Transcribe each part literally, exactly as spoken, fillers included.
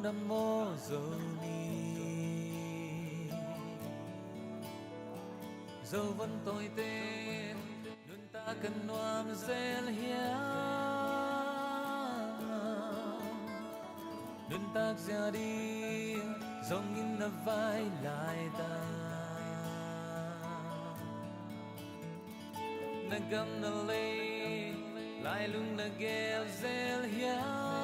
Dam maw Zo ni, Zo von tawite nuntak ka nuam zel hiam? Nuntak zia ding zongin na vai laitak, na gam na lei lailung na gel zel hiam?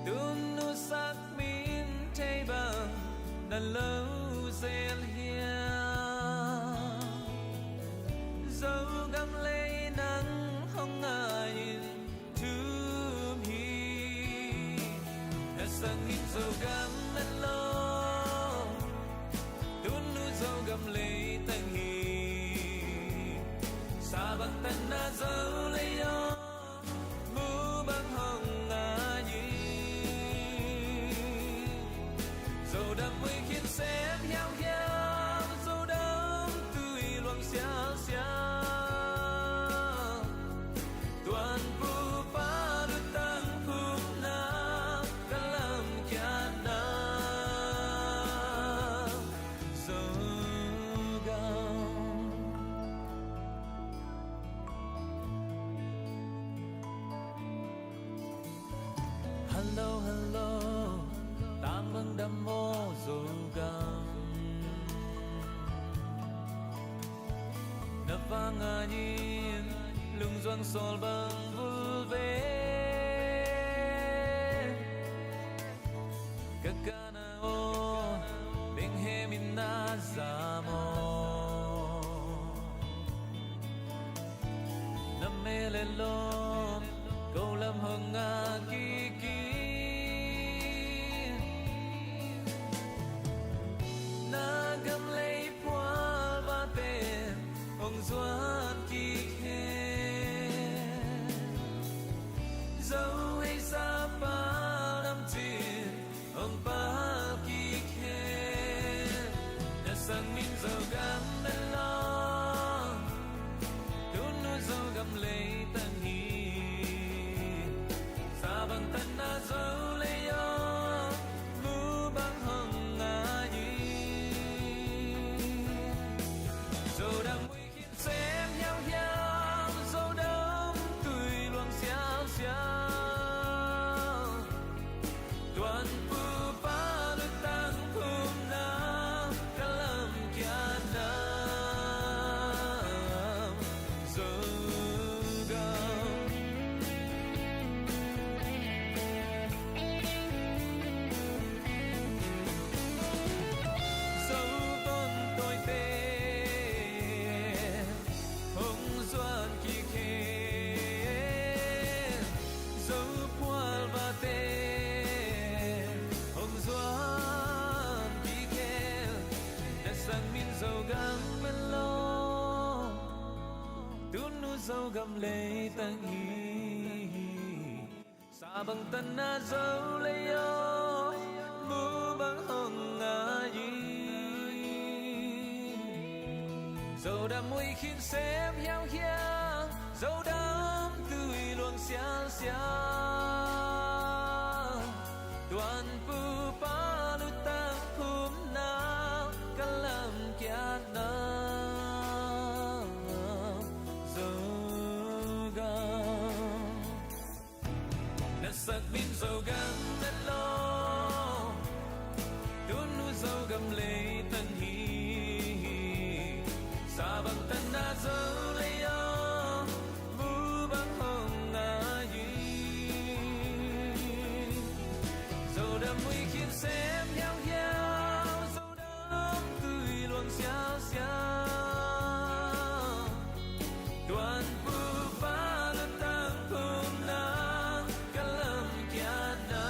Tun nu Sak Min thei bang na lo zel hiam? Zogam lei nang hong ngai-in thum hi. Na Sak Min Zogam na lo, tun nu Zogam lei tang hi. Sa bangtan na Zo lei aw, mu bang hong ngai hi. Zo dam ui khin sem hiauhiau, Zo dam tui luang sialsial. Tuanpupa lutang phumna ka lamkiatna Zogam. Hello, hello, tang bang dam maw Zogam? Na vang ngai-in lungzuang sawl bang vul ve. Ka ka na aw, benghem in na za maw? Na mel le lawm ko lam hong ngak kik in. Na gam lei phual vaten hong zuan kik hen. Zo hei sa pal dam cin hong pal kik hen. Na Sak Min Zogam na lo, tun nu Zogam lei tang hi. Sa bangtan na Zo lei aw, mu bang hong ngai hi. Zo dam ui khin sem hiauhiau, Zo dam tui luang sialsial. Tuanpupa lutang phumna ka lamkiatna Zogam. Zo von tawite hong zuan kik hen. Zo phual vate hong zuan kik hen. Na Sak Min Zogam na lo, tun nu Zogam lei tang hi. Sa bangtan na Zo lei aw, mu bang hong ngai hi. Zo dam ui khin sem hiauhiau, Zo dam tui luang sialsial. Tuanpupa lutang phumna ka lamkiatna Zogam. Na Sak Min Zogam na lo, tun nu Zogam lei tang hi. Sa bangtan na Zo lei aw, mu bang hong ngai hi. Zo dam ui khin sem hiauhiau, Zo dam tui luang sialsial. Tuanpupa lutang phumna ka lamkiatna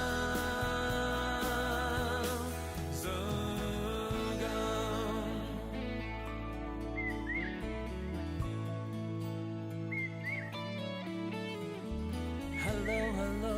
Zogam. Hello, hello.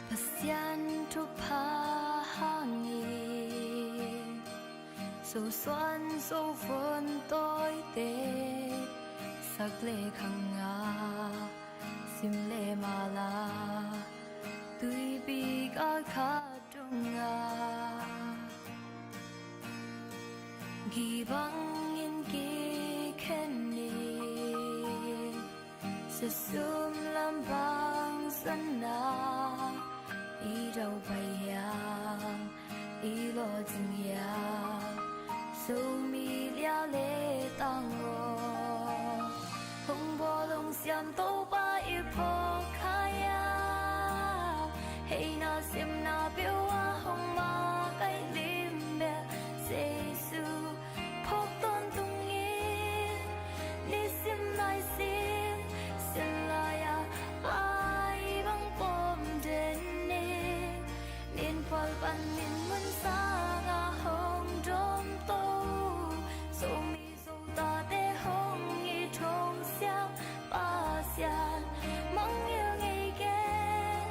Pasian thupha hangin sosuan sovun tawite sak le khang a, sim le mala, tuipi galkhat tung a, gibangin kikhen ni. Sasum lam bang suanna i dau pai hiam, i lawh cing hiam, Zomi lia le tang aw. Hong bawl hong siam Topa i phawk kha hiam, hei na siam na peuh a hong makaih lim bel Jesu phawk tawntung in, nisim naisim, sin lai-a pai bang pawm den ni. Nin phual pan nin mun sangah hong dawmto, Zomi Zo tate hong it hong siam Pasian, mangngilh ngei kei,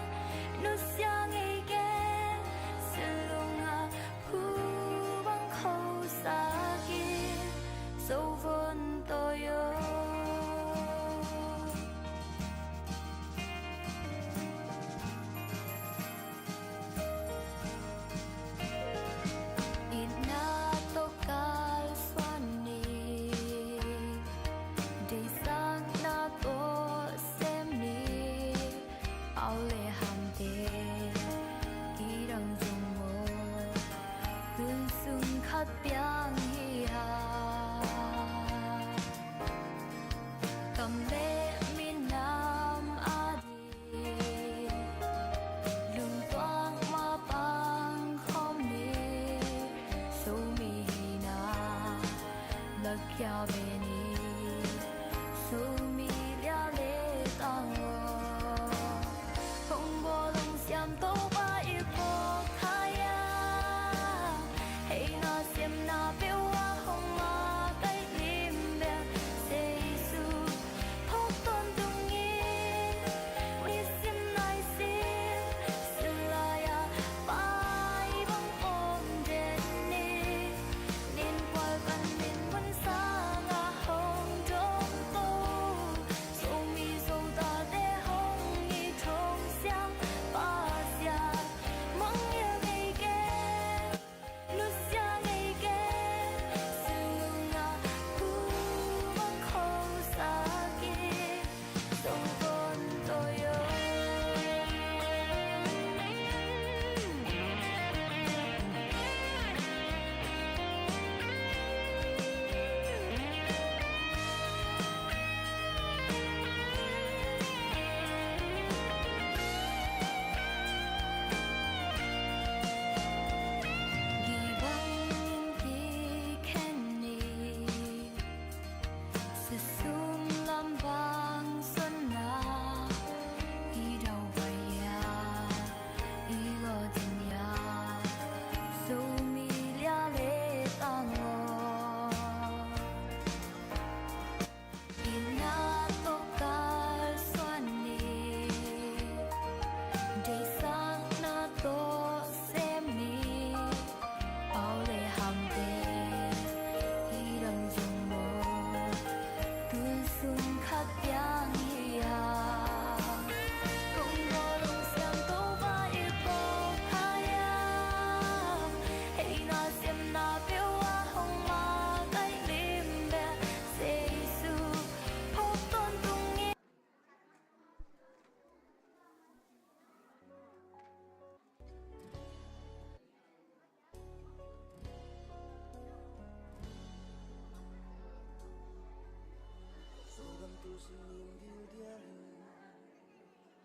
nusia ngei kei, silung a phu bang khosak in, Zo vun tawi aw. Itna tawh kalsuan ni, deihsakna tawh sem ni. Pau le hamte kidang zong maw, tun sung khat piang hi a, kam le minam a ding lungtuak mapang khawm ni. Zomi hihna lakhia ve ni, Zomi lia le tang aw. Hong bawl hong siam Topa i phawk kha hiam, hei na siam na peuh a hong makaih lim bel Jesu phawk tawntung in, nisim naisim, sin lai-a pai bang pawm den ni. Nin phual pan nin mun sangah hong dawmto, Zomi Zo tate hong it hong siam Pasian, mangngilh ngei kei, nusia ngei kei, silung a phu bang khosak in, Zo vun tawi aw. Gibangin kikhen ni, sasum lam bang suanna i dau pai hiam, i lawh cing hiam, Zomi lia le tang aw. Itna tawh kalsuan ni, deihsakna tawh sem ni. Pau le hamte kidang zong maw, tun sung khat piang hi a, kong bawl hong siam Topa i phawk kha hiam, hei na siam na peuh a hong makaih lim bel Jesu phawk tawntung in. Zogam tu simin dildial in,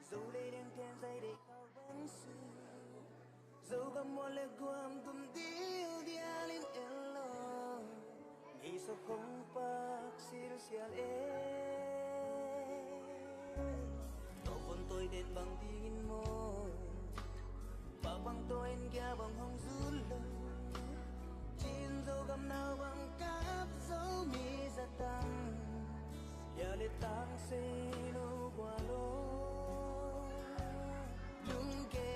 Zo lei deng ten zai deih kau bang su. Zogam mual le guam tum dildial in el lo, mi sok hong pak silsial e. Tawpon tawi den bang dingin maw, pak bang tawi in gia bang hong zul lo. Chin Zogam nau bang kap Zomi zatang, lia le tang sei lo gua lo. Lungke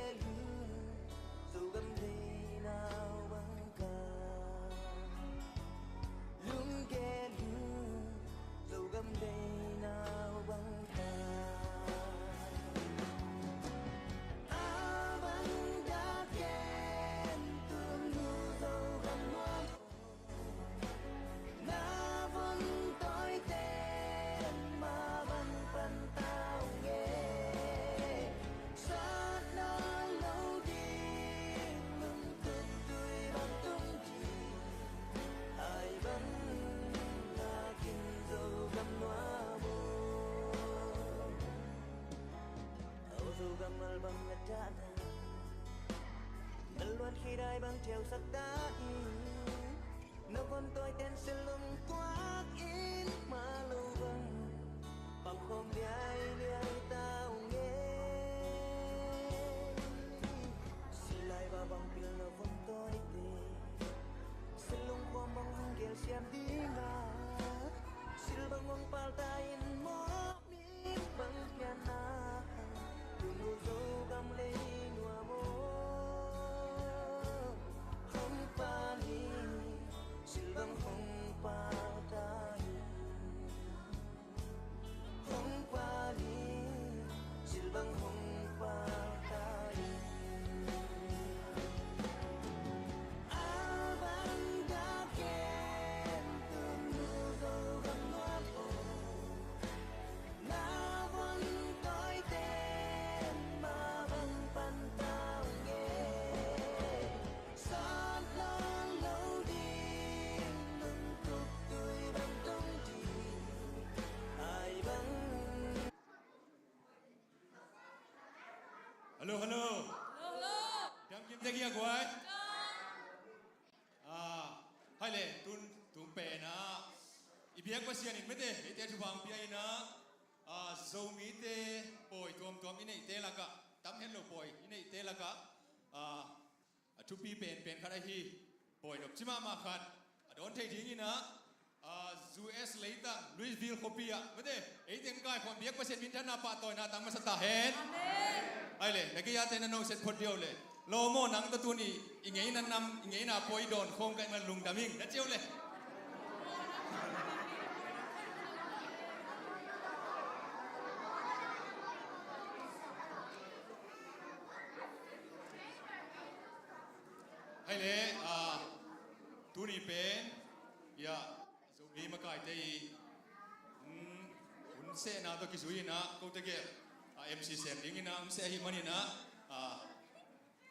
Gai bang theusak ta in, na von tawi ten silung tuak in, mah lo bang pang khawm liailiai ta ung e. Silai ba bang pil na von tawi te, silung khawm bang hong gel siam ding a, sil bang hong pal ta in maw. Bang pianna, tunu Zogam lei nuam aw. Hong pal in, silbang hong pal ta in. Hong pal in, silbang hong pal ta in. Albang ga ken tunu Zogam nuam aw. Na von tawi ten mah bang pan ta ung e. Sawt lawn lo ding, lungtup tui bang tong ding, ai bang. Hello, hello. Hello, hello. Dam kim tek hi a guai. Dam. Ah, hai le, tun, tun pen ah, i biak Pasian in mete, eite thupha pia in ah, ah, Zomite pawi tuamtuam i neihte lakah, tam het lo pawi i neihte lakah, ah, a thupi penpen khat ahi, pawi nop ci mahmah khat, a dawn thei ding in ah, ah, U S leitang, Louisville khuapi ah, mete, ei teng kaikhawm biak Pasian minthanna pahtawina tang masa ta hen. Amen. Ai le, na gei-ate na noset phot diau le. Lo maw nang tawh tuni, i ngeina nam, i ngeina pawi dawn khawm ka hih man lungdam ing, na ci uh le. Hai le, ah, tuni pen, ya, Zomi makaite i, um, hun sehna tawh kizui in ah, kote gel, ah, M C sem ding in ah, hun seh ahih manin ah, ah,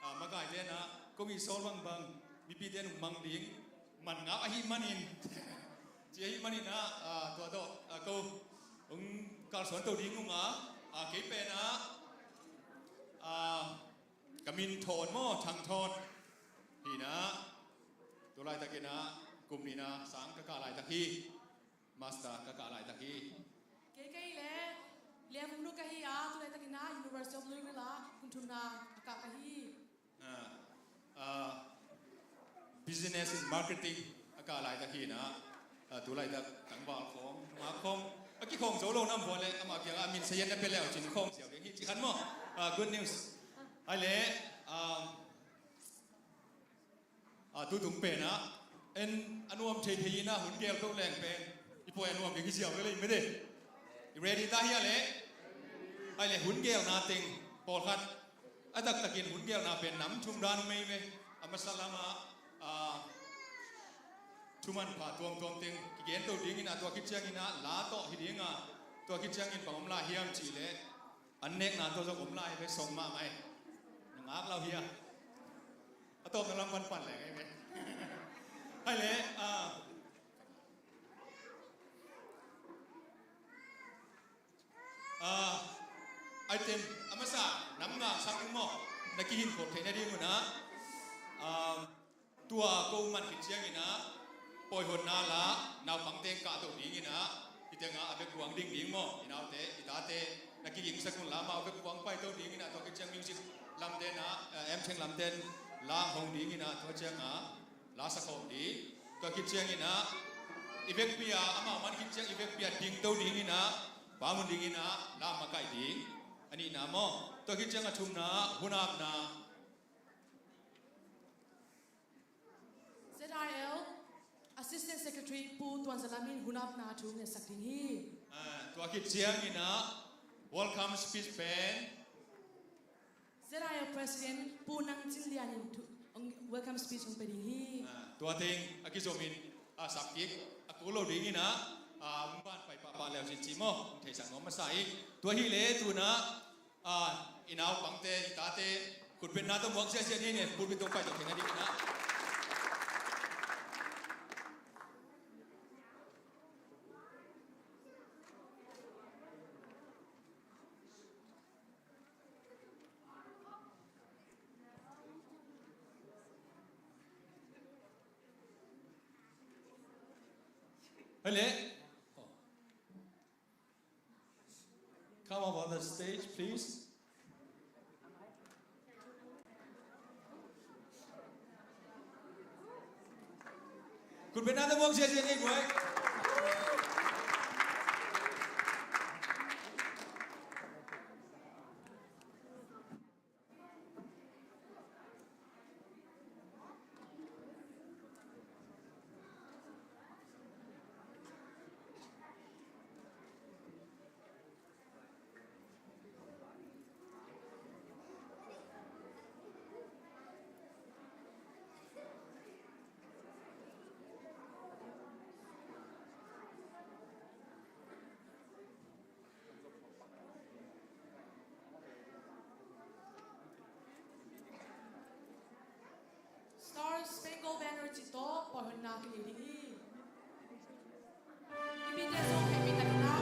ah, makaite in ah, ko mi sawl bangbang, mipite in hong mang ding, man ngap ahih manin, ci ahih manin ah, ah, tua tawh, ah, ko, hong kalsuan to ding ung a, ah, kei pen ah, ah, ka min Thawn maw, Thang Thawn. Hi in ah, tu laitakin ah, kum nihna sang ka kah laitak hi. Master ka kah laitak hi. Kei ka hih leh, Lianvung nu ka hi a, tu laitakin ah, University of Louisville ah, kum thumna a kah ka hi. Ah, ah, business in marketing a kah laitak hi in ah, ah, tu laitak tangval khawng, nungak khawng, a kikhawng zo lo na om vua leh, amah kiangah a min sayan na pia leh, cin khawng ziau ding hi, ci khan maw. Ah, good news. Hai le, ah, ah, tutung pen ah, en a nuam thei thei in ah hun gel to leng pen, i pawi a nuam ding hi ziau ve le, i mete. I ready ta hia le? Hai le, hun gelna teng pawlkhat. A taktakin hun gelna pen nam thum dan om ei ve. A masa lamah, ah, thuman pha tuamtuam teng kigen to ding in ah, tua khit ciangin ah la tawh hi ding a, tua khit ciangin bang om lai hiam cih leh, an nekna tawh zong om lai ve, song mahmah e. Na ngak lo hia? A tawpna lam pan pan leng ei ve. Hai le, ah, ah, item a masa, nam nga sang ung maw, na kihin khawm theihna ding un ah, ah, tua ko man khit ciangin ah, pawihonna la, naupangte kah to ding in ah, i tengah a vekpi-in ding ding maw, i naute, i tate, na kigingsak un la, amau vekpi-in pai to ding in ah, tua khit ciang music lamte in ah, eh, M Teng lamte in la hong ding in ah, tua ciang ah, la sa khawm ding, tua khit ciangin ah, i vekpi-a, amau man khit ciang i vekpi-a ding to ding in ah, pammun ding in ah, la makaih ding, a nihna maw, tua khit ciang a thumna, hun apna. Z R L Assistant Secretary Pu Tuan Za Lam in hun apna thu ngetsak ding hi. Ah, tua khit ciangin ah welcome speech pen Z R L President Pu Nang Cin Lian in thu, welcome speech hong pia ding hi. Ah, tua teng a kizom in, ah, sak kik a kul lo ding in ah, ah, hong pan pai pahpah leu cin ci maw, hong theisak nuam masa hi. Tua hi leh tu in ah, ah, i naupangte, i tate, khutbetna tawh muak ziahziah ni ne, pulpit tawh pai tawh khen a ding in ah. Hei le. Come up on the stage, please. Khut beng na tawh muak ziahziah ni guai. Star Spangled Banner cih tawh pawlna kinei ding hi. Mipite zong hehpihna.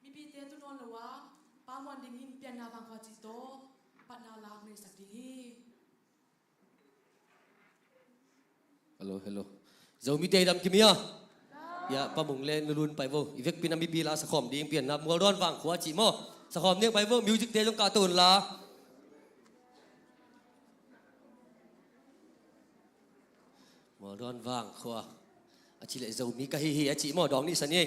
Mipite tu nawn lo a, Pa Muan dingin pianna vangkhua cih tawh patna lak neisak ding hi. Hello, hello. Zomite i dam kim hia? Ya, Pa Mung le Nu Lun pai vo. I vekpi-in a mipi la sakhawm ding pianna Mualdawn vangkhua cih maw. Sakhawm ding pai vo, music te zong kahto un la. Mualdawn vangkhua. A cih leh Zomi ka hi hi a cih maw, dawng ni sa ni.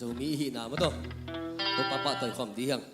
Zomi i hihna maw tawh Topa pahtawi khawm dih hiang.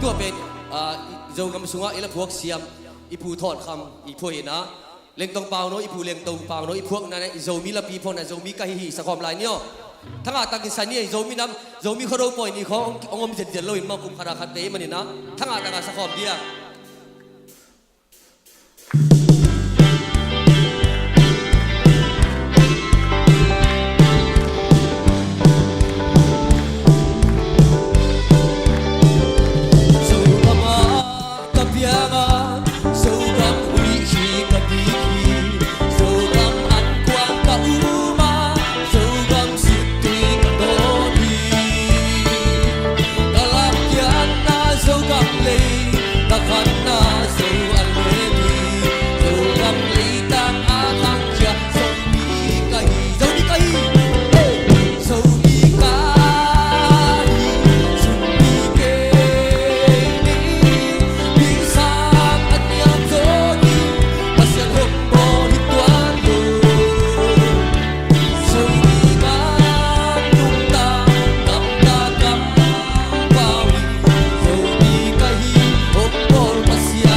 Tua pen, ah, Zogam sungah i la phuak siam, i Pu Thawn Kham i phuak hi na. Lengtong Pau no, i Pu Lengtong Pau no i phuakna, i Zomi lapi phuakna, Zomi ka hi hi, sakhawm lai ni aw. Thangah takin sa ni, Zomi nam, Zomi Khuado pawi ni khawng hong om zenzen lo in maw, kum khat a khat vei manin ah, thangah takin sakhawm dia. Zogam ah ka piang a, Zogam huih hi ka bik hi. Zogam ankuang ka um a, Zogam sittui ka dawn hi. Ka lamkiatna Zogam lei, ka khanna Zo a lei hi. Zogam leitang a khangkhia Zomi ka hi, Zomi ka hi. Hey! Zomi ka hi, Zomi kei ni, mi sang a niam zo ni, Pasian hong bawl hi tuan lo. Zomi ka nungta, gamta kampau hi, Zomi ka hi, hong bawl Pasian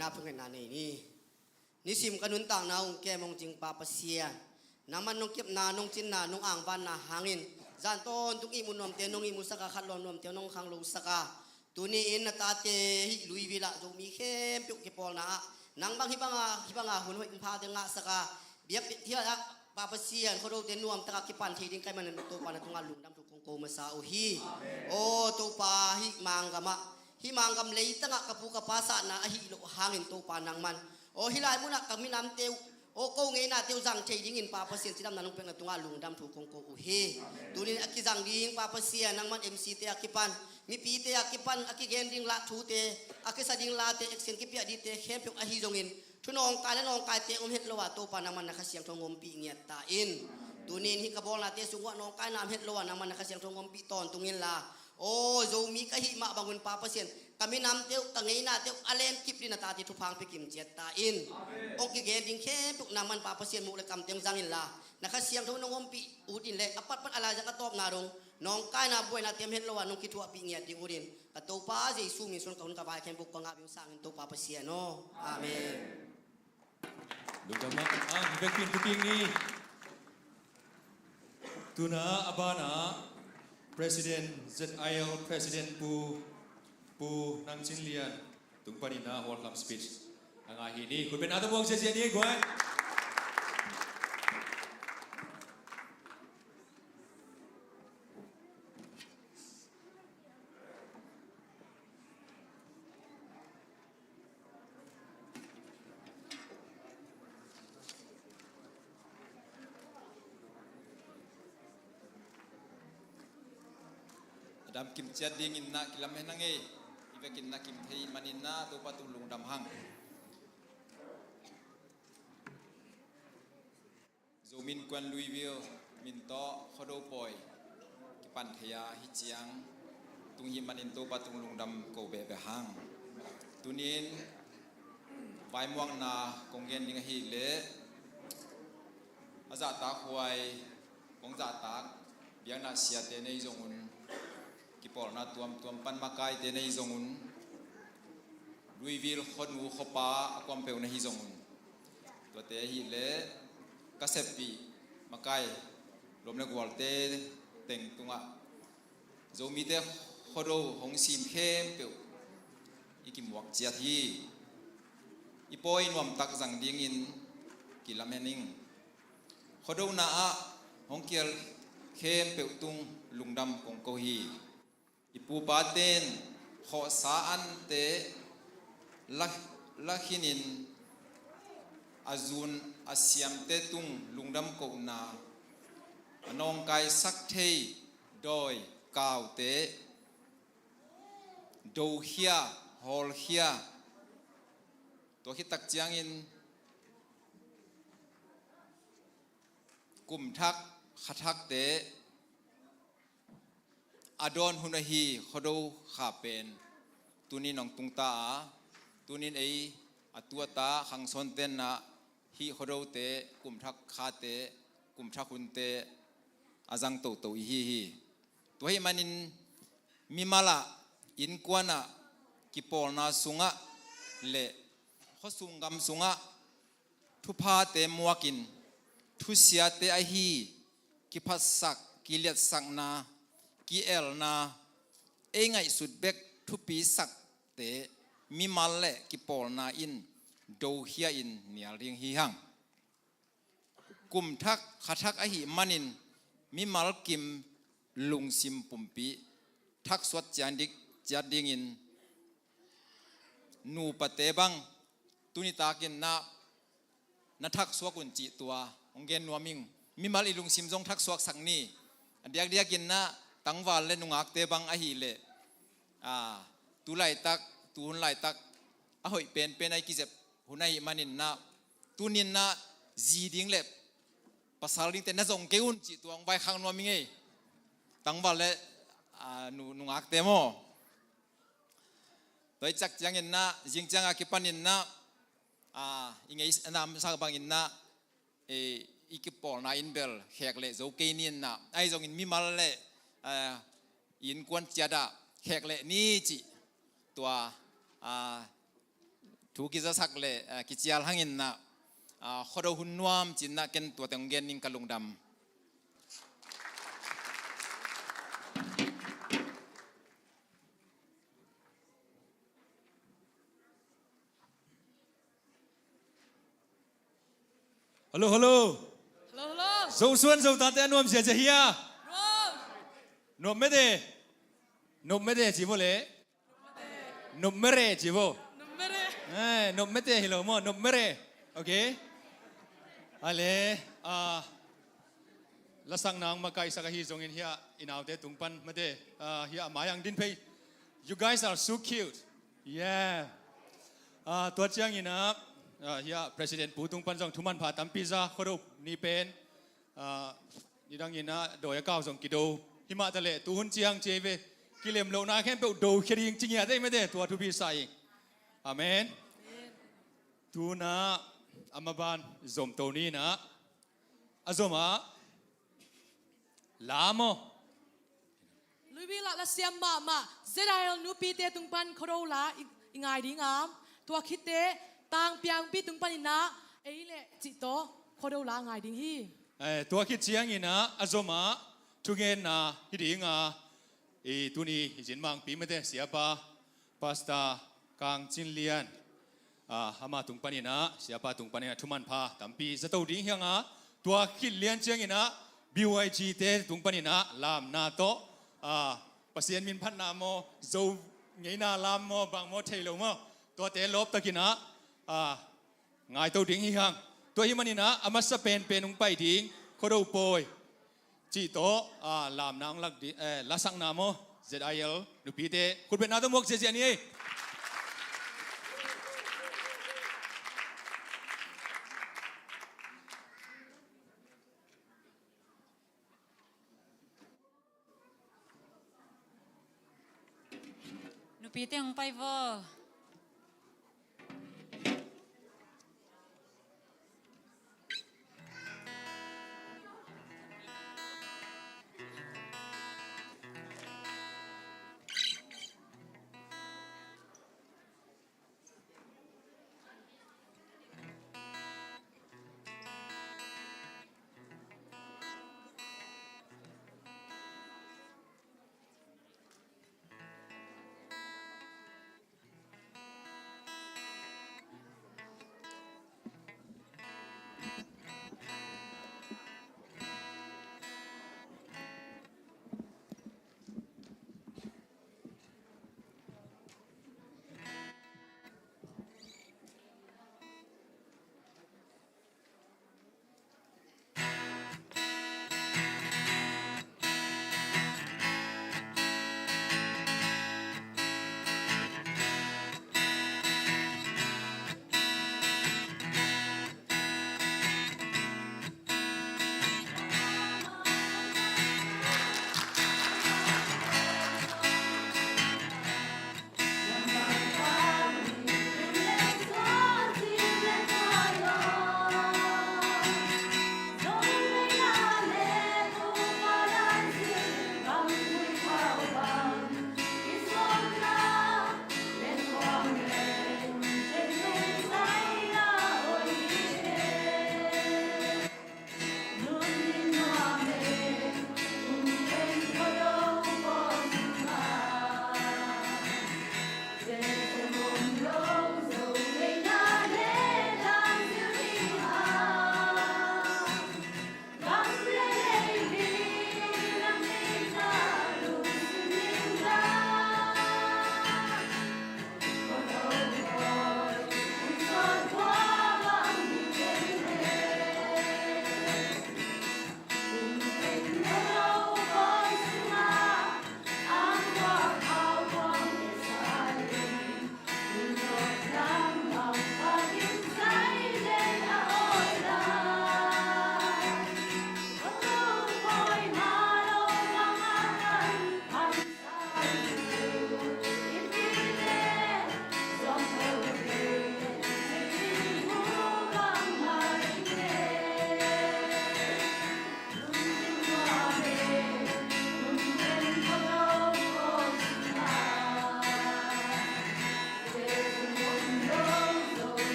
Na phung hen na nei ni. Nisim ka nuntakna hong kem hong cing Pa Pasian, nangman nong kepna, nong cinna, nong angvanna hangin zan tawntung ihmu nuamte nong ihmusak a, khat lawm nuamte nong khanglosak a, tuni-in na tate hih Louisville ah Zomi khempeuh kipawlna ah nang bang hih banga, hih banga hun hoih hun phate ngahsak a, biakpiak hiah Pa Pasian, Khuadote nuamtaka kipan thei ding ka hih manin Topa na tungah lungdam thu kong ko masa uh hi. Aw Topa, hih Manggam ah, hih Manggam leitangah ka pu ka pa sahna ahih loh hangin Topa nangman, aw hih lai munah ka minamte uh, aw ko ngeinate uh zang thei dingin Pa Pasian cidamna nong piakna tungah lungdam thu kong ko uh hi. Tunin a kizang ding Pa Pasian, nangman M C te a kipan, mipite a kipan a kigen ding lah thute, a kisa ding late, action kipiah dingte khempeuh ahi zongin, thu nawngkai le nawngkaite om het lo a Topa nangman na Kha Siangtho hong ompih ngiat ta in. Tunin hih ka bawlnate sung uah nawngkaina om het lo a nangman na Kha Siangtho hong ompih tawntung inla, aw Zomi ka hih mah bangun Pa Pasian, ka minamte uh, ka ngeinate uh a lenkip ding na tate thupha hong pia kim ciat ta in. Hong kigen ding khempeuh nangman Pa Pasian muh le kamte hong zang inla, na Kha Siangtho nong ompih ut in le a patpat a laizang a tawpna dong nawngkaina buaina tem het lo a nong kithuahpih ngiat ding utin, ka Topa Jesu min suang ka hun ka vai khempeuh ka ngah bing sangin Topa Pasian aw. Amen. Lungdam mah. Ah, mi vekpi in thupi ni. Tuna a banah President Z I L President Pu, Pu Nang Cin Lian tung panin a welcome speech a ngah hi ni. Khutbetna tawh muang ziahziah ni guai. A dam kim ciat dingin na kilam hen a ngei. I vekin na kim thei manin na Topa tung lungdam hang. Zomi Innkuan Louisville min tawh Khuado pawi kipan thei a, hih ciang tung hih manin Topa tung lungdam ko behbeh hang. Tunin vaimuangna kong gen ding ahih leh, a zahtak huai, kong zahtak biakna siate nei zongun, kipawlna tuamtuam pan makaite nei zongun, Louisville khuanu khuapa a kuampeuh na hi zongun, tuate ahih leh ka seppih makai lawm le gualte teng tungah Zomite Khuado hong sim khempeuh i kimuak ciat hi. I pawi nuamtak zang dingin kilam hen ing. Khuadona ah hong kial khempeuh tung lungdam kong ko hi. I pupaten khawhsa ante la, la khinin a zun a siamte tung lungdam kohna, a nawngkaisak thei dawi kaute, dokhia, hawlkhia, tua khit tak ciangin kum thak, kha thakte a dawn hun ahi Khuado kha pen tunin hong tungta a, tunin ei a tuata khangsawnte na hih Khuadote kum thak khate, kum thak hunte a zang toto i hi hi. Tua ahih manin mimal ah, innkuan ah, kipawlna sungah le khuasung gam sungah thuphate muakin, thusiate ahi kiphatsak, kiliatsakna, ki-elna, ei ngaihsut bek thupisakte mimal le kipawlna in dokhia in nial ding hi hang. Kum thak, kha thak ahih manin mimal kim lungsim pumpi thaksuak ciat ding, ciat dingin nupate bang tuni takin na, na thaksuak un cih tua hong gen nuam ing. Mimal i lungsim zong thaksuaksak ni. A diakdiakin na tangval le nungakte bang ahih leh, a, tu laitak, tu hun laitak a hoih penpen a i kizep hun ahih manin na, tunin na zi ding le pasal dingte na zong kei un cih tua hong vaikhak nuam ing ei. Tangval le, a, nu, nungakte maw. Tua i cak ciangin na, zing ciang a kipanin na, a, i ngei a namsak bangin na, e, i kipawlna in bel khek leh zo kei ni in na, ahi zongin mimal le, a, innkuan ciat ah khek leh ni cih tua, a, Thu kizasak le, ah, kicial hangin na, ah, Khuado hun nuam cin na ken tua teng gen ning ka lungdam. Hello, hello. Hello, hello. Zosuan Zotate a nuam ziazia hia? Nuam. Nuam mete. Nuam mete ci vo le. Nuam mete. Nuam mete ci vo. Nuam mete. Eh, nuam mete hi lo maw, nuam mete. Okay. Ale, ah, lasakna ang makaisak ahi zongin hia i naute tung pan mete, ah, hia a mai ang din phei. You guys are so cute. Yeah. Ah, tua ciangin ah, ah, hia President Pu tung pan zong thuman pha tampi za Khuado ni pen. Ah, nidangin ah dawi a kau zong kido. Himah ta leh tuhun ciang ci ei ve. Kilem lohna khempeuh do khia ding ci ngiat ei mete, tua thupi sa ing. Amen. Tuna a maban zomto ni na. A zom ah la maw? Luibi lah lasiam mahmah Z I L nupite tung pan Khuado la i, i ngai ding a, tua khitte Tangpiangpi tung panin ah ei le cih tawh Khuado la ngai ding hi. Eh, tua khit ciangin ah a zom ah thugenna hi ding a, i tuni i zin mangpi mete siapa Pastor Kang Cin Lian, ah, ama tung panin ah, siapa tung panin ah thuman pha tampi zato ding hi hang a, tua khit lian ciangin ah B Y G te tung panin ah lamna tawh, ah, Pasian min phatna maw, Zo ngeina lam maw, bang maw thei lo maw, tuate lawptakin ah, ah, ngaito ding hi hang. Tua hi manin ah a masa penpen hong pai ding Khuado pawi cih tawh, ah, lamna hong lak ding, eh, lasakna maw, Z I L nupite khutbetna tawh muak ziazia ni ei. Nupite hong pai vo.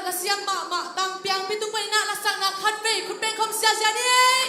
Lasiam mahmah Tang Piang Pi tung panin ah lasakna khatvei khut beng khawm ziahziah ni ei.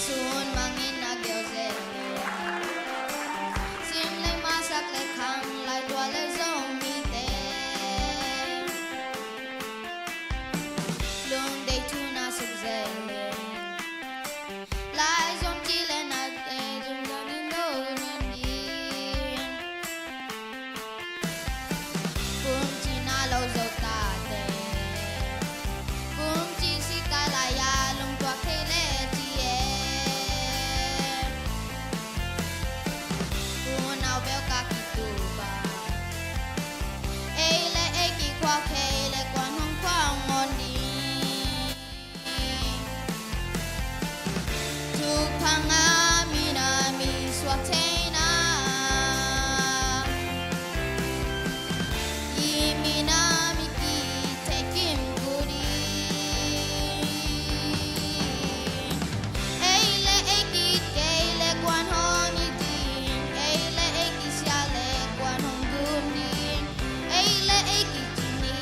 Sun mangin a geu zel, sim le masak le khang lai tua le Zomite. Lungdei thu na suk zel, lai Zom ci le nate zumzom in do nan ding. Kum ci na lo zo tate, kum ci si ta lai a lungtuak thei le ci e. Unau bel ka kitupa, ei le ei kikhuak, ei le kuan hong khuak ngawn ding. Thupha ngah mi na mi suak theina, i mi na mi kithei kim kul ding. Ei le ei kikei le kuan hong it ding, ei le ei kisia le kuan hong gum ding, ei le ei kici ni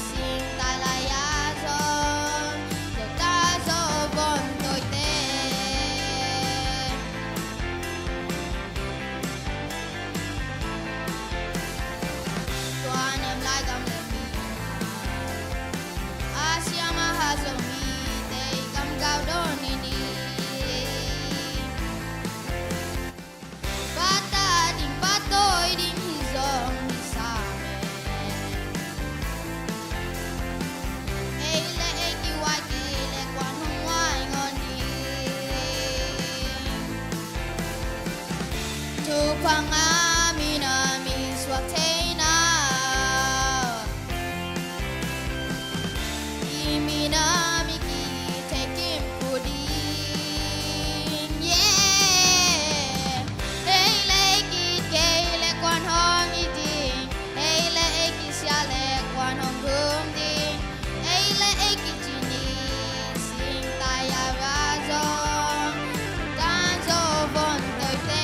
sing tai lai a zong, zo ta zo von toite. Tua nem lai gam le mi, a siam a ha Zomite i kam gau dawn ni ni. Pata ding patawi ding hi zong hi sam e. Ei le ei kiwai, ei le kuan hong wai ngawn ding. Thupha ngah mi na mi suak theina, i mi na mi kithei kim kul ding. Yeah. Ei le ei kikei le kuan hong it ding, ei le ei kisia le kuan hong gum ding, ei le ei kici ni sing tai a ra zong, tan zo von toite.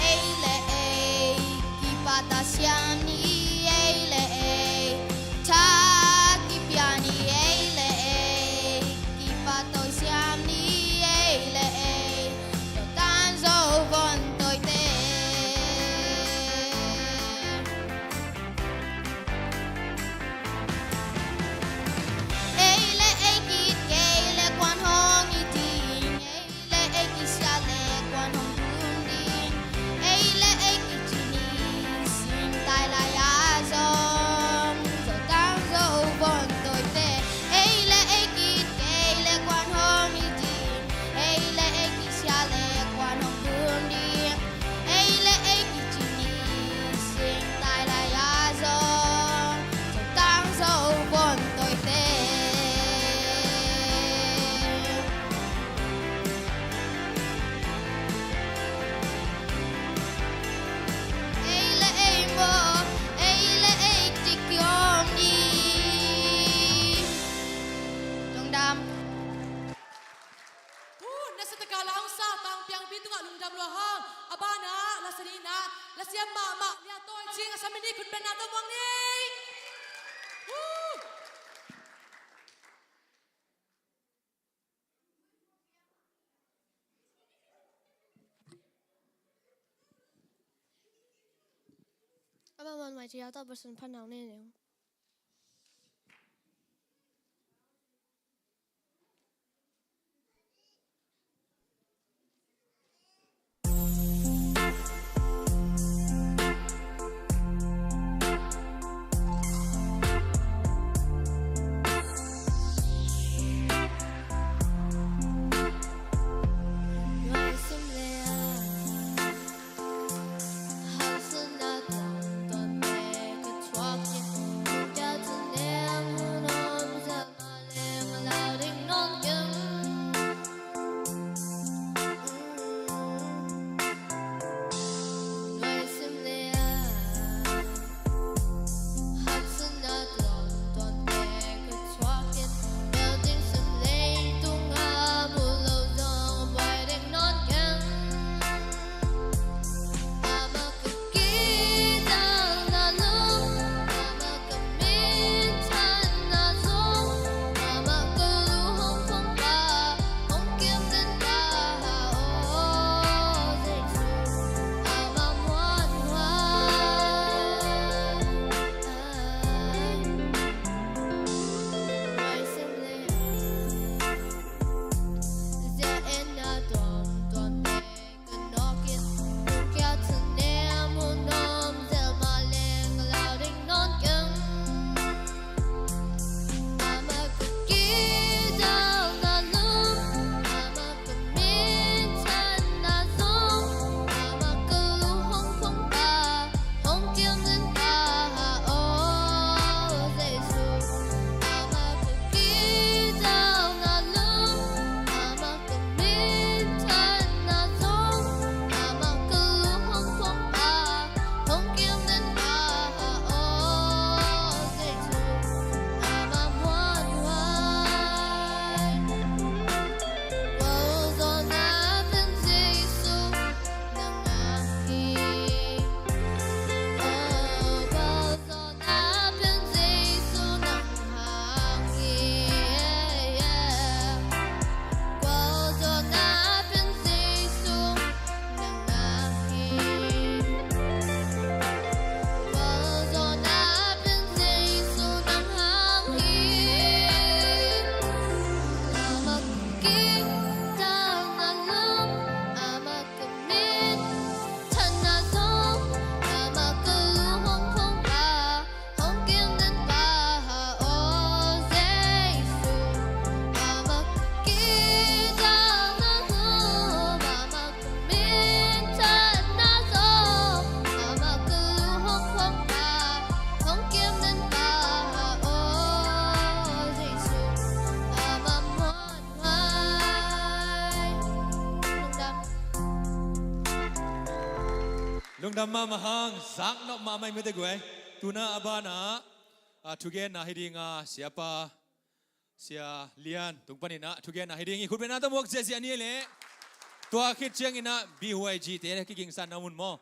Ei le ei kipahtak siam ni, ei le ei tha kipia ni, ei le ei kipahtawi siam ni, ei le ei lo tan zo von toite. Ei le ei kikei le kuan hong it ding, ei le ei kisia le kuan hong gum ding, ei le ei kici ni sing tai lai a Khut beng na tawh muak ni. Woo! Ama man mai cia ta pasan phanau ne ne. Lungdam mahmah hang, zaknop mahmah i mite guai. Tuna a banah, a, thugenna hi dinga, siapa, Sia Lian tung paninah thugenna hi ding hi. Khutbetna tawh muak ziahziah ni leh tua khit cianginah B Y G te kigingsan na mun maw?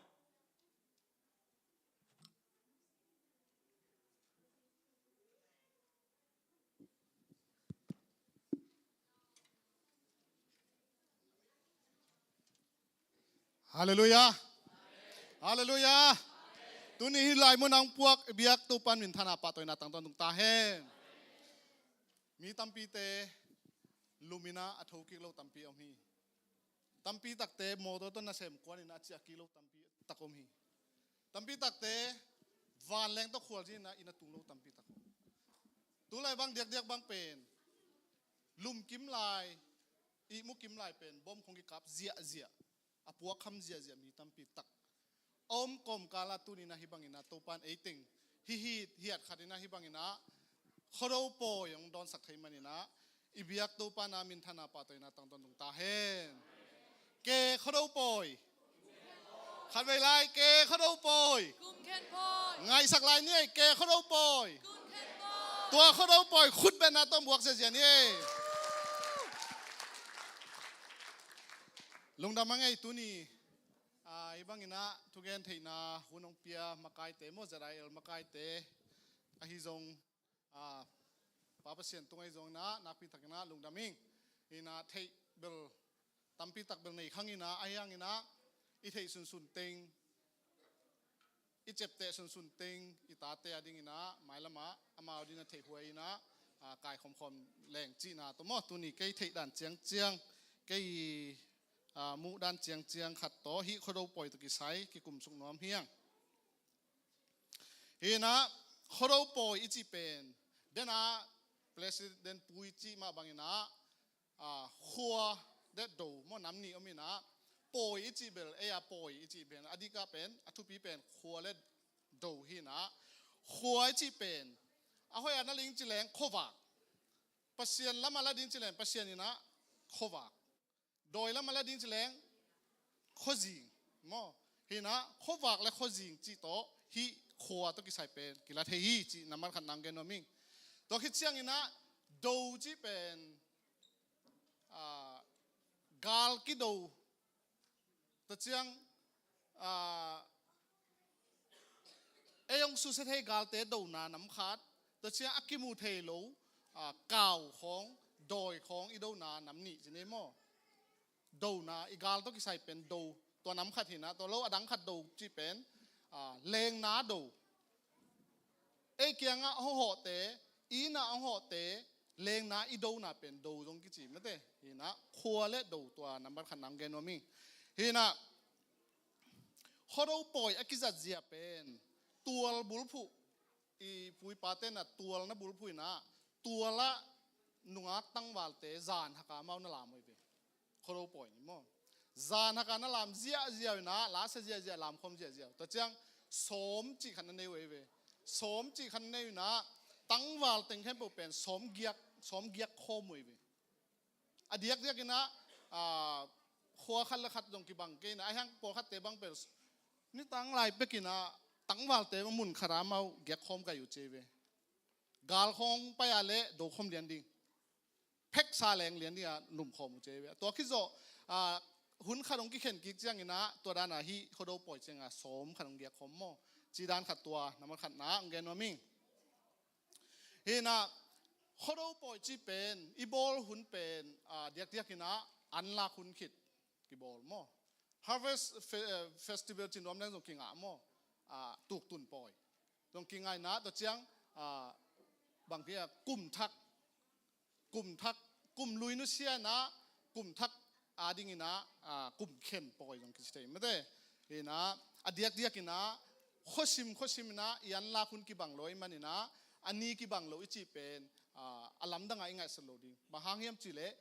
Halleluiah. Halleluiah. Tuni hih lai munah hong puak i biak Topa'n minthanna pahtawina tangtawn tung ta hen. Mi tampite luminah a thokik lo tampi om hi. Tampi takte mawtaw tawh nasem kuaninah a ciah kik lo tampi tak om hi. Tampi takte vanleng tawh khualzinah inn a tung lo tampi tak om. Tulai bang diakdiak bang pen lumkim lai, ihmu kim lai pen bom khong kikap ziahziah, a puakkham ziahziah mi tampi tak a om kawmkalah tuninah hih banginah Topa'n ei teng hih hiat khatinah hih banginah Khuado pawi hong dawnsak thei maninah i biak Topa'n a minthanna pahtawina tangtawn tung ta hen. Ke Khuado pawi. Khatvei lai, ke Khuado pawi. Kum khen pawi. Ngaihsak lai ni ei, ke Khuado pawi. Kum khen pawi. Tua Khuado pawi khutbetna tawh muak ziahziah ni ei. Lungdam a ngei tuni, a, Ahi bangin ah thugen theihna hun hong pia makaite maw, Z I L makaite ahi zong, ah, Pa Pasian tung ahi zongin ah nakpi takin ah lungdam ing. Hi in ah theih bel tampi tak bel nei khang in ah, ahi hangin ah i theih sunsun teng, i ciapteh sunsun teng i tate a dingin ah mailam ah amau dingin ah theihhuai in ah, ah, kaikhawmkhawm leng cihna tawh maw, tuni kei theih dan ciangciang, kei, ah, muh dan ciangciang khat tawh hih Khuado pawi tawh kisai kikum suk nuam hi ing. Hi in ah Khuado pawi i cih pen, den ah President Pu i cih mah bangin ah, ah, khua le do maw, nam nih om in ah, pawi i cih bel, ei a pawi i cih pen a dik ah pen, a thupi pen khua le do hi in ah, khua i cih pen a hoih a na ling ci leng khuavak, Pasian lam a la ding ci leng Pasian in ah khuavak, dawi lam a la ding ci leng khuazing maw. Hi in ah khuavak le khuazing cih tawh hih khua tawh kisai pen kila thei hi cih nambat khat nang gen nuam ing. Tua khit ciangin ah do cih pen, ah, gal kido, tua ciang, ah, ei hong susia thei galte dona nam khat, tua ciang a kimu thei lo, ah, kau khawng, dawi khawng i dona nam nih ci ni maw. Dona, i gal tawh kisai pen do, tua nam khat hi in ah, tua lo a dang khat do cih pen, ah, lengna do. Ei kiangah hong hawhte, i innah hong hawhte, lengna i dona pen do zong kici mate. Hi in ah khua le do tua nambat khat nang gen nuam ing. Hi in ah Khuado pawi a kizat zia pen tual bulphuh, i pu i pate in ah tual na bulphuh in ah, tual ah nungak tangvalte zan hak a amau na lam uh hi ve. Khuado pawi ni maw. Zan hak a na lam ziahziah uh in ah, la sia ziahziah, lamkhawm ziahziah uh. Tua ciang sawm cih khat na nei uh hi ve. Sawm cih khat na nei uh in ah, tangval teng khempeuh pen sawm giak, sawm giak khawm uh hi ve. A diakdiak in ah, ah, khua khat le khat zong kibang kei in ah, ahi hang pawlkhatte bang pen nitang lai pek in ah tangvalte mun khat ah amau giak khawm kai uh ci hi ve. Gal khawng pai a leh do khawm lian ding, pheksa leng lian ding a lum khawm uh ci hi ve. Tua khit zawh, ah, hun khat hong kikhen kik ciangin ah, tua dan a hih Khuado pawi ciang a sawm khat hong giak khawm maw. Cih dan khat tua nambat khat na hong gen nuam ing. Hi in ah Khuado pawi cih pen i bawl hun pen, ah, diakdiak in ah anlak hun khit kibawl maw. Harvest fe-, eh, Festival cih nuam leng zong kingah maw. Ah, tuktun pawi zong kingah in ah, tua ciang, ah, bang hi a, kum thak, kum thak, kum lui nusia in ah, kum thak a ding in ah, ah, kum khen pawi zong kici thei mate. Hi in ah a diakdiak in ah khuasim khuasim in ah i anlak hun kibang lo ahih man in ah, a ni kibang lo i cih pen, ah, a lamdang ah i ngaihsut loh ding. Bang hang hiam cih leh,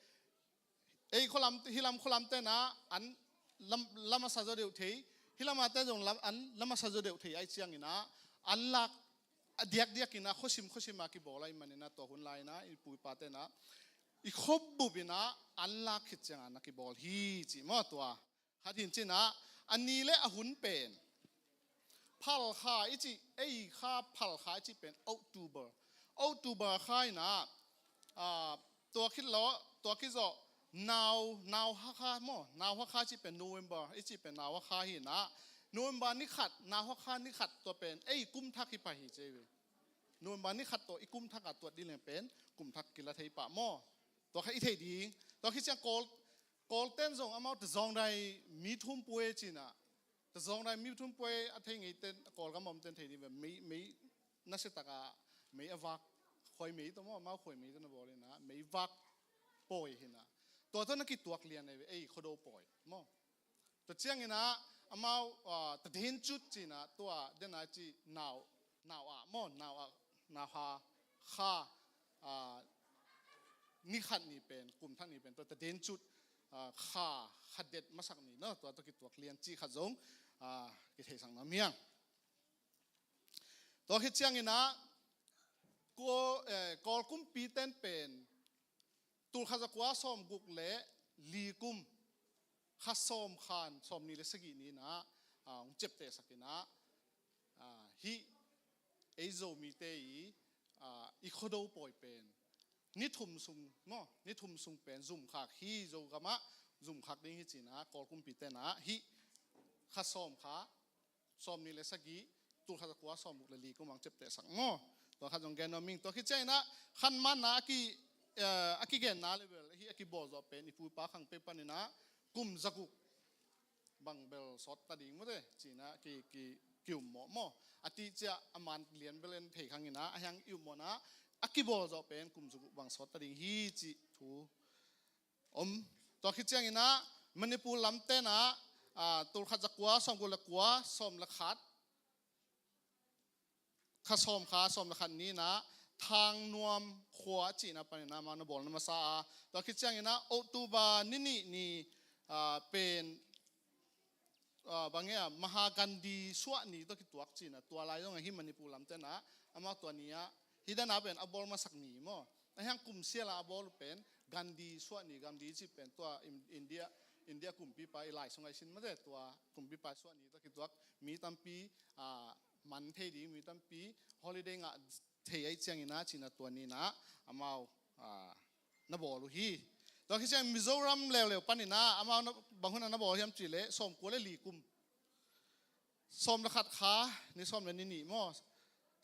ei khualam, hih lam khualamte in ah an lam, lam a sa zaw deuh thei, hih lam ate zong lam, an lam a sa zaw deuh thei ahih ciangin ah, anlak a diakdiak in ah khuasim khuasim a kibawl ahih man in ah, tua hun lai in ah i pu i pate in ah i khuabup in ah anlak khit ciang a na kibawl hi cih maw. Tua khat hi in cih in ah, a ni le a hun pen Phalkha i cih, ei kha Phalkha i cih pen October. October kha in ah, ah, tua khit lo, tua khit zawh Nau, Nau Hakha maw, Nau Hakha i cih pen November, i cih pen Nau Hakha hi in ah, November ni khat, Nau Hakha ni khat tua pen ei kum thak hi pah hi ci hi ve. November ni khat tawh i kum thak a tuat ding leng pen kum thak kila thei pah maw. Tua kha i theih ding. Tua khit ciang Kawl, Kawlte'n zong amau Tazawngdai mi thum pue ci in ah, Tazawngdai mi thum pue a thei ngeite'n, Kawlgam a omte'n thei ding ve, mei, mei nasia tak a, mei a vak, khuai mei tawh maw, amau khuai mei tawh na bawl in ah, mei vak pawi hi in ah, tua tawh na kituak lian hi ve, ei Khuado pawi maw. Tua ciangin ah amau, ah, Tadencut ci in ah, tua den a ci Nau, Nau ah maw, Nau ah, Nau Ha kha, ah, ni khat ni pen, kum thak ni pen, tua Tadencut, ah, kha, kha det masak ni, no, tua tawh kituak lian cih khat zong, ah, kitheisak nuam hi ing. Tua khit ciangin ah, Kawl, eh, Kawl kumpite'n pen, tul khat za kua sawm guk le li kum, kha sawm khan sawm nih le sagih ni in ah, ah, hong ciaptehsak in ah, ah, hih ei Zomite i, ah, i Khuado pawi pen ni thum sung, no, ni thum sung pen zumkhak hi, Zogam ah zumkhak ding hi ci in ah, Kawl kumpite'n ah hih kha sawm kha, sawm nih le sagih, tul khat za kua sawm guk le li kum ang ciaptehsak maw. Tua khat zong gen nuam ing. Tua khit ciangin ah khanmanna a ki, eh, a kigenna le bel hih a kibawl zawh pen i pu i pa khang pek panin ah kum za guk bang bel sawt ta ding maw te, ci-in ah ki, ki, ki-ummawh maw. A tih ciang a man lian bel en thei khang in ah, a hiang i ummawhna a kibawl zawh pen kum za guk bang sawt ta ding hi cih thu om. Tua khit ciangin ah Manipur lamten ah, ah, tul khat za kua, sawm guk le kua, sawm le khat, kha sawm kha, sawm le khat ni-in ah Thangnuam khua a cihna panin ah amau na bawl na masa a. Tua khit ciangin ah October ni nih ni, ah, pen, ah, bang e a, Maha Gandhi suah ni tawh kituak ci-in ah, tua lai zong ahi Manipur lamten ah amau tua ni ah, hih dan a pen a bawl masak ni maw. A hiang kum sial a a bawl uh pen Gandhi suah ni, Gandhi cih pen tua In-, India, India kumpipa i lai sung a i sin maw te, tua kumpipa suah ni tawh kituak mi tampi, ah, man thei ding, mi tampi holiday ngah thei ahih ciangin ah ci-in ah tua ni-in ah amau, ah, na bawl uh hi. Tua khit ciang Mizoram leuleu panin ah amau na, bang hun ah na bawl hiam cih leh sawm kua le li kum, sawm le khat kha, ni sawm le ni nih maw,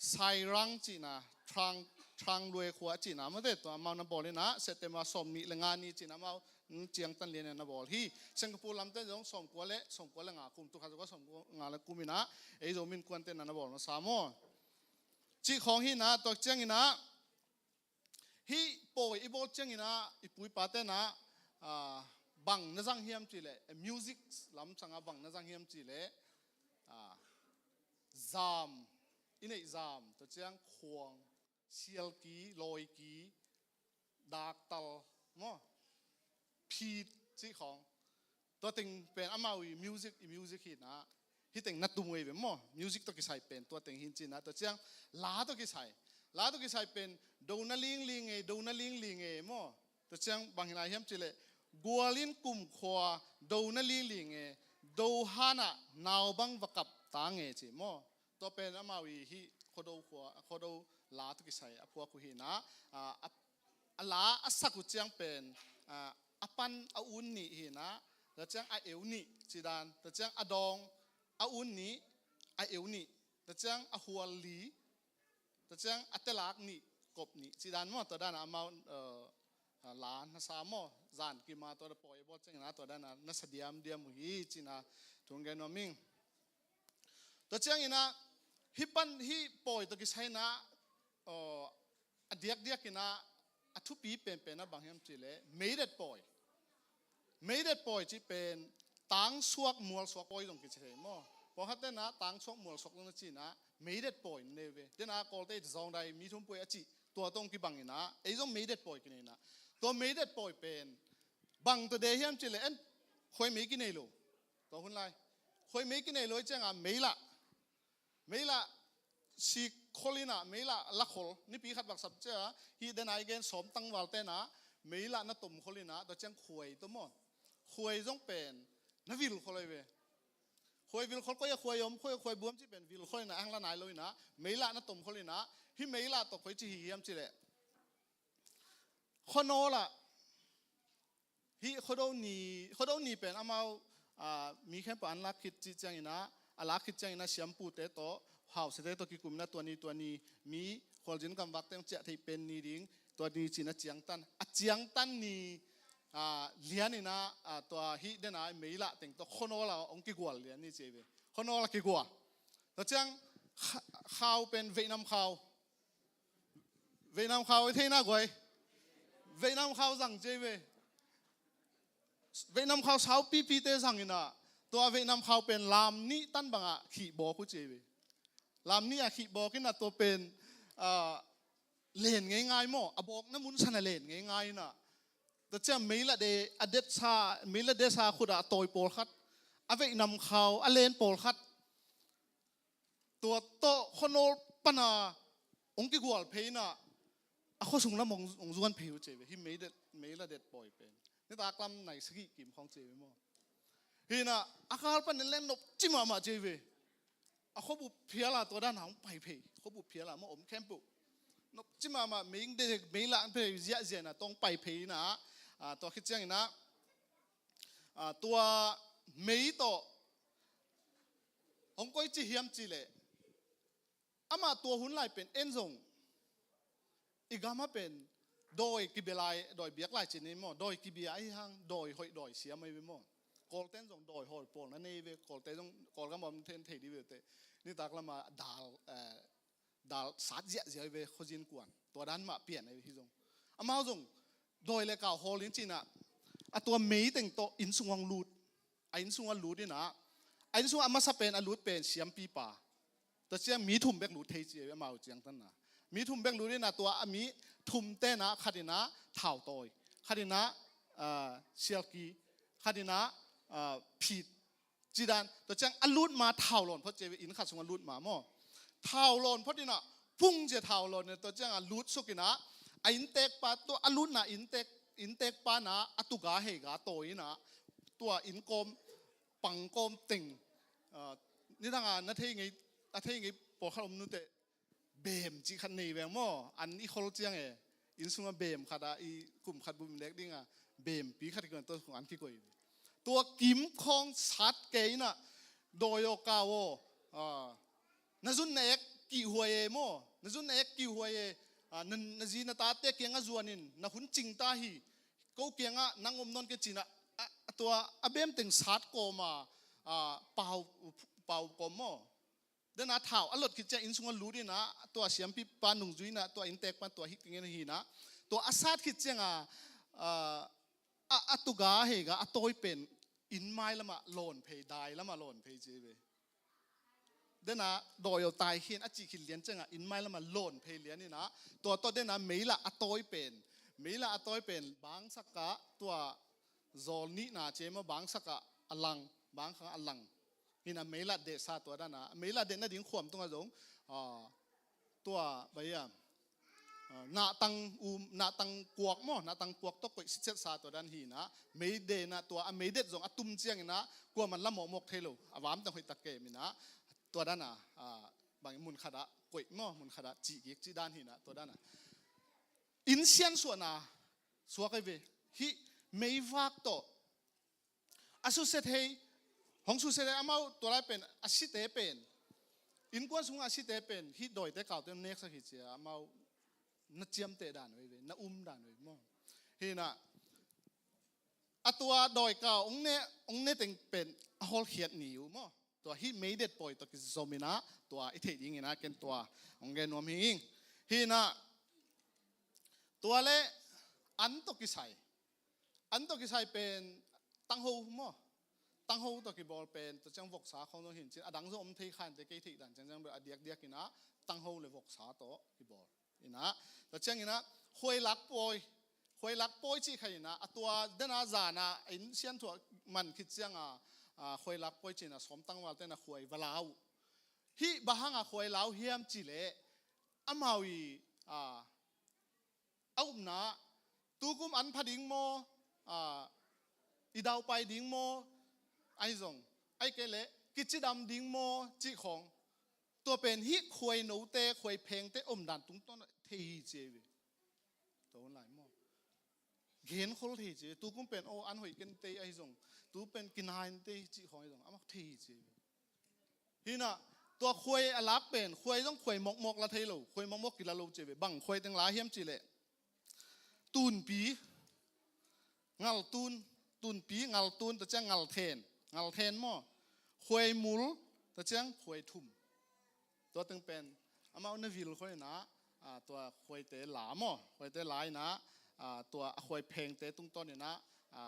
Sairang cihna, Trang, Tranglue khua cihna maw te, tua amau na bawl in ah September sawm nih le nga ni ci-in ah amau, mm, ciangtan lian in na bawl hi. Singapore lamten zong sawm kua le, sawm kua le nga kum, tul khat za kua sawm kua nga le kum in ah ei Zomi Innkuanten ah na bawl masa maw. Cih khawng hi-in ah, tua ciangin ah hih pawi i bawl ciangin ah i pu i paten ah, ah, bang na zang hiam cih leh, eh, music lam sangah bang na zang hiam cih leh, ah, zam, i neih zam, tua ciang khuang, sialki, lawiki, daktal maw, phit cih khawng. Tua teng pen amau i music, i music hi-in ah, hih teng na tum ngei ve maw. Music tawh kisai pen tua teng hi-in ci-in ah, tua ciang la tawh kisai, la tawh kisai pen do na lingling e, do na lingling e maw. Tua ciang bang hi lai hiam cih leh, gual in kumkhua do na lingling e, do han ah nau bang va kap ta nge ci maw. Tua pen amau i hih Khuado khua, Khuado la tawh kisai a phuak uh hi-in ah, ah, a, a la a sak uh ciang pen, ah, a pan a un nih hi-in ah, tua ciang a eu nih cih dan, tua ciang a dawng a un nih, a eu nih, tua ciang a hual li, tua ciang a telak nih, kop nih cih dan maw, tua dan ah amau, eh, ah, la na sa maw, zan kim a tua pawi a bawl ciangin ah tua dan ah na sa diamdiam uh hi ci-in ah thu hong gen nuam ing. Tua ciangin ah hih pan, hih pawi tawh kisai-in ah, aw, a diakdiakin ah a thupi penpen ah bang hiam cih leh meidet pawi. Meidet pawi cih pen tangsuak mualsuak pawi zong kici thei maw. Pawlkhatte'n ah tangsuak mualsuak zong na ci-in ah meidet pawi na nei uh ve. Tua-in ah Kawlte i zawngdai mi thum pawi a cih, tua tawh kibangin ah ei zong meidet pawi kinei-in ah, tua meidet pawi pen bang tawh deih hiam cih leh, en, khuai mei kinei lo. Tua hun lai khuai mei kinei lo ahih ciangin ah meilah, meilah sik khol in ah, meilah la khol, nipi khat vak sap ciang ah, hih tua-in ah i gen sawm tangvalte'n ah meilah na tom khol in ah, tua ciang khuai tawh maw, khuai zong pen na vil khol ahi ve. Khuai vil khol, koi ah khuai om, khuai, khuai buam cih pen vil khol in ah, a hang la nai lo in ah, meilah na tom khol in ah, hih meilah tawh koi ci hi hiam cih leh, khuanawl ah, hih Khuado ni, Khuado ni pen amau, ah, mi khempeuh an lak khit cih ciangin ah, a lak khit ciangin ah siampute tawh, hausate tawh kikum in ah tua ni, tua ni mi khualzin gamvakte hong ciah theih pen ni ding, tua ni ci-in ah ciangtan, a ciangtan ni, ah, lian in ah, ah, tua hih tua-in ah meilah teng tawh khuanawl ah hong kigual lian ni ci ahi ve. Khuanawl ah kigual. Tua ciang kha-, khau pen veihnam khau. Veihnam khau i theihna guai. Veihnam khau zang ci ahi ve. Veihnam khau sau pipite zang in ah, tua veihnam khau pen lam nih tan bangah khihbawk uh ci ahi ve. Lam nih ah khihbawk in ah tua pen, ah, len ngeingai maw, a bawkna mun san ah len ngeingai in ah. Tua ciang meilah de, a detsa, meilah desa khut ah a tawi pawlkhat, a veihnam khau a len pawlkhat, tua tawh khuanawl pan ah hong kigual phei in ah, a khuasung lam hong, hong zuan phei uh ci ahi ve. Hih meidet, meilah det pawi pen nitak lam nai sagih kim khawng ci ahi ve maw. Hi in ah a kal pan in leng nopci mahmah ci ahi ve. A khuabup phial ah tua dan ah hong pai phei. Khuabup phial ah maw, om khempeuh. Nopci mahmah, mei de, meilah phei ziahziah in ah tawh hong pai phei in ah, ah, tua khit ciangin ah, ah, tua mei tawh Hong koici hiam cih leh, amah tua hun lai pen en zong i gam ah pen dawi kibia lai, dawi biak lai ci ni maw, dawi kibia ahi hang, dawi hoih dawi siam ahi ve maw. Kawlten zong dawi hawl pawl na nei ve, Kawlte zong Kawlgam om ten thei di ve te. Nitak lama dal, eh, dal sat ziahziah ahi ve, khuazin kuan. Tua dan mah pian ahi ve hi zong. Amau zong dawi le kau hawl in cinah, a tua mei teng tawh inn sung hong lut. A inn sung a lut inah, a inn sung a masa pen a lut pen siampipa. Tua ciang mi thum bek lut thei ci amau ciang tanna. Mi thum bek lut inah tua a mi thum tenah khat inah thautawi, khat inah, ah, sialki, khat inah, ah, phit. Cidan, tua ciang a lut ma thau lawn phot ci ve, inn khat sung a lut ma maw. Thau lawn phot inah, pung cia thau lawn inah, tua ciang a lut suk inah, a inntekpa, tua a lutna inntek, inntekpa na, a tuga hei ga tawi inah, tua inn kawm, pang kawm teng, ah, nidang a na thei ngei, a thei ngei pawlkhat om nute, beem cih khat nei veng maw, an i khol ciang e. Inn sungah beem khat ah i kum khat bum lek dingah beempi khat i kong an, tua kong an kikoih. Tua kim khawng sat kei inah, dawi aw kau aw, ah, na zun na ek kihhuai e maw, na zun na ek kihhuai e, ah, na, na zi na tate kiangah zuanin na hun cingta hi, ko kiangah nang om nawn kei cinah, ah, tua a beem teng sat kawma, ah, pau, pau kawm maw. Dena thau a lot khit ciang inn sung a lut inah, tua siampipa nungzui inah, tua inntekpa tua hih kingen hi inah, tua a sat khit cianga, ah, a, a tuga hei ga a tawi pen inn mai lamah lawn phei, dai lamah lawn phei ci ve. Dena dawi aw tai khin a cih khit lian cianga inn mai lamah lawn phei lian inah, tua tawh dena meilah a tawi pen, meilah a tawi pen bangsak ah tua zawl nihna ci maw, bangsak ah a lang, bangsak ah a lang. Hinah meilat dehsa tua dana, meilat deh nading khuam tungah zong, ah, tua, bai a, ah, nahtang um, nahtang kuak maw, nahtang kuak tawh koih sitsetsa tua dan hinah, meidehna tua, a meidet zong a tum cianginah, kuaman la mawkmawk thei lo, a vamtang hoihtak kem inah, tua dana, ah, bang mun khatah koih maw, mun khatah cihkik cih dan hinah, tua dana. Innsian suahna, suak ahi ve, hih meivak tawh, a susia thei, hong susia thei, amau tua lai pen, a site pen, innkuan sungah a site pen, hih dawite kaute neksak hi cia, amau na ciamteh dan uh hi ve, na um dan uh hi maw. Hinah, a tua dawi kau, ong ne, ong ne teng pen, a hawlkhiat ni uh maw. Tua hih meidet pawi tawh kizom inah, tua i theih dinginah, ken tua, ong gen nuam hi ing. Hinah, tua le, an tawh kisai. An tawh kisai pen tangho maw? Tangho tawh kibawl pen, tua ciang voksa khawng zong hin cin, a dang zong om thei khan te kei theih dan ciang ciang bel a diakdiak inah, tangho le voksa tawh kibawl. Inah, tua ciang inah, khuailak pawi, khuailak pawi cih kha inah, a tua dena zana, inn sianthuah man khit cianga, a, khuailak pawi cih inah, sawm tangval tena khuai va lau. Hih bang hanga khuai lau hiam cih leh, amau i, a, a upna, tukum an pha ding maw, ah, i daupai ding maw, ahi zong, ahi kei leh, kicidam ding maw, cih khawng. Tua pen hih khuai note, khuai phengte omdan tungtawn thei hi ci ve. Tua hun lai maw. Genkhol thei ci ve. Tukum pen, oh, an hoih ken tei ahi zong. Tu pen kinain tei cih khawng ahi zong. Amah thei hi ci ve. Hinah, tua khuai a lak pen, khuai zong khuai mawkmawk la thei lo, khuai mawkmawk kila lo ci ve, bang khuai teng la hiam cih leh. Tunpi, ngaltun, tunpi, ngaltun, tua ciang ngalthen, ngalthen maw. Khuai mul, tua ciang khuai thum. Tua teng pen, amau na vil khol inah, a, tua khuaite la maw, khuaite la inah, a, tua a khuai phengte tungtawn inah, a,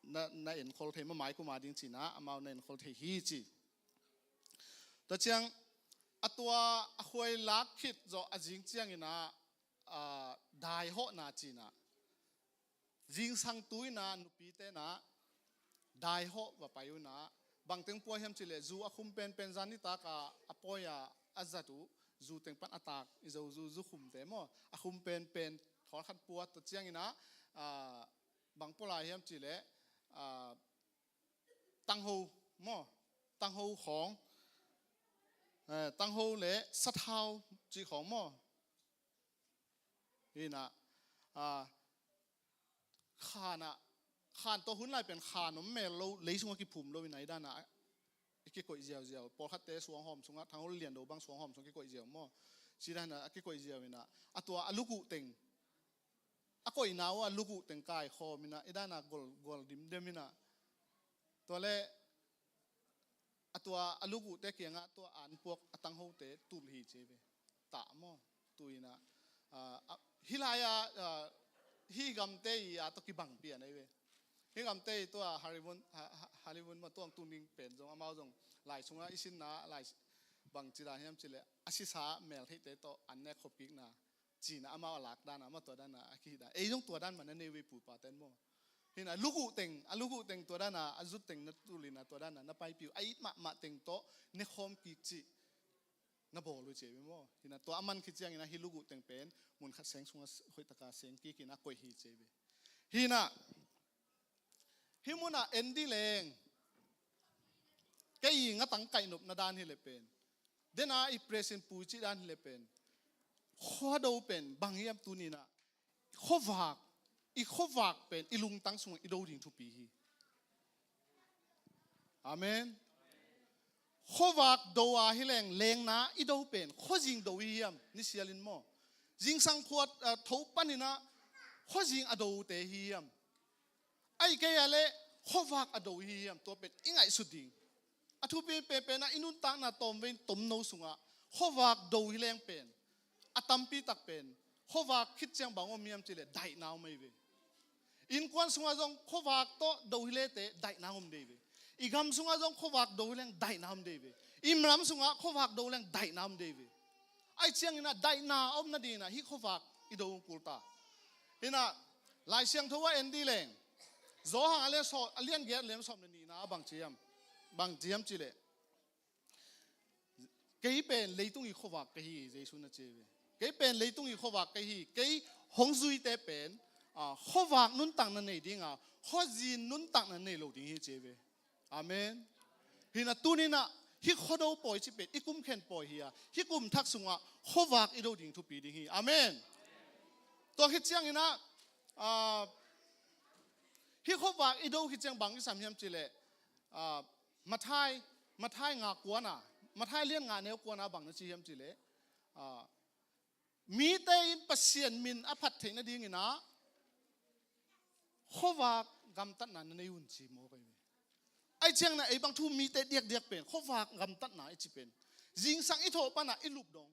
na, na enkhol thei maw, mai kuma ding cinah, amau na enkhol thei hi ci. Tua ciang, a tua a khuai lak khit zawh a zing cianginah, a, daihawhna cinah. Zingsang tu inah, nupi tenah, daihawh va pai unah. Bangteng pua hiam cih leh, zu a khum penpen zan nitak a, a pawi a, a zat uh, zu teng pan a tak, i zo zu, zu khumte maw. A khum penpen, thawlkhat pua tua cianginah, a, bang pua lai hiam cih leh, a, tangho maw, tangho khawng, eh, tangho le sathau cih khawng maw. Hinah, ah, khanah, khan tawh hun lai pen khan om mel lo, lei sungah kiphum lo inah i danah, i kikoih ziauziau. Pawlkhatte suanghawm sungah, Thang Hau Lian Do bang suanghawm sungah kikoih ziau maw. Ci dan a kikoih ziau inah, a tua a luguh teng, a koihna uh a luguh teng kaikhawm inah, i dan a gol, gol dimdem inah. Tua le a tua a luguhte kiangah tua anpuak a tanghote tulh hi ci ve. Tah maw? Tu inah, ah, ah, hih lai-ah, ah, hih gamte i a tawh kibang pian ahi ve. Hih gamte i tua Hollywood, ha, ha, Hollywood mah tuang tuning pen zong amau zong lai sungah i sinna lai bangci dan hiam cileh a sisa meltheihte tawh an nek khop kikna. Cina amau a lak dan a, amau tua dan a, a kihih dan. Ei zong tua dan mah na nei ve pu pa ten maw. Hina luguh teng, a luguh teng tua dan a, a zut teng na tulina tua dan a, na paipih uh. A it mahmah teng tawh, ne khawm kik cih. Na bawl uh ci ve maw. Hina tua a man khit ciangin a hih luguh teng pen, mun khat seng sungah hoihtaka seng kik in a koih hi ci ve. Hina, hih munah en dih leng. Kei i ngatang kaih nopna dan hi le pen. Dena i presin pui cih dan hi le pen. Khuado pen, bang hiam tuninah. Khuavak, i khuavak pen, i lungtang sungah i do ding thupi hi. Amen. Khuavak do a hi leng, lengna i do pen, khuazing do hi hiam, ni sialin maw. Zingsang khuat, ah, tho paninah, khuazing a dote hi hiam. Ai kei a le khuavak a do hi hiam, tua pen i ngaihsut ding. A thupi penpenah i nuntakna tawmvei tomno sungah khuavak do hi leng pen, a tampi tak pen, khuavak khit ciang bang om hiam cileh daihna om ei ve. Innkuan sungah zong khuavak tawh do hi lete daihna om dei ve. I gam sungah zong khuavak do hi leng daihna om dei ve. I ram sungah khuavak do leng daihna om dei ve. Ai cianginah daihna a om nadinah hih khuavak i do kulta. Hinah Lai Siangtho a en dih leng. Zawhang a lian sawm, a lian giat lem sawm le nihna a bang ciam. Bang ciam cileh. Kei pen leitung i khuavak ka hi, Jesu na ci ve. Kei pen leitung i khuavak ka hi, kei hong zuite pen, ah, khuavak nuntakna nei dinga, khuazin nuntakna nei lo ding hi ci ve. Amen. Hinah tuninah, hih khuado pawi cih pen, i kum khen pawi hi a, hih kum thak sungah, khuavak i do ding thupi ding hi. Amen. Tua khit cianginah, ah, hih khuavak i do khit ciang bang i sam hiam cileh, ah, Mathai, Mathai nga kuana, Mathai lian nga neu kuana bang na ci hiam cileh, ah, mite in Pasian min a phat theih nadinginah khuavak gamtatna na nei un ci maw kei ve. Ai ciangna ei bang thu mite diakdiak pen khuavak gamtatna i ci pen. Zingsang i thawh panah i lup dong.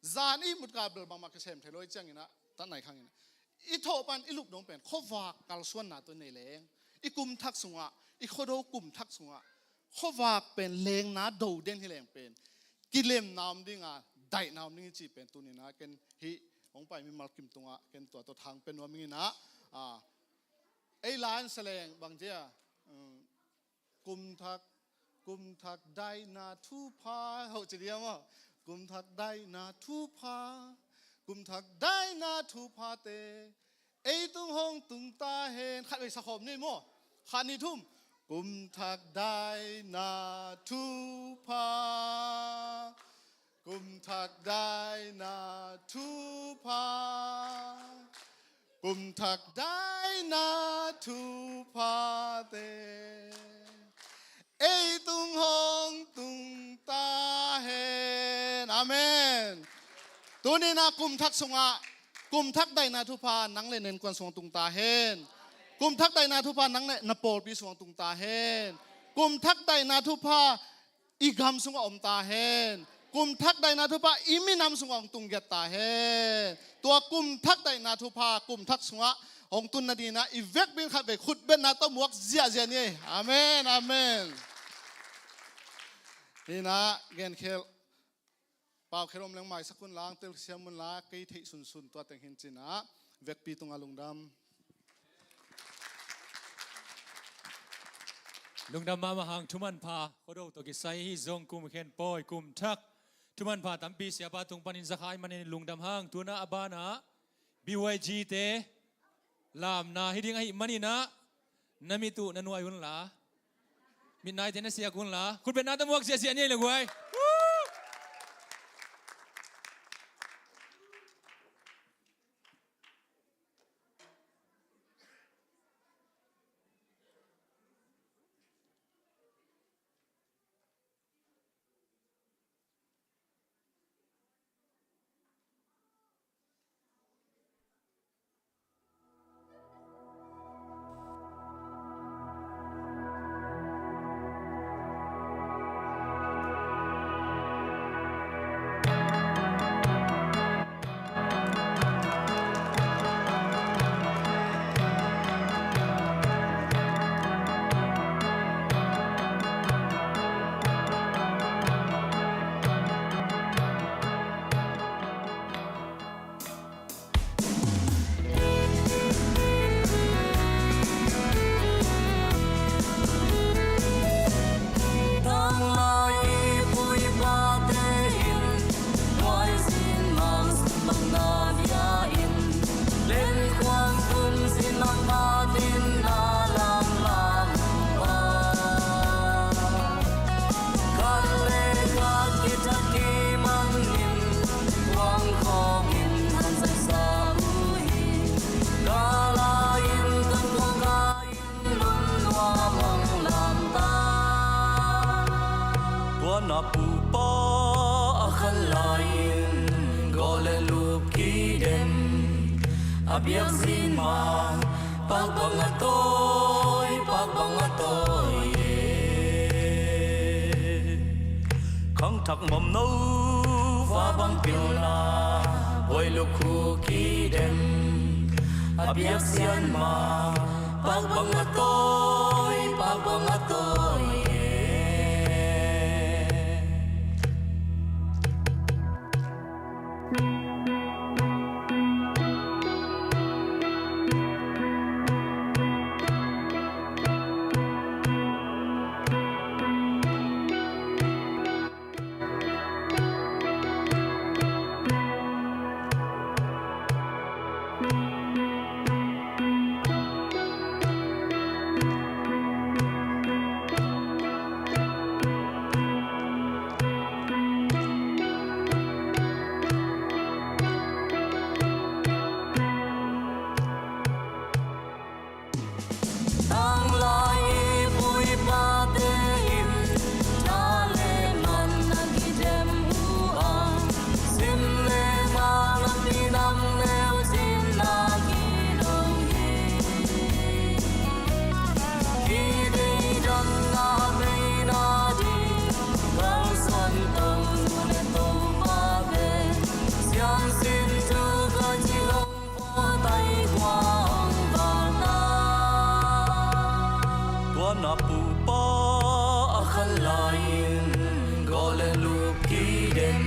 Zan i mutka bel bangmah kisem thei lo i cianginah tatnai khanginah. I thawh pan i lup dong pen khuavak kalsuanna tawh nei leng. I kum thak sungah, i khuado kum thak sungah. Khuavak pen lengna do den hi leng pen. Kilemna om dinga, daihna om ding i cih pen tuninah, ken hih hong pai mimal kim tungah, ken tua tawh thang pen nuam inginah, ah, ei lai an sa leng bang cia, um, kum thak, kum thak daihna thupha, hoh ci dia maw? Kum thak daihna thupha, kum thak daihna thuphate, ei tung hong tung ta hen. Khat vei sakhawm ni maw? Khat ni thum. Kum thak daihna thupha. Kum thak daihna thupha. Kum thak daihna thuphate. Ei tung hong tung ta hen. Amen. Tuninah kum thak sungah, kum thak daihna thupha nang le na innkuan sungah tung ta hen. Kum thak daihna thupha nang le na pawlpi sungah tung ta hen. Kum thak daihna thupha i gam sungah om ta hen. Kum thak daihna thupha i minam sungah hong tung giat ta hen. Tua kum thak daihna thupha, kum thak sungah hong tun nadinah i vekpi in khat vei khutbetna tawh muak ziahziah ni. Amen, amen. Hinah, genkhel, paukhelh om leng maisak unla, angtel siam unla, kei theih sunsun tua teng hin cinah, vekpi tungah lungdam. Lungdam mahmah hang, thumanpha, Khuado tawh kisai hi zong kum khen pawi, kum thak. Thumanpha tampi siapa tung panin zakhai manin lungdam hang, tunah a banah, B Y G te, lamna hi ding ahih maninah, na mit uh na nuai unla, mitnaite na siak unla, khutbetna tawh muak ziahziah ni ei le guai. lup kidem, a biakzin ma pak bang a tawi, pak bang a tawi e. Khangthak mamno va bang pilna, buai lukhu kidem, a biakzin ma pak bang a tawi, pak bang a tawi e. Tanglai i pu i pate in tha le man a kidem uh a, sim le mang a pinam neu cin a kido hi. Kideidanna bei nading kalsuan Tonu le Topa pen siangsin thu ka ci lo. Tua na pupa a khan lai-in gawl le lup kidem,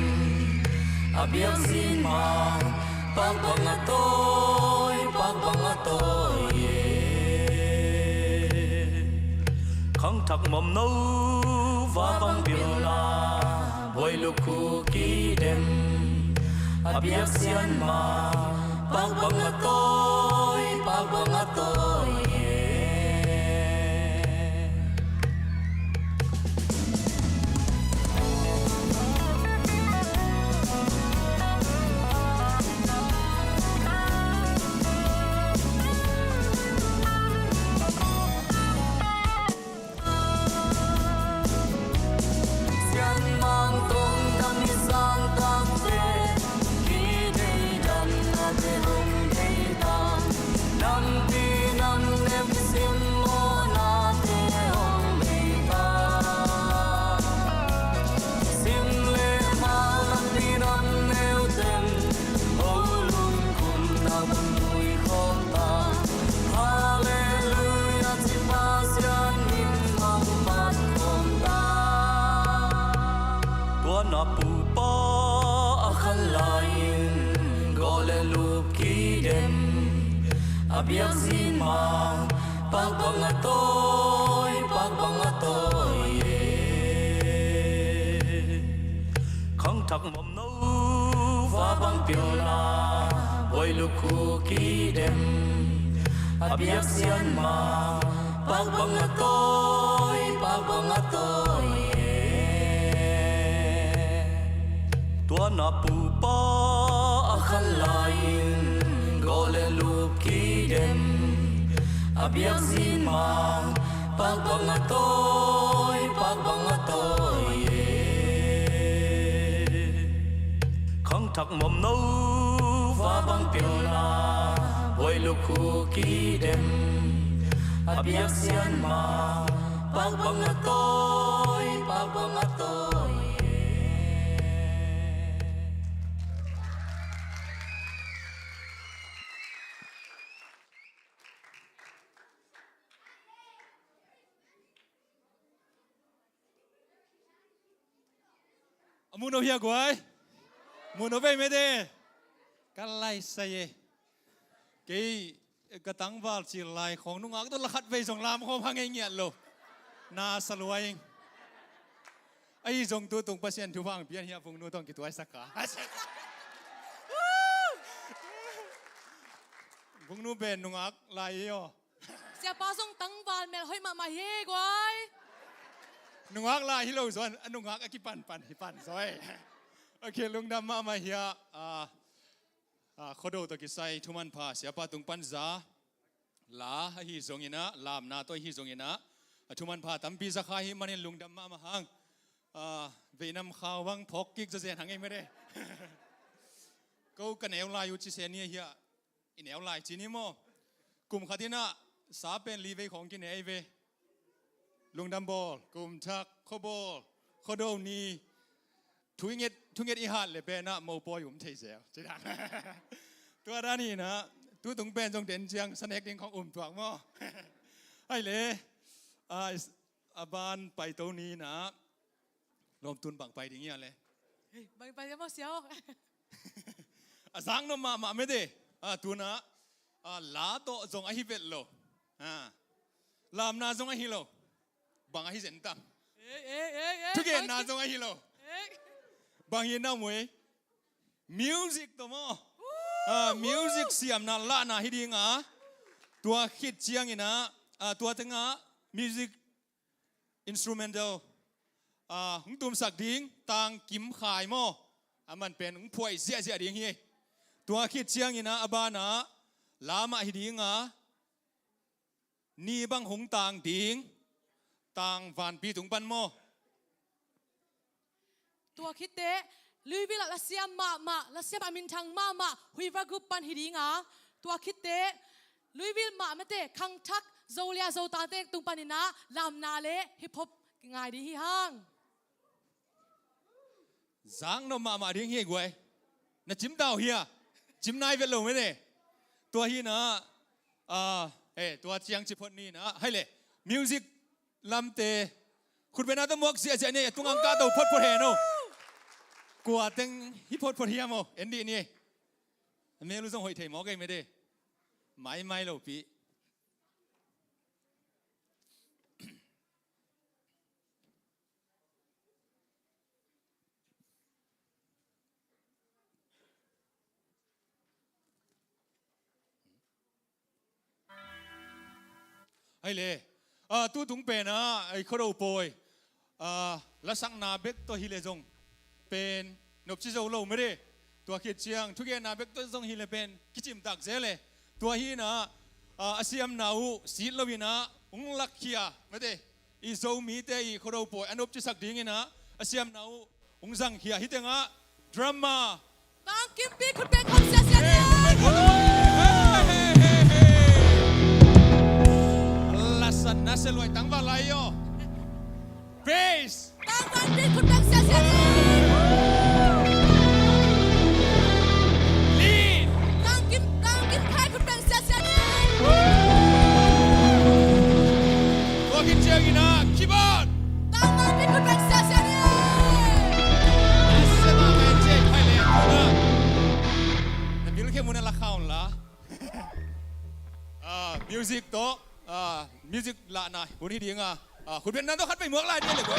a biakzin ma pak bang a tawi, pak bang a tawi e. Khangthak mamno va bang pilna, buai lukhu kidem, a biakzin ma pak bang a tawi, pak bang a tawi e. Sianmang tungtang i sangtangte, kideidanna te hong deita, nampi namnem i simmawhnate hong deita. Sim le mang nampi namneu ten, ho lungkhumna bang mui khawm ta. Halleluia ci Pasian min hong phat khawm ta. Tua na pupa a khan lai-in gawl le lup kidem, a biakzin ma pak bang a tawi, pak bang a tawi e. Khangthak mamno va bang pilna, buai lukhu kidem, a biakzin ma pak bang a tawi, pak bang a tawi e. Tua na pupa a khan lai-in gawl le lup kidem, a biakzin ma pak bang a tawi, pak bang a tawi e. Khangthak mamno va bang pilna, buai lukhu kidem, a biakzin ma pak bang a tawi, pak bang a tawi e. A mu no hia guai? Mu no vei mede. Ka laisai e. Kei ka tangval cil lai khong nungak tawh la khat vei zong lam khawm hang ei ngiat lo. Na sa luai ing. Ahi zong tu tung Pasian thu vang pian hia Vungnu tawh kituaisak ka. Vungnu pen nungak lai hi aw. Siapa zong tangval mel hoih mahmah hi guai. Nungak lai hi lo zaw, a nungak a kipanpan hi pan zaw e. Ok, lungdam mahmah hi a, a, a, Khuado tawh kisai thumanpha Siapa tung pan za la ahi zongin ah, lamna tawh ahi zongin ah, a thumanpha tampi za kha hi manin lungdam mahmah hang. A, veinam khau bang phawk kik zawzen hang ei mede. Ko ka neu lai uh ci se ni ahi a, i neu lai ci ni maw. Kum khat in ah sa pen li vei khawng kine ei ve. Lungdam bawl, kum thak, khua bawl, khua do ni. Thu i nget, thu nget i hat le pen ah mopawi um thei zel. Ci dan. Tua dan in ah, tu tung pen zong den ciang sa nek ding khawng um tuak maw. Ai le, a, a ban paito ni in ah, lawmtun bang pai ding hia le? Hei, bang pai ding maw sia aw. A zak nop mahmah mete. A, tu in ah, a, la tawh zong ahi vet lo. A, lamna zong ahi lo. Bang ahi zen tam? Ei, ei, ei, ei, thugenna bang zong ahi lo. Ei. Bang hi na mui? Music tawh maw. A, music siamna lahna hi ding a. Tua khit ciangin ah, a, tua teng ah music instrumental, a, hong tumsak ding Tang Kim Khai maw. A man pen hong phuai ziahziah ding hi. Tua khit ciangin ah a ban ah la mah hi ding a, ni bang hong tang ding Tang Van Pi tung pan maw. Tua khit teh Louisville ah lasiam mahmah, lasiam a minthang mahmah Huiva Group pan hi ding a. Tua khit teh Louisville mah mete khangthak Zolia Zotangte tung pan in ah lamna le hip hop ngai ding hi hang. Zak nop mahmah ding hi guai. Na cim tau hia? Cim nai vet lo mene. Tua hi in ah, a, e, tua ciang ci phot ni in ah. Hai le, music lamte khutbetna tawh muak ziahziah ni, a tung ang kah to photphot hen o. Kua teng hi photphot hiam o, en dih ni. A mel uh zong hoih thei mawk ei mete. Maimai lo pi. Hai le, a, tu tung pen ah, ei, Khuado pawi, a, lasakna bek tawh hi le zong pen nopci zo lo mete. Tua khit ciang thugenna bek tawh zong hi le pen kicimtak zel e. Tua hi in ah, a, a siamna uh sit lo in ah hong lakkhia mete. I Zomite i Khuado pawi a nopcisak ding in ah a siamna uh hong zangkhia. Hih teng ah drummer Tang Kim Pi khut beng kham siasia ni. Lasan na se luai tang va lai yo. Bass. Tang Van Pi khut beng siasia ni. Lead. Tang Kim, Tang Kim Khai khut beng siasia ni. Tua khit ciangin ah keyboard. Tang Van Pi khut beng siasia ni. Ase ma men che khai le na. Na bil khe mun a la khaun la. Ah, music tawh, ah, music lahna hun hi ding a, ah, khutbetna tawh khat pei muak lai ding le ko.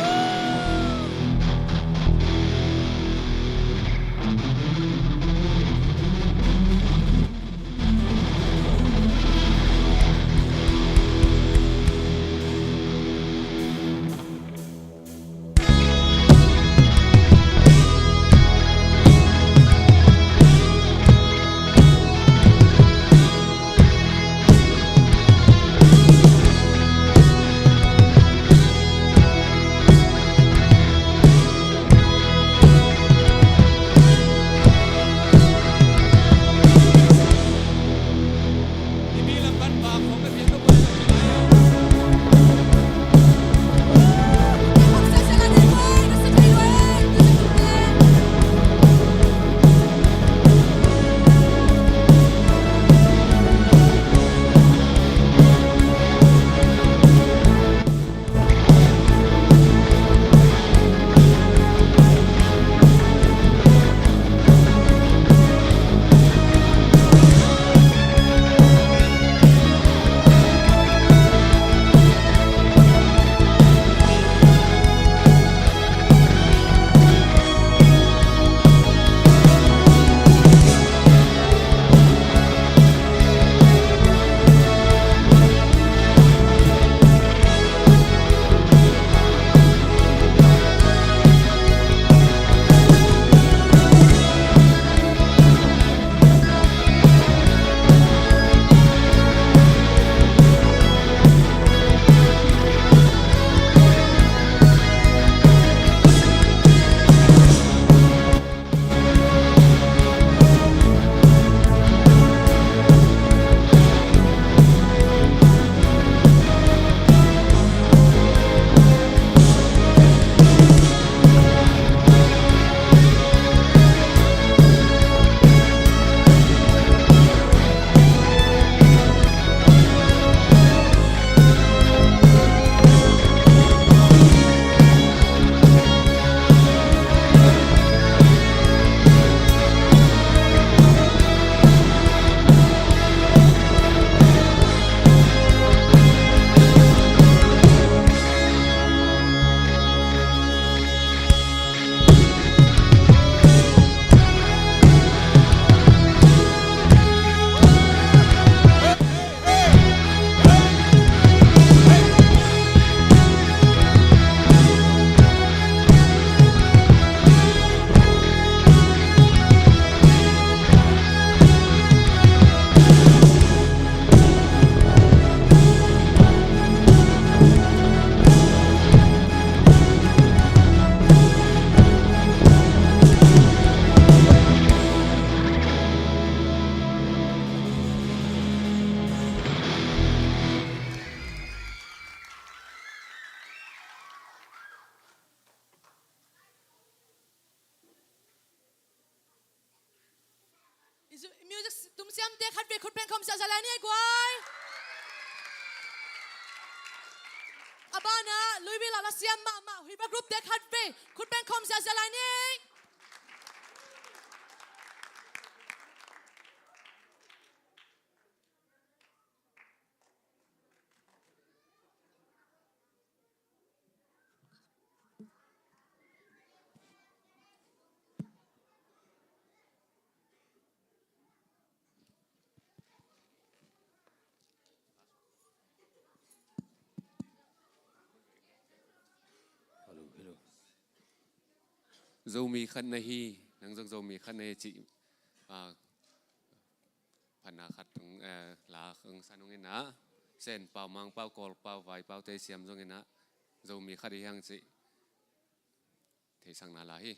Siamte khatvei khut beng khawm ziahziah lai ni ei guai. A banah Louisville ah la siam mahmah Huipa group te khatvei khut beng khawm ziahziah lai ni ei. Hello, hello. Zomi khat na hi, nang zong Zomi khat na hi cih, ah, phatna khat hong, eh, la hong san hong in ah, Sen pau, Mang pau, Kawl pau, Vai pau te siam zong in ah, Zomi khat hi hang cih theihsakna la hi.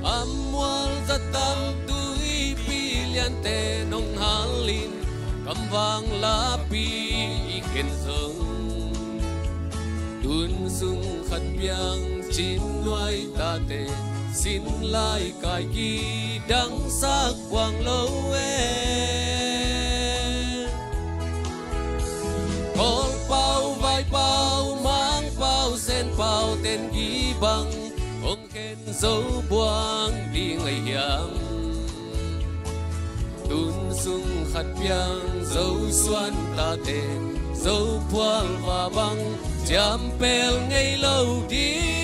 A mual za tam tuipi liante nong halin, kamvang lapi i khen zong, tun sung khat piang cin nuai tate, sin lai kai kidangsak puang lo e. Kawl pau, Vai pau, Mang pau, Sen pau ten kibang, hong khen zo buang ding ahi hiam? Tun sung khat piang Zo suan tate, Zo phual va bang ciampel ngei lo ding.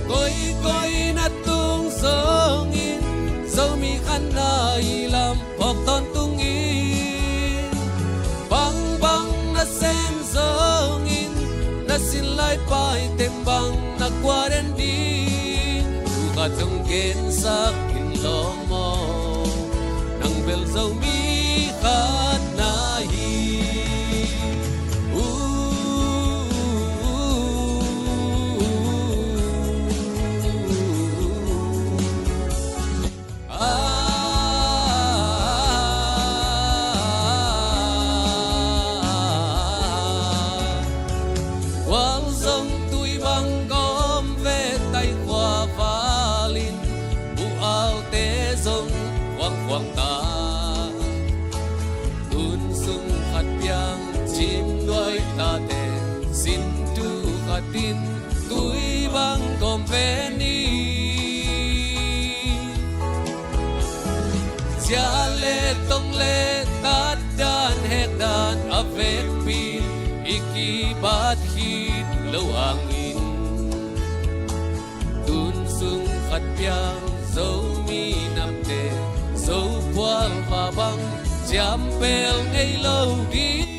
Koikoi na tung zongin Zomi khat na hi lam phawk tawntung in, bangbang na sem zongin, na sin lai pai tembang na kua den ding. Thu khat hong gensak in lawm aw, nang bel Zomi khat na hi. Uh. Gualzong tui bang gawm ve, tai khua valin bualte zong khuangkhuang ta. Tun sung khat piang cim nuai tate, sin tu khatin tui bang gawm ve ni. Sia le tong le tat dan hek dan a vekpi i kibat khit lo hangin, tun sung khat piang Zomi namte, Zo phual va bang ciampel ngei lo ding.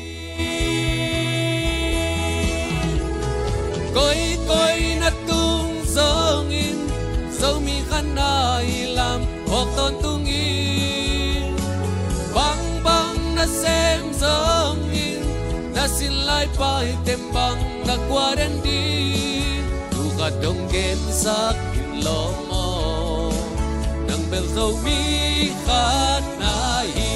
Koikoi na tung zongin Zomi khat na hi lam phawk tawntung in, bangbang na sem zongin, na sin lai pai tembang na kua den ding. Thu khat hong gensak in lawm aw, nang bel Zomi khat na hi.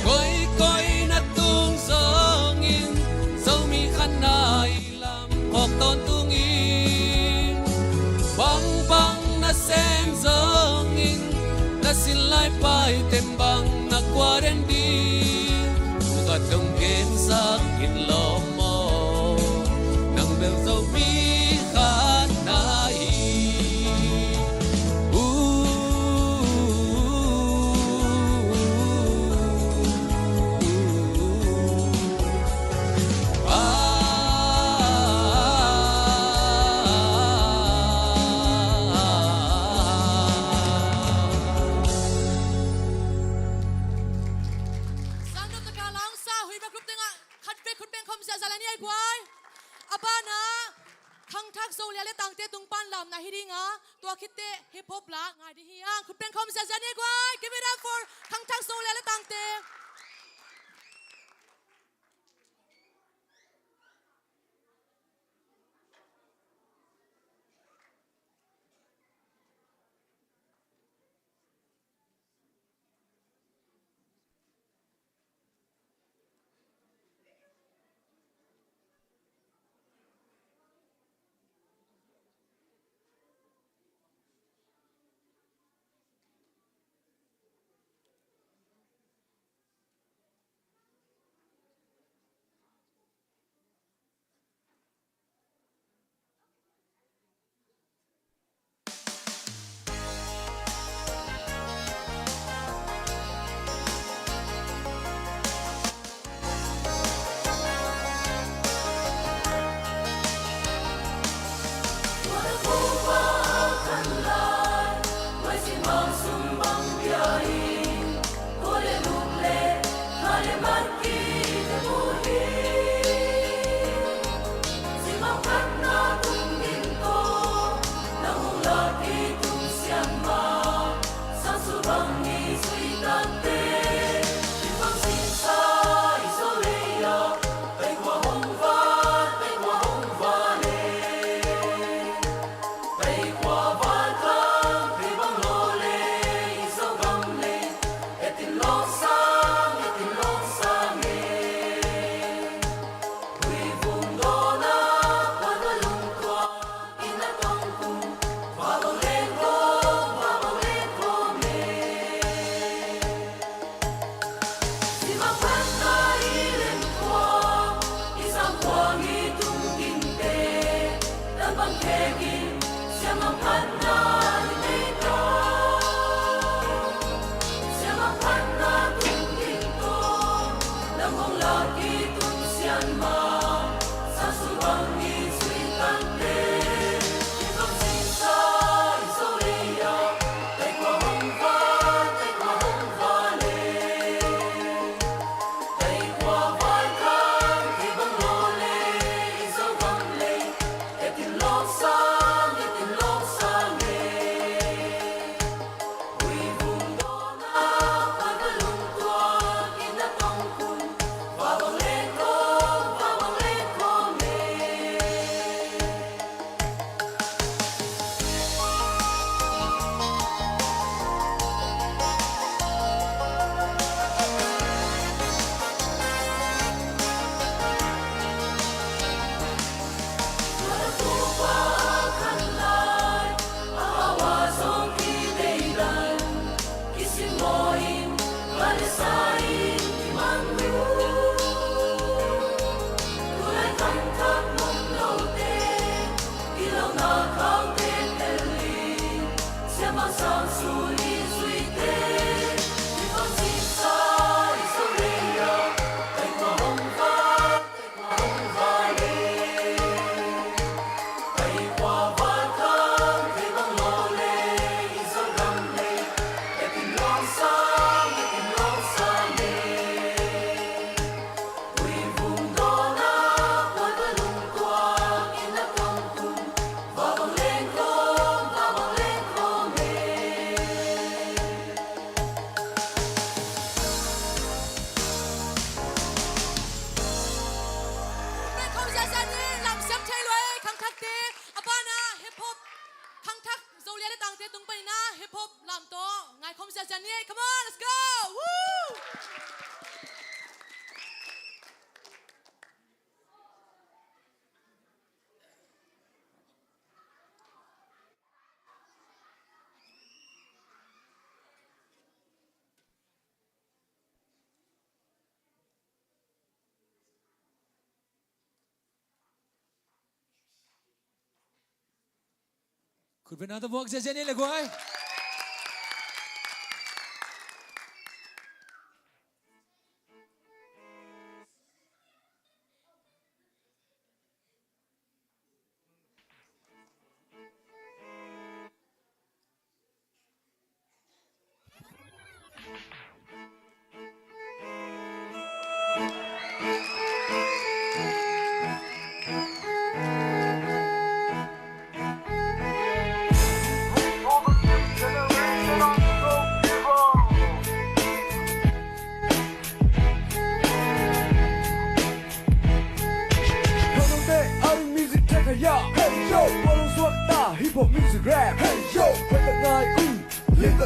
Koikoi na tung zongin Zomi khat na hi lam phawk tawntung in, bangbang na sem zong le Tangte tung pan lamna hi ding a, tua khit teh hip hop la ngai ding hi hang. Khut beng khawm ziahziah ni guai. Give it up for Khangthak Zolia le Tangte. Khut beng khawm ziahziah ni, lam siam thei lua ei, khangthakte. A banah hip hop, khangthak Zolia le Tangte tung panin ah hip hop lam tawh ngaikhawm ziahziah ni ei. Come on, let's go! Woo! Khutbetna tawh vuak ziahziah ni le guai.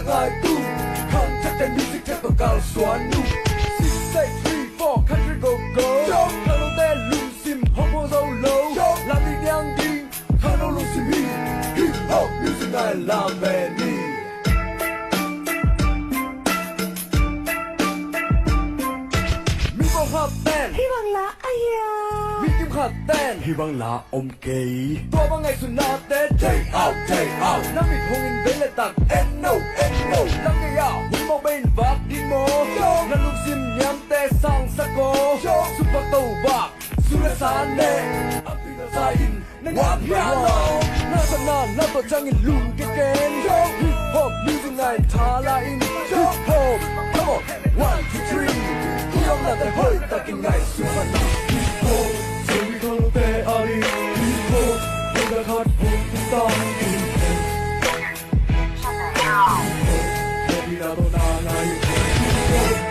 Ngai tu, khang chat ten music chat pakal suan nu. Six, eight, three, four, country go go. Show. Khang lo te lungsim hong hong zo lo. Show. Lam ding yang ding, khang lo lungsim hi. Hip hop music ngai lam ve ni. Mi bawng khat ten. Hi bang la a hia. Mi kim khat ten. Hi bang la om kei. Tua bang ngaihsutnate day out, day out. Na mit hong in vei le tak en no, en no. Lam gei ah hun mawk bei in vak ding maw. Na lungsim niamte sang sak aw. Suk vak to vak, suk le sa ne. A pi na sa in na ngam hia lo. Na sa na na to ciangin lung ke ken. Hip hop music ngai tha la in. Hip hop, come on. One, two, three. Hih om na te hoih takin ngaihsun na. Hip hop, Zomi Khangnote a ding. Hip hop, hong ka khat hong tung tang in. Hip hop, hong ina to na ngai. Hip hop.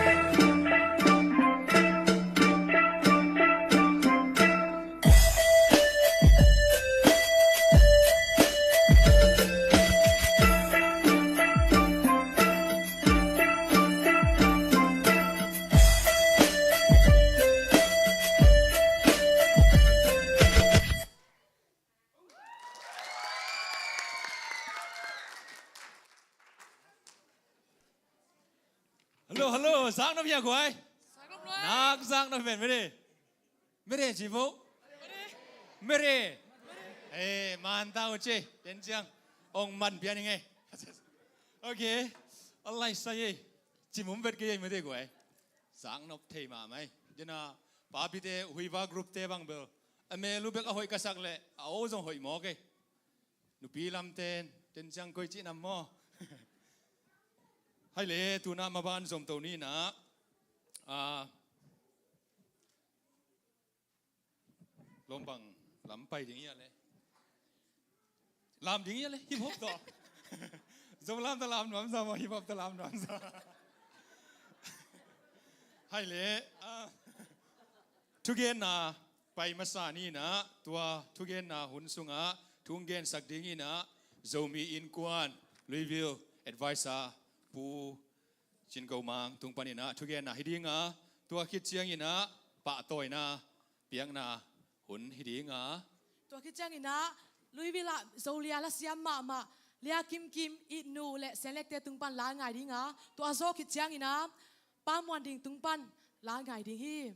Hello, hello. Zak nop hia guai? Zak nop nuai. Nak zak nop ven, mede. Mede ci vo. Mede. Eh, man tau ci. Ten ciang ong man pian ing e. Okay. Alai sa ye. Ci mum vet ke ye mede guai. Zak nop thei mahmah e. Jena papite Huiva group te bang bel a mel uh bek a hoih ka sak le a o zong hoih mawk e. Nupi lamten, ten ciang koi cih nam maw? Hai le, tuna maban zomto ni na. Ah, lombang lam pai ding ia le. Lam ding ia le, hip hop to. Zom lam ta lam nuam sa maw, hip hop ta lam nuam sa. Hai le, ah, thugenna pai masa ni na, tua thugenna hun sungah thu hong gensak ding ina, Zomi Innkuan Louisville Advisor Pu Cin Go Mang tung pan ina thugenna hi dinga, tua khit ciang ina pahtawina piakna hun hi dinga. Tua khit ciang ina Louisville ah Zolia la siam mahmah Lia Kim Kim, Itnu le Senlekte tung pan la ngai dinga, tua zawh khit ciang ina Pa Muan Ding tung pan la ngai ding hi.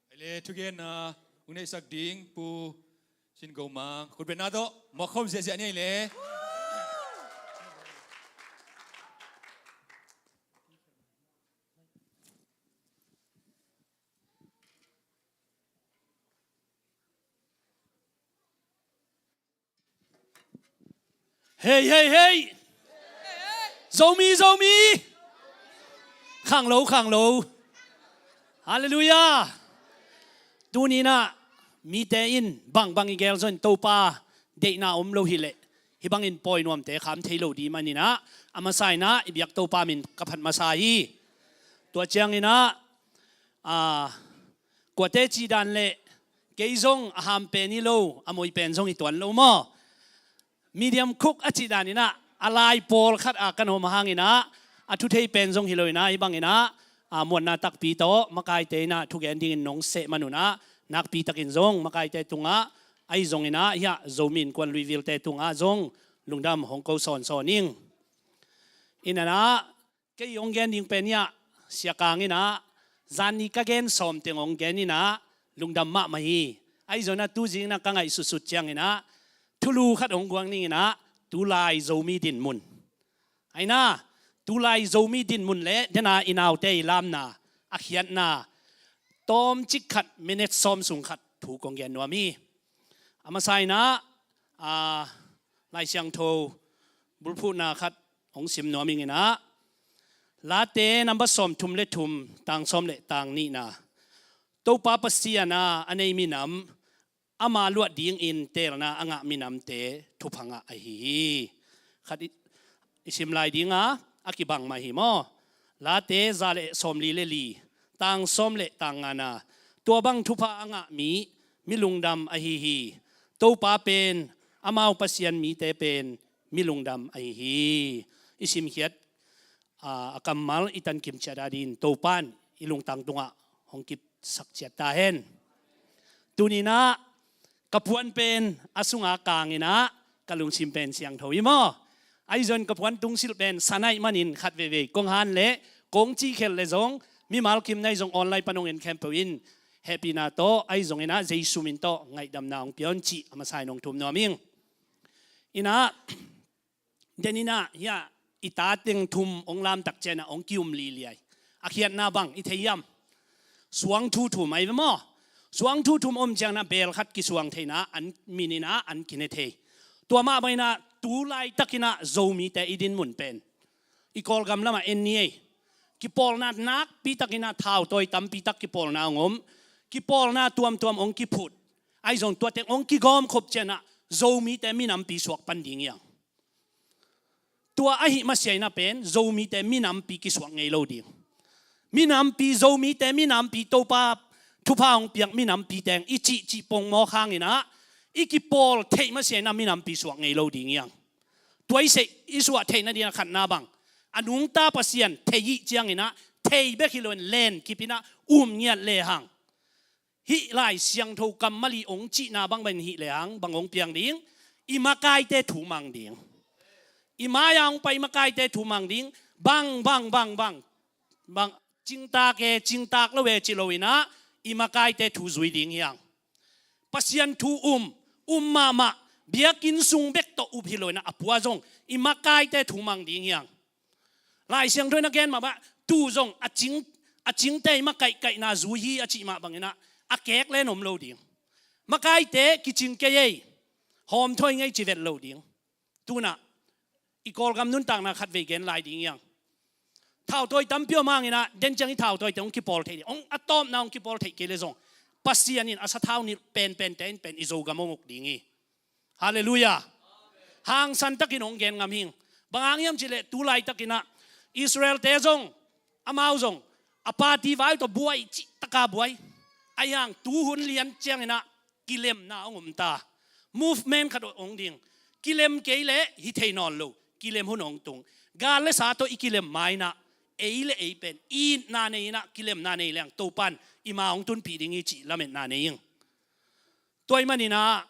Ai le, thugenna hong neihsak ding Pu Cin Go Mang, khutbetna tawh mawk khawm ziahziah ni ai le. Hei, hei, hei! Zomi, Zomi! Khanglo, khanglo! Halleluiah! Tuni inah mite in bangbang i gel zong Topa deihna om lo hileh hih bangin pawi nuamte kham thei lo dih maninah a masa inah i biak Topa min ka phat masa hi. Tua cianginah, aa, kuate cihdan le kei zong a ham pen hi lo, a moi pen zong hi tuan lo maw? Medium cook a cihdan inah a lai pawlkhat a kan hawm a hanginah a thuthei pen zong hi lo inah hih banginah, aa, muanna takpi tawh makaite inah thugen dingin nong seh manunah nakpi takin zong makaite tungah ahi zonginah hiah Zomi Innkuan Louisville-te tungah zong lungdam hong ko sawnsawn ing. Inanah kei hong gen ding pen hiah Sia Kang inah zanni ka gen sawm teng hong gen inah lungdam mahmah hi. Ahi zonah tu zinginah ka ngaihsutsut cianginah thulu khat hong guang ninginah tulai Zomi dinmun, aina tulai Zomi dinmun le dena i naute i lamna a khiatna tawmcik khat minute sawm sung khat thu kong gen nuam hi. A masa inah, aa, Lai Siangtho bulphuhna khat hong sim nuam inginah Late number sawm thum le thum, tang sawm le tang nihna. Topa Pasian a a nei minam, ama luah dingin teelna a ngah minamte thupha ngah ahi hi. Khat i, i sim lai dinga a kibang mah hi maw? Late za le sawmli le li, tang sawm le tang ngana. Tua bang thupha a ngah mi, mi lungdam ahi hi. Topa pen, amau Pasian mite pen mi lungdam ahi hi. I simkhiat a, a kammal i tankim ciat a dingin Topa'n i lungtang tungah hong kipsak ciat ta hen. Tuninah ka puan pen a sunga kanginah ka lungsim pen siangtho hi maw? Ahi zong ka puan tungsilh pen san ahih manin khat veivei kong han le kong cihkhelh le zong mimal kim na hi zong online pan hong en khempeuh in hehpihna tawh ahi zonginah Jesu min tawh ngaihdamna hong pia un cih a masa in hong thum nuam ing. Inah deninah hiah i ta teng thum hong lamtak cianah hong ki-um liliai. A khiatna bang i thei hiam? Suangthu thum ahi ve maw? Suangthu thum om cianginah beel khat kisuang thei inah an mininah an kine thei. Tua mah banginah tu laitakinah Zomite i dinmun pen i Kawlgam lamah en ni ei. Kipawlna nakpitakinah thautawi tampitak kipawlna hong om. Kipawlna tuamtuam hong kiphut. Ahi zong tua teng hong kigawmkhop cianah Zomite minampi suak pan ding hiang. Tua ahi masiaina pen Zomite minampi kisuak ngei lo ding. Minampi Zomite minampi Topa thupha hong piak minampi teng i cihcih pongmawk hanginah i kipawl theih masiaina minampi suak ngei lo ding hiang. Tua i seih i suah theihna dingah khatna bang a nungta Pasian thei ih cianginah thei bek hi loin len kipinah um ngiat lehang hih Lai Siangtho kammal i hong cihna bang bang hih lehang bang hong piang ding? I makaite thu mang ding. I mai-a hong pai i makaite thu mang ding. Bang bang bang bang bang cingtak e cingtak lo e ci loinah i makaite thu zui ding hiang. Pasian thu um um mahmah biakinn sung bek tawh up hi loinah a pua zong i makaite thu mang ding hiang. Lai Siangtho in a gen mah bang tu zong a cing a cingte i makaihkaihna zui hi a cih mah banginah a kek len om lo ding. Makaite kicing kei ei hawmthawi ngei ci vet lo ding. Tunah i Kawlgam nuntakna khat vei gen lai ding hiang. Thautawi tampi om hanginah den ciang i thautawite hong kipawl theih ding hong a tawpna hong kipawl theih kei le zong Pasian in a sathau nilh penpente in pen i Zogam hong uk ding hi. Halleluiah. Hangsan takin hong gen ngam hing. Bang hang hiam cihleh tu laitakinah Israelte zong amau zong a party vai tawh buai cihtaka buai. Ahi hang tu hun lian cianginah kilemna hong om ta. Movement khat hong ding. Kilem kei leh hi thei nawn lo. Kilem hun hong tung. Gal le sa tawh i kilem mainah ei le ei pen i itna nei inah kilemna nei leng Topa'n i ma hong tunpih ding hi cih lametna nei ing. Tua ih maninah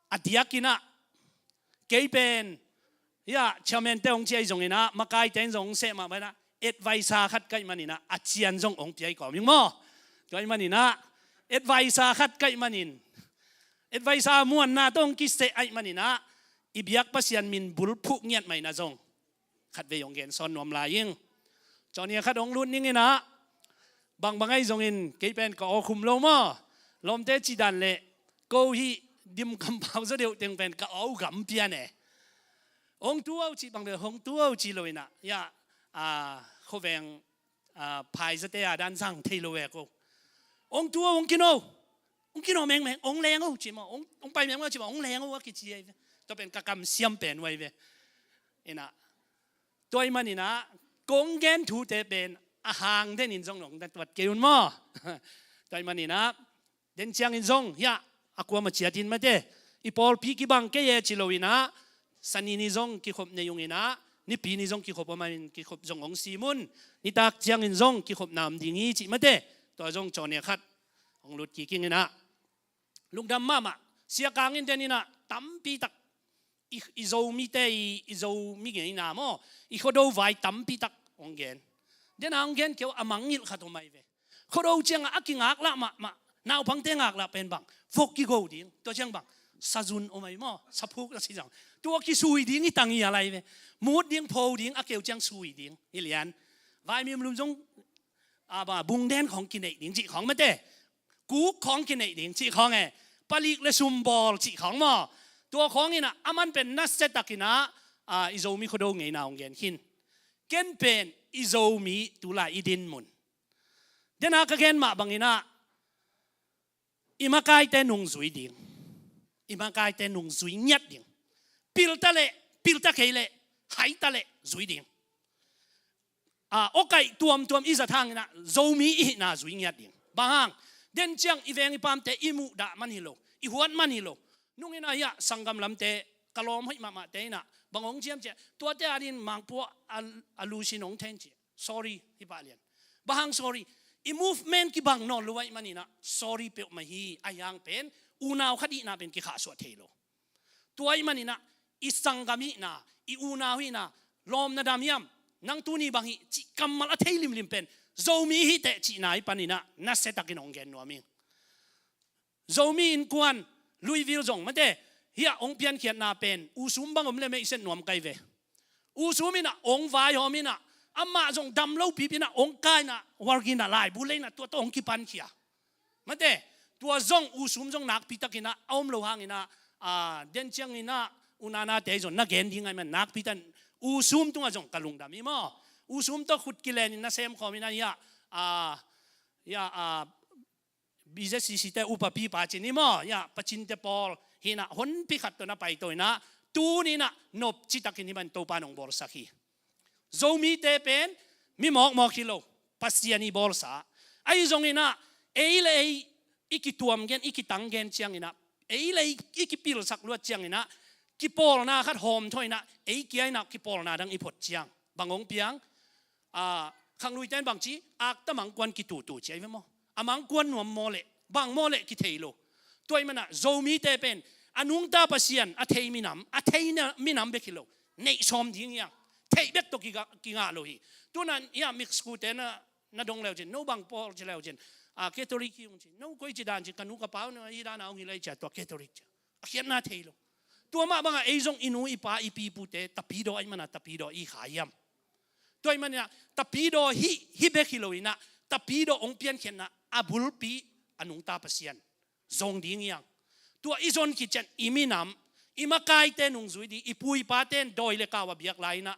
a diakinah kei pen hiah chairman-te hong ciai zonginah makaite in zong hong seh mah banah advisor khat ka hih maninah a cian zong hong pia hi kawm ing maw? Tua ih maninah advisor khat ka hih manin advisor muanna tawh hong kiseh ahih maninah i biak Pasian min bul phuh ngiat maina zong khat vei hong gensawn nuam lai ing. Cawnia khat hong lut ninginah bangbang ahi zongin kei pen ka aw khum lo maw? Lawmte cih dan leh ko hih dim kampau zaw deuh teng pen ka aw gam pian e. Hong tu aw cih bang deuh hong tu aw cih loinah hiah a khuaveng a phaizate a dan zang thei lo e ko. Hong tu aw hong kino. Hong kino mengmeng hong leng aw cih maw hong pai mengmeng cih maw hong leng aw a kici ahi ve. Tua pen ka kamsiam pen uh ahi ve. Inah tua ih maninah kong gen thute pen a hang denin zong nong na tuat kei un maw? Tua ih maninah den ciangin zong hiah a kuama ciatin mate i pawlpi kibang kei e ci loinah sani ni zong kikhop nei unginah nipi ni zong kikhop a manin kikhop zong hong sim un. Nitak ciangin zong kikhopna om ding hi cih mate tua zong cawnia khat hong lut kikinginah lungdam mahmah. Siakangin deninah tampitak i, i Zomite i, i Zomi ngeina maw i Khuado vai tampitak hong gen. Dena hong gen keu a mangngilh khat om ahi ve. Khuado ciangah a kingaklah mahmah naupangte ngaklah pen bang vok kigo ding tua ciang bang sazun om ahi maw saphuk a si zang tua kisui ding i tang i a lai ve. Mut ding pho ding a keu ciang sui ding i lian. Vaimim lum zong a ba bungden khawng kineih ding cih khawng mate. Kuk khawng kineih ding cih khawng e. Palik le sumbawl cih khawng maw? Tua khawnginah a man pen nasia takinah i Zomi Khuado ngeina hong gen khin. Ken pen i Zomi tulai i dinmun dena ka gen mah banginah i makaite nungzui ding. I makaite nungzui ngiat ding. Pilta leh pilta kei leh haita leh zui ding. A awkaih tuamtuam i zat hanginah Zomi i hihna zui ngiat ding. Bang hang den ciang i veng i pamte i muhdah man hi lo i huat man hi lo. Nunginah hiah sanggam lamte a lawm hoih mahmahte in ah bang hong ci hiam cih leh, tuate adingin Mangpua a, a lusin hong thei in ci. Sorry, hi pah lian. Bang hang sorry? I movement kibang nawn lo ahih manin ah sorry peuhmah hi. Ahi hang pen unau khat hihna pen kikhahsuah thei lo. Tua ahih manin ah i sanggam hihna, i unau hihna, lawm na dam hiam, nang tuni bang hi cih kammal a thei limlim pen Zomi hi teh cihna hi panin ah nasiatakin hong gen nuam ing. Zomi Innkuan, Louisville zong mate, hiah hong piankhiatna pen U Sum bang om leh meihset nuam kai ve. U Sum in ah hong vaihawm in ah, amah zong dam lopi pi in ah hong kai in ah, hualgin ah laibu lei in ah tua tawh hong kipankhia. Mate, tua zong U Sum zong nakpitakin ah a om lo hangin ah, a, den ciangin ah U Nana te zong na gen ding ahih man nakpitakin U Sum tungah zong ka lungdam hi maw. U Sum tawh khut kilenin na semkhawm in ah hiah, a, hiah, a, B Z C C te upapi pa cin hi maw, hiah, Pa Cinte pawl hi in ah honpi khat tawh na paito in ah, tuni in ah nopcitakin hih man Topa in hong bawlsak hi. Zomite pen mi mawkmawk hi lo, Pasian i bawlsa. Ahi zongin ah ei le ei i kituam gen, i kitang gen ciangin ah, ei le ei i kipilsak luat ciangin ah, kipawlna khat hawmthawh in ah, ei kia in ah kipawlna dang i phot ciang bang hong piang? A, khangluite in bang ci, akta mangkuan kitutu ci ahi ve maw. A mangkuan nuam maw leh, bang maw leh kithei lo. Tua ahih man ah Zomite pen a nungta Pasian a thei minam, a thei na minam bek hi lo, neih sawm ding hi hang. Theih bek tawh kiga, kingah lo hi. Tu in ah hiah mixed school te na, na dong le uh cin, no bang pawl ci le uh cin, a, Catholic hi ung ci, no koi ci dan ci, ka nu ka pa uh na hi dan a hong hi lai ci a, tua Catholic ci a, a khiatna thei lo. Tua mah bang ah ei zong i nu i pa i pi i pute Tapidaw ahih man ah Tapidaw i kha hiam? Tua ahih manin ah Tapidaw hih, hih bek hi lo in ah, Tapidaw hong piankhiatna a bulpi a nungta Pasian zong ding hi hang. Tua i zon khit ciang i minam, i makaite nungzui ding, i pu i pate in dawi le kau a biak lai in ah,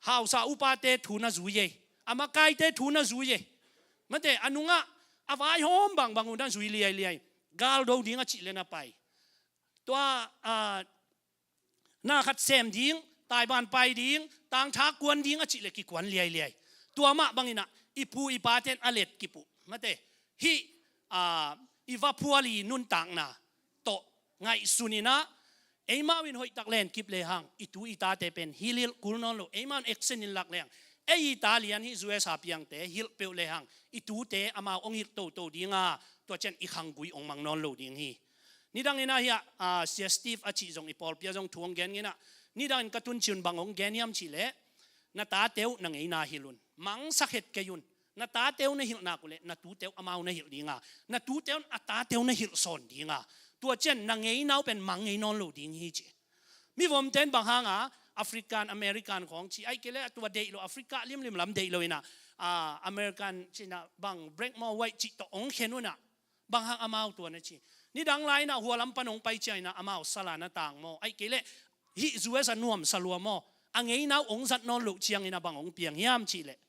hausa upate thu na zui ei, a makaite thu na zui ei. Mate, a nungah a vaihawm bangbang uh na zui liailiai. Galdo ding a cih leh na pai. Tua, a, na khat sem ding, taiban pai ding, tangtha kuan ding a cih leh kikuan liailiai. Tua mah bangin ah i pu i pate in a letkip uh, mate, hih, a, i vaphuali nuntakna tawh ngaihsun in ah, eimau in hoihtak lenkip lehang, i tu i tate pen hilhhilh kul nawn lo, eimau in action in lak lehang, ei i ta lian hih U S a piangte hilh peuh lehang, i tute amau hong hilh toto ding a, tua ciang i khanggui hong mang nawn lo ding hi. Nidangin ah hiah, a, Sia Steve a cih zong i pawlpi ah zong thu hong gen ngen ah, nidangin ka tun ciun bang hong gen hiam cih leh, na tate uh na ngeina hilh un, mangsak het kei un. Na tate uh na hilh nak uh leh na tute uh amau na hilh ding a, na tute un a tate uh na hilh sawn ding a, tua ciang na ngeina uh pen mang ngei nawn lo ding hi ci. Mivomte in bang hang a African American khawng ci, ahih kei leh a tua deih lo, Africa limlim lam deih lo in ah, a, American ci in ah bang black maw white cih tawh hong khen un ah, bang hang amau tua na ci. Nidang lai in ah hua lam pan hong pai ciangin ah amau sal a na tang maw, ahih kei leh hih U S a nuamsa lua maw, a ngeina uh hong zat nawn loh ciangin ah bang hong piang hiam cih leh,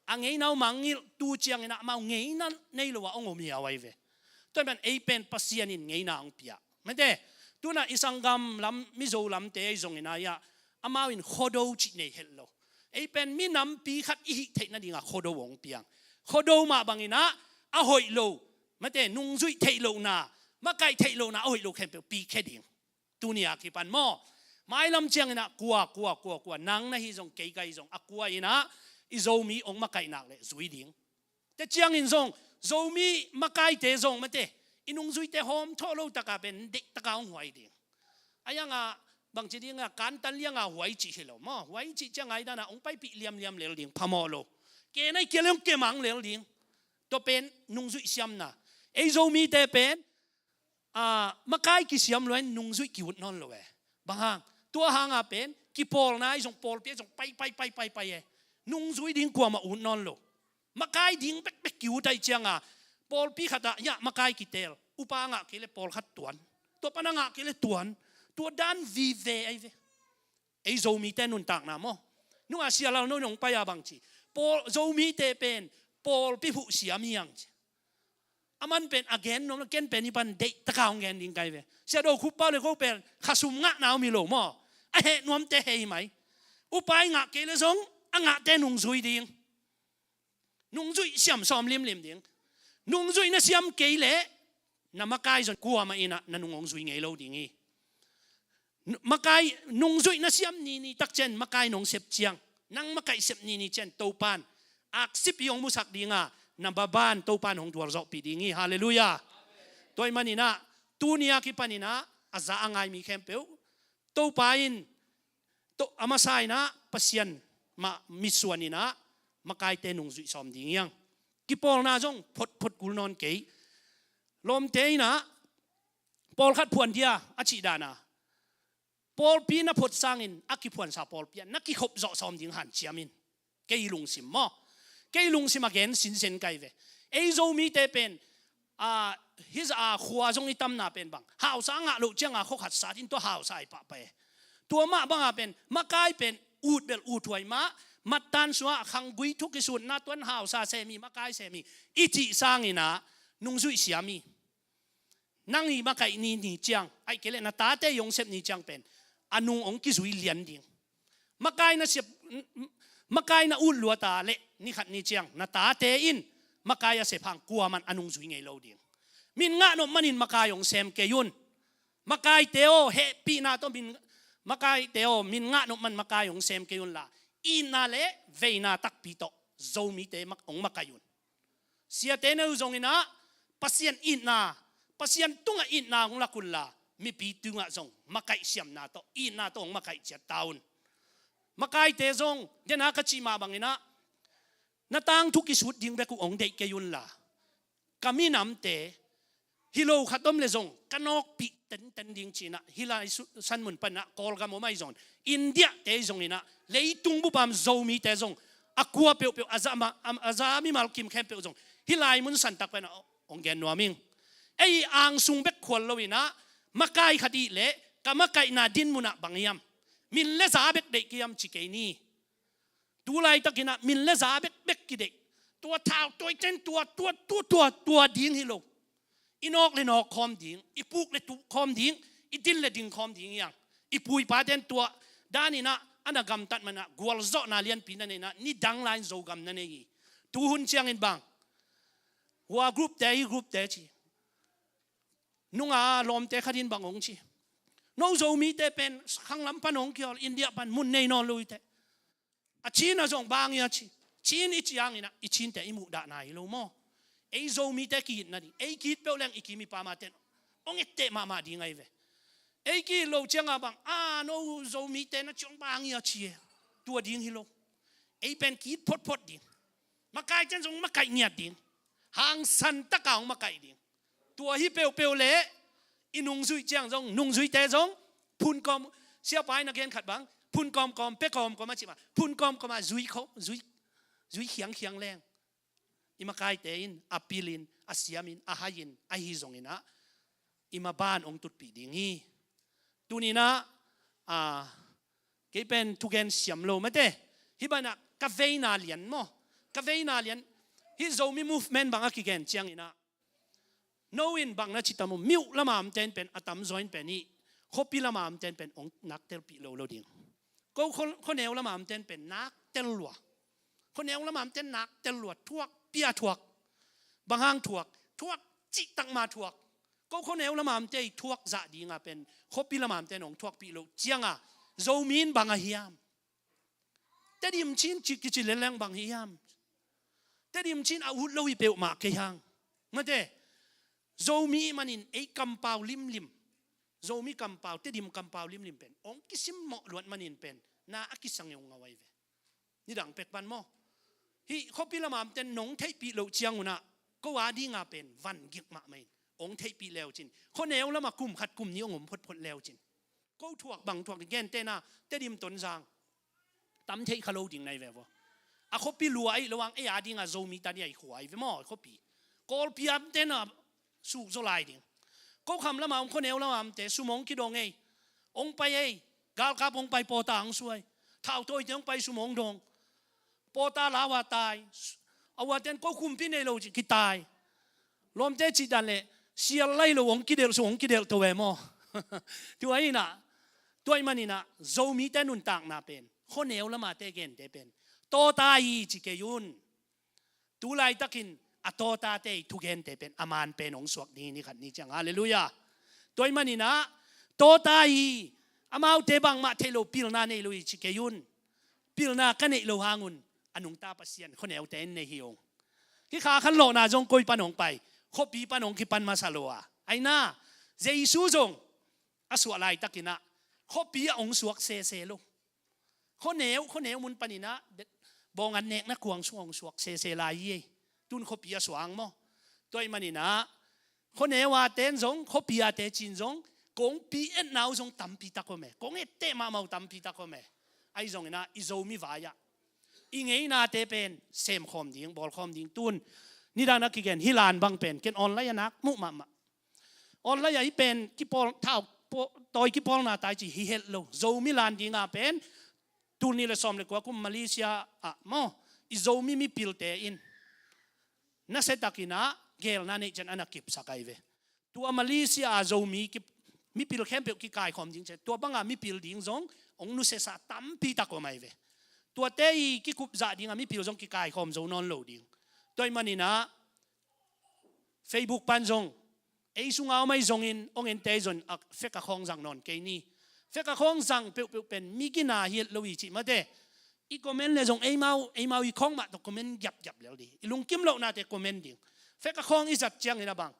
a ngeina uh mangngilhtu ciangin ah amau ngeina nei lo ah hong om hiau ahi ve. Tua ahih man ei pen Pasian in ngeina hong pia. Mate, tu in ah i sanggam lam, Mizo lamte ahi zongin ah hiah, amau in Khuado cih nei het lo. Ei pen minampi khat i hih theih nading a Khuado hong piang. Khuado mah bangin ah a hoih lo, mate, nungzuih theih lohna, makaih theih lohna a hoih lo khempeuh pikhia ding. Tuni a kipan maw, mailam ciangin ah kua, kua, kua, kua, nang na hi zong, kei ka hi zong, a kua in ah i Zomi hong makaih nak leh zui ding. Tua ciangin zong Zomi makaite zong, mate, i nungzuite hawmthawh lo tak a pen deihtaka hong huai ding. A yang a, bangci ding a, kantan liang a huai cih hi lo maw, huai cih ciang a i dan a hong paipih liamliam lel ding, phamawh lo. Ke na i kia leh hong ke mang lel ding. Tua pen nungzuih siamna. Ei Zomite pen, a, makai kisiam lua in nungzuih ki-ut nawn lo e. Bang hang? Tua hang a pen kipawlna i zong, pawlpi a i zong pai, pai, pai, pai, pai e. Nungzui ding kuamah ut nawn lo. Makai ding bekbek ki-ut ahih ciang a, pawlpi khat ah hiah makai kiteel, upa a ngah kei leh pawlkhat tuan, tua pan a ngah kei leh tuan. Tua dan vive ahi ve. Ei Zomite nuntakna maw. Nung a Sia Lalno in hong pai a bang ci, pawl, Zomite pen pawlpi phuh siam hi hang ci. Aman pen a gen nuam lo, ken pen hih pan deihtaka hong gen ding ka hi ve. Sia Do Khup Pau leh ko pen khasum ngahna om hi lo maw. A heh nuamte heh hi mai. Upa i ngah kei leh zong a ngahte nungzui ding. Nungzuih siam sawm limlim ding. Nungzuih na siam kei leh na makai zong kuamah in ah na nung hong zui ngei lo ding hi. Makai nungzuih na siam nini tak ciang, makai nong sep ciang, nang makaih sep nini ciang Topan aksip i hong musak dinga, na baban Topan hong dualzawhpih ding hi. Halleluiah. Tua ahih maninah tuni a kipaninah a za a ngai mi khempeuh Topa in, to, a masa inah Pasian mah mitsuan inah makaite nungzuih sawm ding hiang. Kipawlna zong photphot kul nawn kei. Lawmte inah pawlkhat phuan dia a cih dana pawlpi na phot sangin a kiphuansa pawlpi ah na kikhop zawh sawm ding hanciam in. Kei lungsim maw? Kei lungsim a gen sinsen kai ve. Ei Zomite pen a, hih a khua zong i tamna pen bang hausa ngah loh cianga khua khat sat in tua hausa i pahpah e. Tua mah banga pen makai pen ut bel ut huai mah, mattan suah khanggui thu kisutna tuan hausa semi, makai semi i cih sanginah nungzuih siam hi. Nang i makaih ni ni ciang, ahih kei leh na tate i hong sep ni ciang pen a nung hong kizui lian ding. Makai na sep, makai na ut luata leh ni khat ni ciang na tate in makai a sep hang kuaman a nungzui ngei lo ding. Min ngah nop manin makai hong sem kei un. Makaite aw, hehpihna tawh min, makaite aw, min ngah nop man makai hong sem kei unla, itna le veina takpi tawh Zomite mak-, hong makaih un. Siate na uh zonginah Pasian itna, Pasian tungah itna hong lak unla, mipi tungah zong makaih siamna tawh, itna tawh hong makaih ciat ta un. Makaite zong dena ka cih mah banginah na tangthu kisut ding bek uh hong deih kei unla, ka minamte hi lo khat om le zong ka nawkpih tenten ding cinah, hih lai su-, sanmun panah Kawlgam om ahi zong, India-te ahi zonginah, leitung bupam Zomite zong a kua peuhpeuh, a za ma-, a, a za mimal kim khempeuh zong hih lai mun santak panah hong gen nuam ing. Ei angsung bek khual loinah makai khat ih leh ka makaihna din munah bang hiam? Min le za bek deih kei hiam ci kei ni. Tu laitakinah min le za bekbek kideih. Tua thau tawiten tua, tua, tua, tua, tua ding hi lo. I nawk le nawk khawm ding, i puk le tuk khawm ding, i din le ding khawm ding hiang. I pu i paten tua daninah a na gamtat manah gualzawhna lianpi na neinah nidang lai-in Zogam na nei hi. Tuhun ciangin bang hua groupte, hih groupte ci. Nunga lawmte khatin bang hong ci. No Zomite pen khanglam pan hong kihawl, India pan mun nei nawn lo hi teh. A Chin a zong bang hi a ci. Chin i ci hanginah i Chinte i muhdahna hi lo maw? Ei Zomite kihitna ding, ei kihit peuh leng i kim i pamaten hong etteh mahmah ding ahi ve. Ei kihit lo cianga bang a no Zomite na ciong bang hi a ci e. Tua ding hi lo. Ei pen kihit photphot ding. Makaiten zong makaih ngiat ding. Hangsan taka hong makaih ding. Tua hi peuhpeuh leh i nungzuih ciang zong, nungzuite zong phun kawm, siapa in a gen khat bang, phun kawmkawm, pe kawmkawm a cih mah, phun kawmkawm a zui kho, zui, zui khiangkhiang leng i makaite in a pilin, a siamin, a haiin, ahi zonginah i maban hong tutpih ding hi. Tuninah a, kei pen thugen siam lo mate. Hih banah ka veina lian maw? Ka veina lian. Hih Zomi movement bang a kigen cianginah no in bang na ci tam uh, miuh lama omten pen a tamzaw in pen hih khuapi lama omten pen hong naktelpih lo lo ding. Ko khua-, khuaneu lama omten pen naktel lua. Khuaneu lama omten naktel lua, thuak pia thuak. Bang hang thuak? Thuak cihtak ma thuak. Ko khuaneu lama omte i thuak zah dinga pen khuapi lama omten hong thuakpih loh cianga Zomi in bang a hiam? Tedim Chin ci kici leleng bang hi hiam? Tedim Chin a ut lo hi peuhmah kei hang. Mate, Zomi ih manin ei kampau limlim, Zomi kampau, Tedim kampau limlim pen hong kisim mawh luat manin pen na a kisang i hong ngau ahi ve. Nidang pek pan maw? Hih khuapi lama omten nong theihpih loh ciangunah ko a dinga pen van gik mahmah in hong theihpih leucin, khuaneu lama kum khat kum nih hong om photphot leucin, ko thuak bang thuak ni, gentehna Tedim Tonzang tam theih kha lo ding nai ve vaw. A khuapi lua aih lo ang, ei a dinga Zomi tani aih khua ahi ve maw, khuapi. Kawlpi a omte na suk zaw lai ding. Ko kham lama om, khuaneu lama omte sum hong kidong ei. Hong pai ei. Galkap hong pai, pawta hong suai. Thautawite hong pai, sum hong dong. Pawta la ua tai. A uaten ko kumpi nei lo ci kitai. Lawmte cih dan leh sial lai lo hong kidelh sung hong kidelh to ve maw? Tua inah, tua ih maninah Zomite nuntakna pen khuaneu lamate gente pen tawta hi ci kei un. Tu laitakin a tawtate i thugente pen a man pen hong suak ding hi ni khat ni ciang. Halleluiah. Tua ih maninah tawta hi, Amaute bangmah theih lo, pilna nei lo hi ci kei un. Pilna ka neih loh hangun a nungta Pasian khuaneute in nei hi ung. Hih Kha Khan Lawhna zong koi pan hong pai? Khuapi pan hong kipan masa lo a. Aina, Jesu zong a suah laitakinah khuapi ah hong suak sese lo. Khuaneu, khuaneu mun paninah bawng an nekna kuang sungah hong suak sese lai hi ei. Tun khuapi a suang maw? Tua ih maninah khuaneu a ten zong, khuapi a tecin zong, kongpi etna uh zong tampi tak om e. Kong etteh mahmah uh tampi tak om e. Ahi zonginah i Zomi vai-ah i ngeinate pen semkhawm ding, bawlkhawm ding. Tun nidang a kigen hih lan bang pen ken online a nak muh mahmah. Online ah hih pen kipawl, thau, paw-, tawi kipawlna tai ci hi het lo. Zomi lan dinga pen tul nih le sawm le kua kum Malaysia ah maw, i Zomi mipilte in nasiatakinah geelna neih cian a na kipsak ahi ve. Tua Malaysia a Zomi ki, mipil khempeuh kikaikhawm ding cian, tua banga mipil ding zong hong nusiasa tampi tak om ahi ve. Tuate i kikupzah dinga mipil zong kikaikhawm zo nawn lo ding. Tua ih maninah Facebook pan zong, ei sunga om ahi zongin, ong ente zon a fek a khawng zang nawn kei ni. Fek a khawng zang peuhpeuh pen mi gina hi et lo hi cih mate. I comment le zong eimau, eimau i khawng mah tawh comment giapgiap lel ding. I lungkim lohnate comment ding. Fek a khawng i zat ciangin a bang,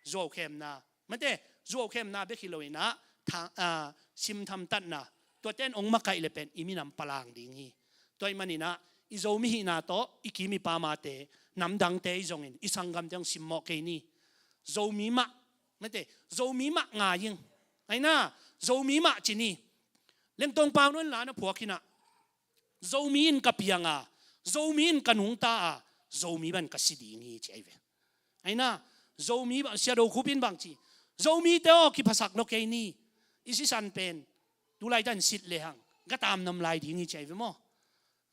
zuaukhemna, mate, zuaukhemna bek hi loinah tha-, a, simthamtatna, tuate in ong makaih le pen i minam palang ding hi. Tua ih maninah i Zomi hihna tawh i kim i pamate, namdangte i zongin i sanggamte hong simmawh kei ni. Zomi mah, mate, Zomi mah ngai ing. Aina, Zomi mah ci ni. Lengtong Pau Nuan la na phuak hinah, Zomi in ka pianga, Zomi in ka nungta a, Zomi ban ka si ding hi ci ahi ve. Aina, Zomi bang, Sia Do Khup in bang ci, Zomite aw kiphasak lo kei ni. I sisan pen tulaitan sit lehang ga tamnam lai ding hi ci ahi ve maw?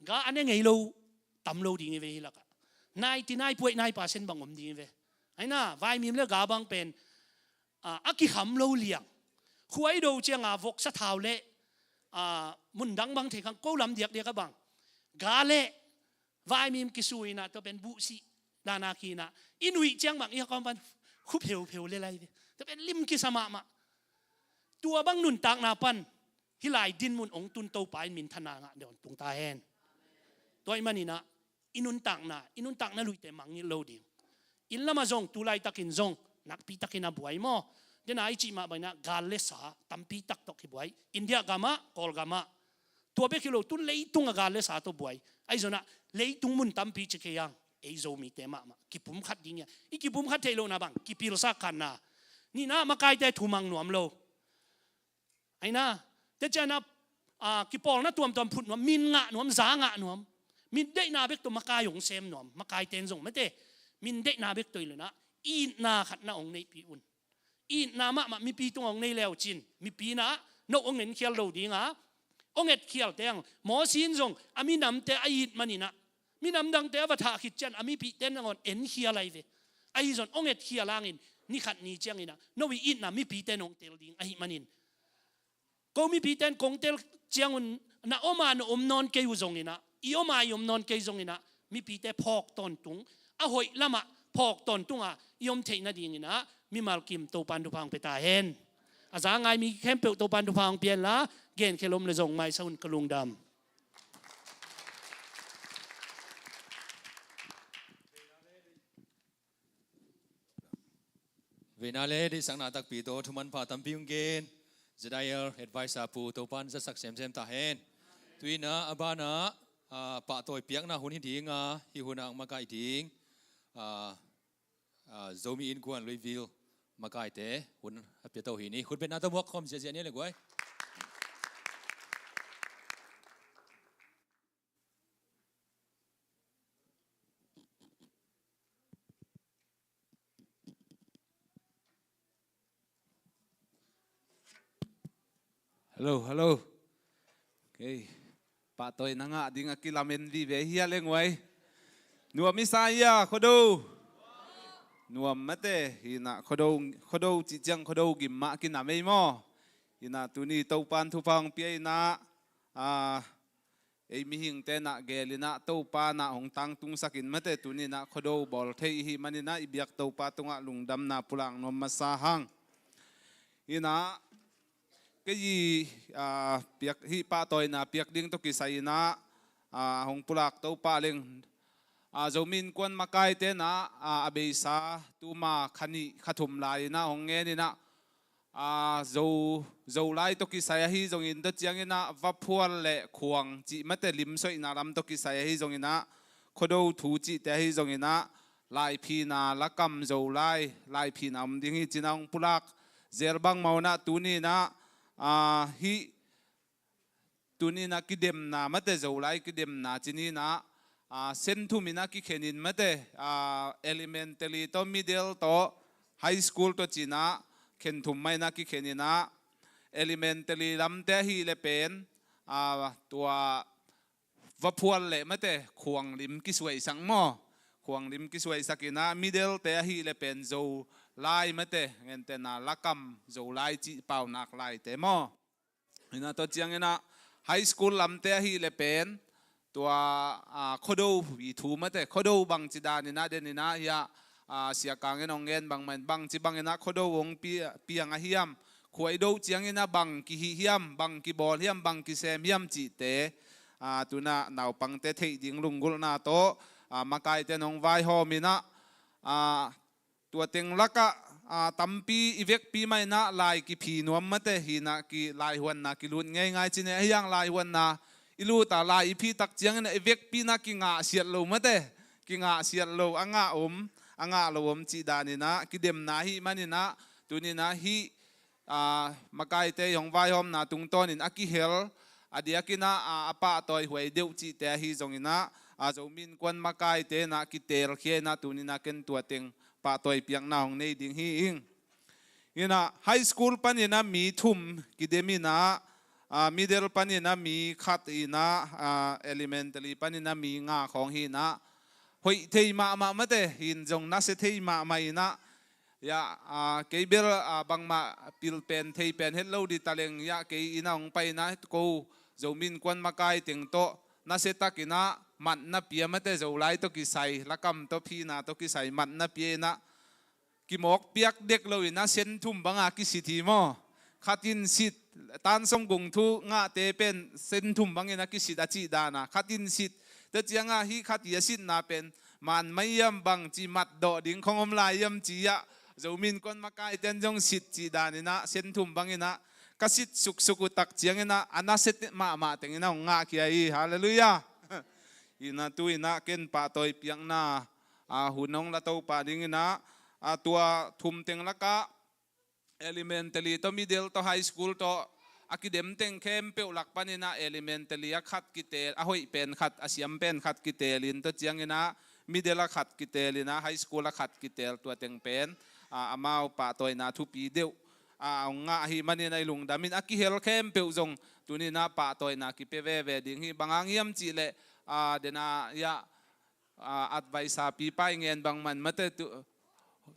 Ga a ne ngei lo tam lo ding hi ve hih lakah. Ninety nine point nine percent bang om ding hi ve. Aina, vaimim le ga bang pen, a, a kikham lo liang. Khuaido cianga voksa thau le, a, mundang bang thei khang ko lam diakdiak a bang. Ga le vaimim kisuinah tua pen buhsih dana kinah i nuih ciang bang i hakawm pan khu pheupheu le lai ve. Tua pen lim kisa mahmah. Tua bang nuntakna pan hih lai dinmun ong tun Topa in minthanna ngah dawn tung ta hen. Tua ih maninah i nuntakna, i nuntakna luite mangngilh lo ding. Inn lamah zong, tulaitakin zong nakpitakin a buai maw? Dena i cih mah banginah gal le sa tampi tak tawh kibuai. India gamah, Kawlgamah. Tua bek hi lo, tun leitung a gal le sa tawh buai. Ahi zonah leitung mun tampi ci kei ang, ei Zomite mahmah kipumkhat ding hi a. I kipumkhat theih lohna bang, kipilsak khatna. Nihna, makaite thumang nuam lo. Aina, tecianah, a, kipawlna tuamtuam phut nuam, min ngah nuam, za ngah nuam. Min deihna bek tawh makai hong sem nuam, makaite in zong mate. Min deihna bek tawh hi lo inah, itna khatna hong neihpih un. Itna mahmah mipi tungah hong nei leucin, mipi inah no hong enkhial lo dinga, hong etkhialte ang. Mawsi in zong a minamte a it maninah, minam dangte a va thah khit cian a mipihte nangawn enkhial ahi ve. Ahi zon hong etkhial hangin, ni khat ni cianginah no i itna mipite in hong tel ding ahih manin, ko mipite in kong tel ciangun na oma na om nawn kei uh zonginah, i oma i om nawn kei zonginah, mipite phawk tawntung, a hoih lamah phawk tawntunga i om theih nadinginah mimal kim Topan thupha hong pia ta hen. A za ngai mi khempeuh Topan thupha hong pia henla, genkhia lom le zong maisa un, ka lungdam. Veina le deihsakna takpi tawh thumanpha tampi hong gen Z I R adviser Pu Topan zatsak semsem ta hen. Tuinah a banah, ah, pahtawi piakna hun hi dinga, hih hunah hong makaih ding, ah, ah, Zomi Innkuan Louisville makaite hun a piato hi ni. Khutbetna tawh muak khawm ziahziah ni le guai. Hello, hello. Okay. Pahtawi na ngah ding a kilamen vive hi a le nguai. Nuam i sa hia, Khuado? Nuam mate, hinah Khuado, Khuado cih ciang Khuado gim mah kinam ei maw? Hinah tuni Topan thupha hong pia inah, ah, ei mihingte nah gel inah Topa nah hong tangtungsakin mate, tuni nah Khuado bawl thei i hih maninah i biak Topa tungah lungdamna pulak nuam masa hang. Inah Kei i, ah, piak, hih pahtawina piak ding tawh kisai inah, ah, hong pulak Topa leng, ah, Zomi Innkuan makaite inah, ah, a beisa tuma kha nih kha thum lai inah hong ngen inah, ah, Zo, Zolai tawh kisai ahi zongin tua ciang inah vaphual le khuang cih mate limsoihna lam tawh kisai ahi zong inah, Khuado thu cihte ahi zong inah, laiphina lakam Zolai laiphina om ding hi ci inah hong pulak zel bangmah un ah tuni inah, ah, hih tuni inah kidemna mate Zolai kidemna ci ni inah, ah, senthum inah kikhen in mate, ah, elementary tawh middle tawh high school tawh ci inah khen thum mah inah kikhen inah, elementary lamte ahih le pen, ah, tua vaphual le mate khuanglim kisuaisak maw? Khuanglim kisuaisak inah middle te ahih le pen Zolai mate, gentehna lakam Zolai cih paunak laite maw? Inah tua ciang inah high school lamte ahih le pen tua, ah, Khuado i thu mate, Khuado bangci dan inah den inah hiah, ah, Sia Kang in hong ngen bangmah in bangci bang inah Khuado hong pi-, piang a hiam, khuaido ciang inah bang kihih hiam, bang kibawl hiam, bang kisem hiam cihte, ah, tu inah naupangte theih ding lunggulhna tawh, ah, makaite in hong vaihawm inah, ah, tua teng lakah, ah, tampi i vekpi mah inah lai kiphi nuam mate hi inah ki laihuanna kilut ngeingai ci ni, ahi hang laihuanna i lut a lai i phi tak ciang inah i vekpi inah kingahsiat lo mate, kingahsiat lo, a ngah om, a ngah lo om cih dan inah kidemna ahih man inah tuni inah hih, ah, makaite i hong vaihawmna tungtawnin a kihel, a diak inah, ah, a pahtawi huai deuh cihte ahi zong inah, ah, Zomi Innkuan makaite inah kitelkhia inah tuni inah ken tua teng pahtawi piakna hong nei ding hi ing. Inah high school pan inah mi thum kidem inah, ah, middle pan inah mi khat inah, ah, elementary pan inah mi nga khawng hi inah, hoih thei mahmah mate, hin zong nasia thei mahmah inah, ya, ah, kei bel, ah, bangmah pil pen thei pen het lo dih ta leng, ya, kei inah hong pai inah ko Zomi Innkuan makai teng tawh nasia tak inah matna pia mate, Zolai tawh kisai, lakam tawh phina tawh kisai matna pia inah, kimawk piak dek lo inah senthum banga kisit hi maw? Khat in sit, Tan Song Kung thu ngahte pen senthum bang inah kisit a cih dan a, khat in sit. Tua ciang a hih khat i a sitna pen man mai hiam, bangci matdawh ding khong om lai hiam ci ah, Zomi Innkuan makaite in zong sit cih dan inah senthum bang inah ka sit suksuk uh tak ciang inah a nasia mahmah teng inah hong ngahkhia hi. Halleluiah. Inah tu inah ken pahtawi piakna, ah, hun hong la to pah ding inah, ah, tua thum teng lakah elementary tawh middle tawh high school tawh a kidem teng khempeuh lak pan inah elementary a khat kiteel, a hoih pen khat, a siam pen khat kiteel in tua ciang inah middle a khat kiteel inah high school a khat kiteel, tua teng pen, ah, amau pahtawina thupi deuh, ah, hong ngah ahih man inah i lungdam in a kihel khempeuh zong tuni inah pahtawina kipia veve ding hi. Bang hang hiam cih leh, ah, den a, ya, ah, adviser pipa i ngen bangmah in mate tu,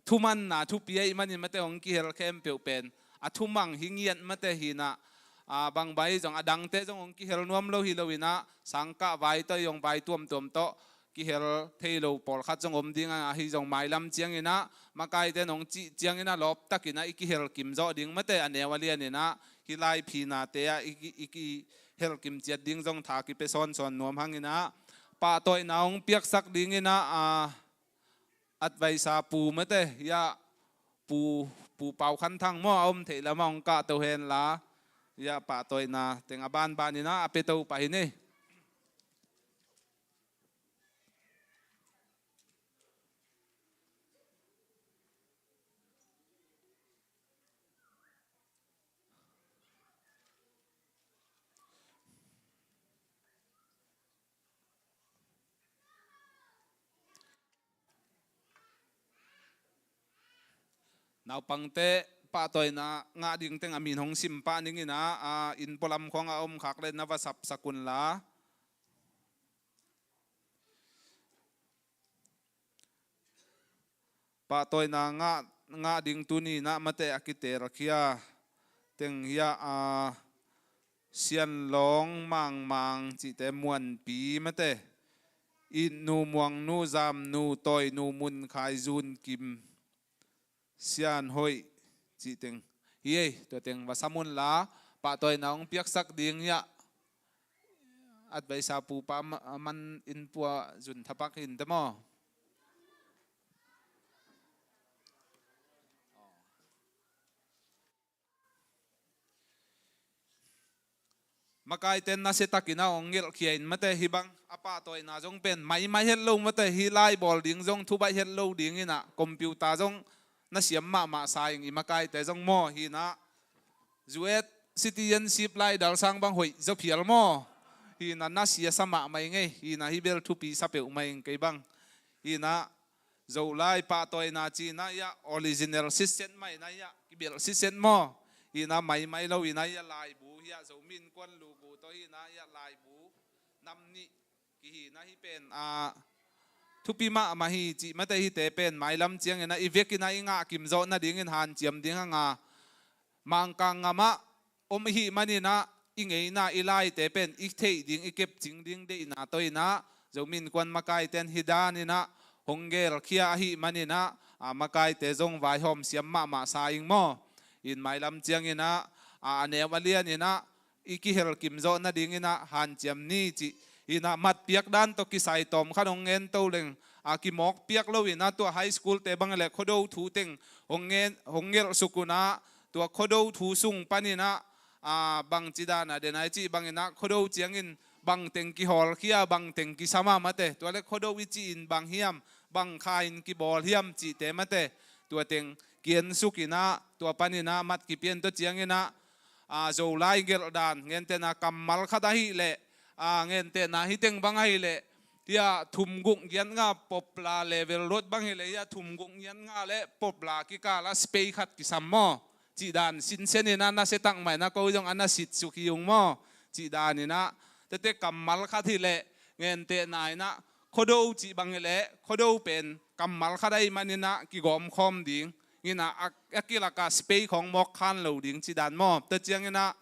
thumanna thupi ahih manin mate hong kihel khempeuh pen a thumang hi ngiat mate hi inah, ah, bangbang hi zong a dangte zong hong kihel nuam lo hi lo inah sangkah vai tawh i hong vai tuamtuam tawh kihel thei lo pawlkhat zong om ding a, ahi zong mailam ciang inah makaite in hong cih ciang inah lawp tak inah i kihel kim zawh ding mate, a neu a lian inah hih lai phinate ah i ki, i kihel kim ciat ding zong tha kipia sawnsawn nuam hang inah pahtawina hong piaksak ding inah, ah, adviser pu mate, ya, pu, Pu Pau Khan Thang maw, a om theih lamah hong kahto hen la, ya, pahtawina teng a banban inah a pia to pah hi ni. Naupangte pahtawina ngah ding teng a min hong sim pah ning inah, ah, inn pualam khawng a om khak le na va sapsak un la. Pahtawina ngah, ngah ding tuni inah mate a kitelkhia teng hi ah, ah, Sianlawng Mangmang cihte, Muanpi mate, Itnu, Muangnu, Zamnu, Tawinu, Munkhai, Zunkim, Sianhoih cih teng hi ei. Tua teng va sam un la, pahtawina hong piaksak ding hiah adviser pupa ma-, man in pua zun thapak hin te maw? Makaite nasiatakin a hong ngelhkhia in mate hih bang a pahtawina zong pen maimai het lo mate, hih lai bawl ding zong thubaih het lo ding inah computer zong na siam mahmah sa ing i makaite zong maw hinah. U S citizenship lai dalsang bang hoih zaw phial maw? Hinah na siasa mahmah ing ei, hinah hih bel thupi sa peuhmah ing kei bang. Hinah Zolai pahtawina ci inah hiah original sitset mah inah hiah kibelh sitset maw? Hinah maimai lo inah hiah laibu hiah Zomi Innkuan lugu tawh hinah hiah laibu nam nih kihi inah hih pen a thupi mahmah hi cih mate hihte pen mailam ciangin ah i vekin ah i ngah kimzawh nadingin hanciam ding hanga Mangkang ngamah om ihih maninah i ngeina i laite pen i theih ding i kepcing ding deihna tawh inah Zomi Innkuan makaiten hih daninah hong gelkhia ahih maninah a makaite zong vaihawm siam mahmah sa ing maw? In mailam cianginah a a neu a lianinah i kihelkim zawh nadinginah hanciam ni cih inah matpiak dan tawh kisai tawm khat hong ngen to leng a kimawkpiak loinah tua high school te bang le khuado thu teng hong ngen hong ngelhsuk unah tua khuado thu sung paninah a bangci dana denai cih banginah khuado ciangin bangteng kihawlkhia bangteng kisama mate tua le khuado i cihin bang hiam bang kha in kibawl hiam cihte mate tua teng kiensukinah tua paninah mat kipian tawh cianginah a Zolai gelhdan ngentehna kammal khat ahih leh a ngentehna hih teng bang ahih leh hiah thumguk giatnga popla level road bang hileh hiah thumguk giatnga le popla kikala spei khat kisam maw? Cihdan sinseninah nasiatak mah inah ko zong a na sitsuk hi ung maw? Cihdaninah tete kammal khat hileh ngentehna inah khuado cih bang hileh khuado pen kammal khat ahih maninah kigawmkhawm ding inah a, a kilaka spei khawng mawk khan lo ding cihdan maw? Tua cianginah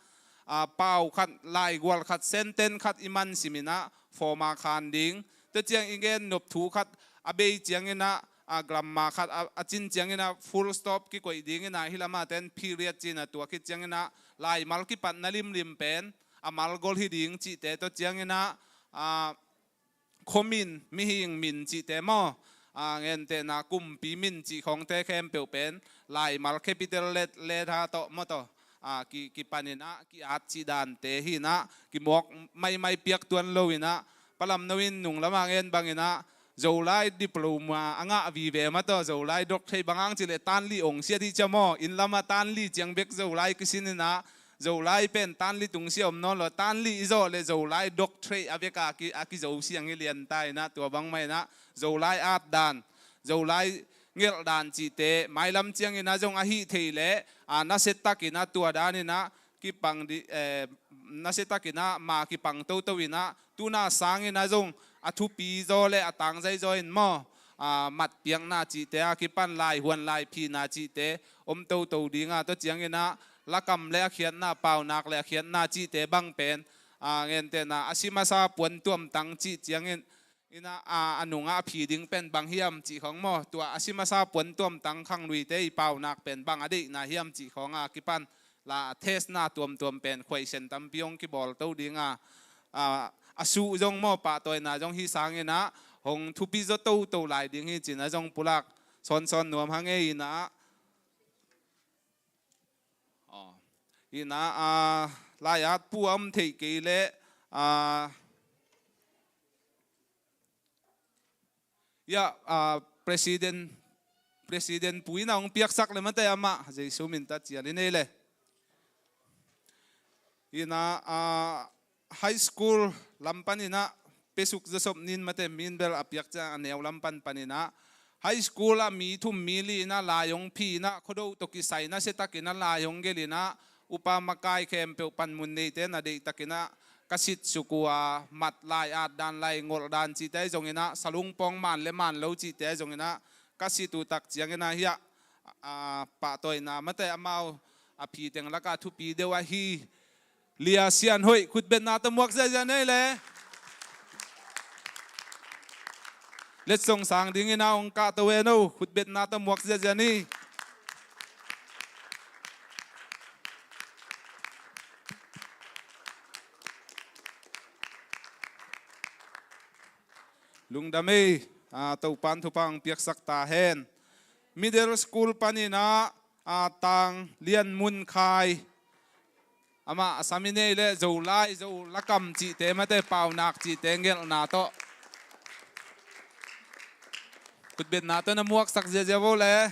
a pau khat laigual khat sentence khat i man siminah forma khan ding. Tua ciang i gen nop thu khat a bei cianginah a grammar khat a, a cin cianginah full stop kikoih dinginah hih lama ten period cinah tua khit cianginah laimal kipatna limlim pen a malgol hi ding cihte tua cianginah a khuamin mihing min cihte maw? A ngentehna kumpi min cih khawngte khempeuh pen laimal capital let let ha tawh maw tawh a ki, kipaninah ki-at cih dante hinah kimawk maimai piak tuan loinah palamno in nunglamah ngen banginah Zolai diploma a ngah vive maw tawh Zolai doctorate bangang cileh tanlih ong siat hi cia maw? Innlamah tanlih ciang bek Zolai kisininah Zolai pen tanlih tungsia om nawn lo tanlih i zawh le Zolai doctorate a veka a kizo siang i lianta inah tua bangmah inah Zolai atdan Zolai ngelhdan cihte mailam cianginah zong ahih thei leh a nasiatakinah tua daninah kipang di eh, nasiatakinah ma kipang toto inah tuna sanginah zong a thupi zaw le a tangzai zaw in maw? A matpiakna cihte a kipan laihuan laiphina cihte om toto dinga tua cianginah lakam le a khiatna paunak le a khiatna cihte bang pen a ngentehna a si masa puan tuamtang cih ciangin inah a, a nungah a phi ding pen bang hiam cih khawng maw? Tua a si masa puan tuamtang khangluite i paunak pen bang a deihna hiam cih khawng a kipan la testna tuamtuam pen khuaisen tampi hong kibawl to dinga a, a suh zong maw pahtawina zong hih sanginah hong thupi zaw toto lai ding hi cinah zong pulak sawnsawn nuam hang ei inah. Aw. Inah a lai-at pu a om theih kei leh a hiah a president president pu inah hong piaksak le mate amah Jesu min tawh cial in ei le. Inah a high school lam paninah pesuk zawsop nin mate min bel a piak ciang a neu lam pan paninah high school ah mi thum mi li inah lai hong phi inah khuado tawh kisai nasiatakinah lai hong gelh inah upa makai khempeuh panmun neite na deihtakinah ka sitsuk uh a mat lai-at dan lai ngolh dan cihte ahi zonginah salungpawng man le man lo cihte ahi zonginah ka sit uh tak cianginah hiah a pahtawina mate amau a phi teng lakah thupi deuh ahi Lia Sian Hoih khutbetna tawh muak ziazia nei le. Letsong sang dingin a hong kahto en o khutbetna tawh muak ziazia ni. Lungdam ei, a, Topan thupha hong piaksak ta hen. Middle School panin ah, a, Tang Lian Mun Khai. Amah a sam i nei le Zolai, Zolakam cihte mate, paunak cihte ngelhna tawh, khutbetna tawh na muaksak ziazia vo le.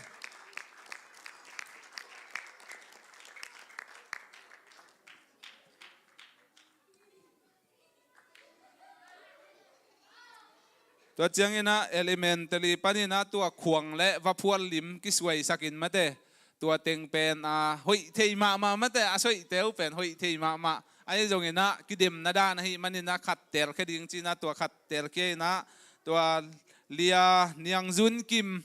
Tua ciangin ah elementary panin ah tua khuang le vaphual lim kisuaisak in mate. Tua teng pen, a, hoih thei mahmah mate, a soihte uh pen hoih thei mahmah. Ahi zongin ah kidemna dan ahih manin ah khat telkhia ding ci-in ah tua khat telkhia in ah tua Lia Niang Zun Kim.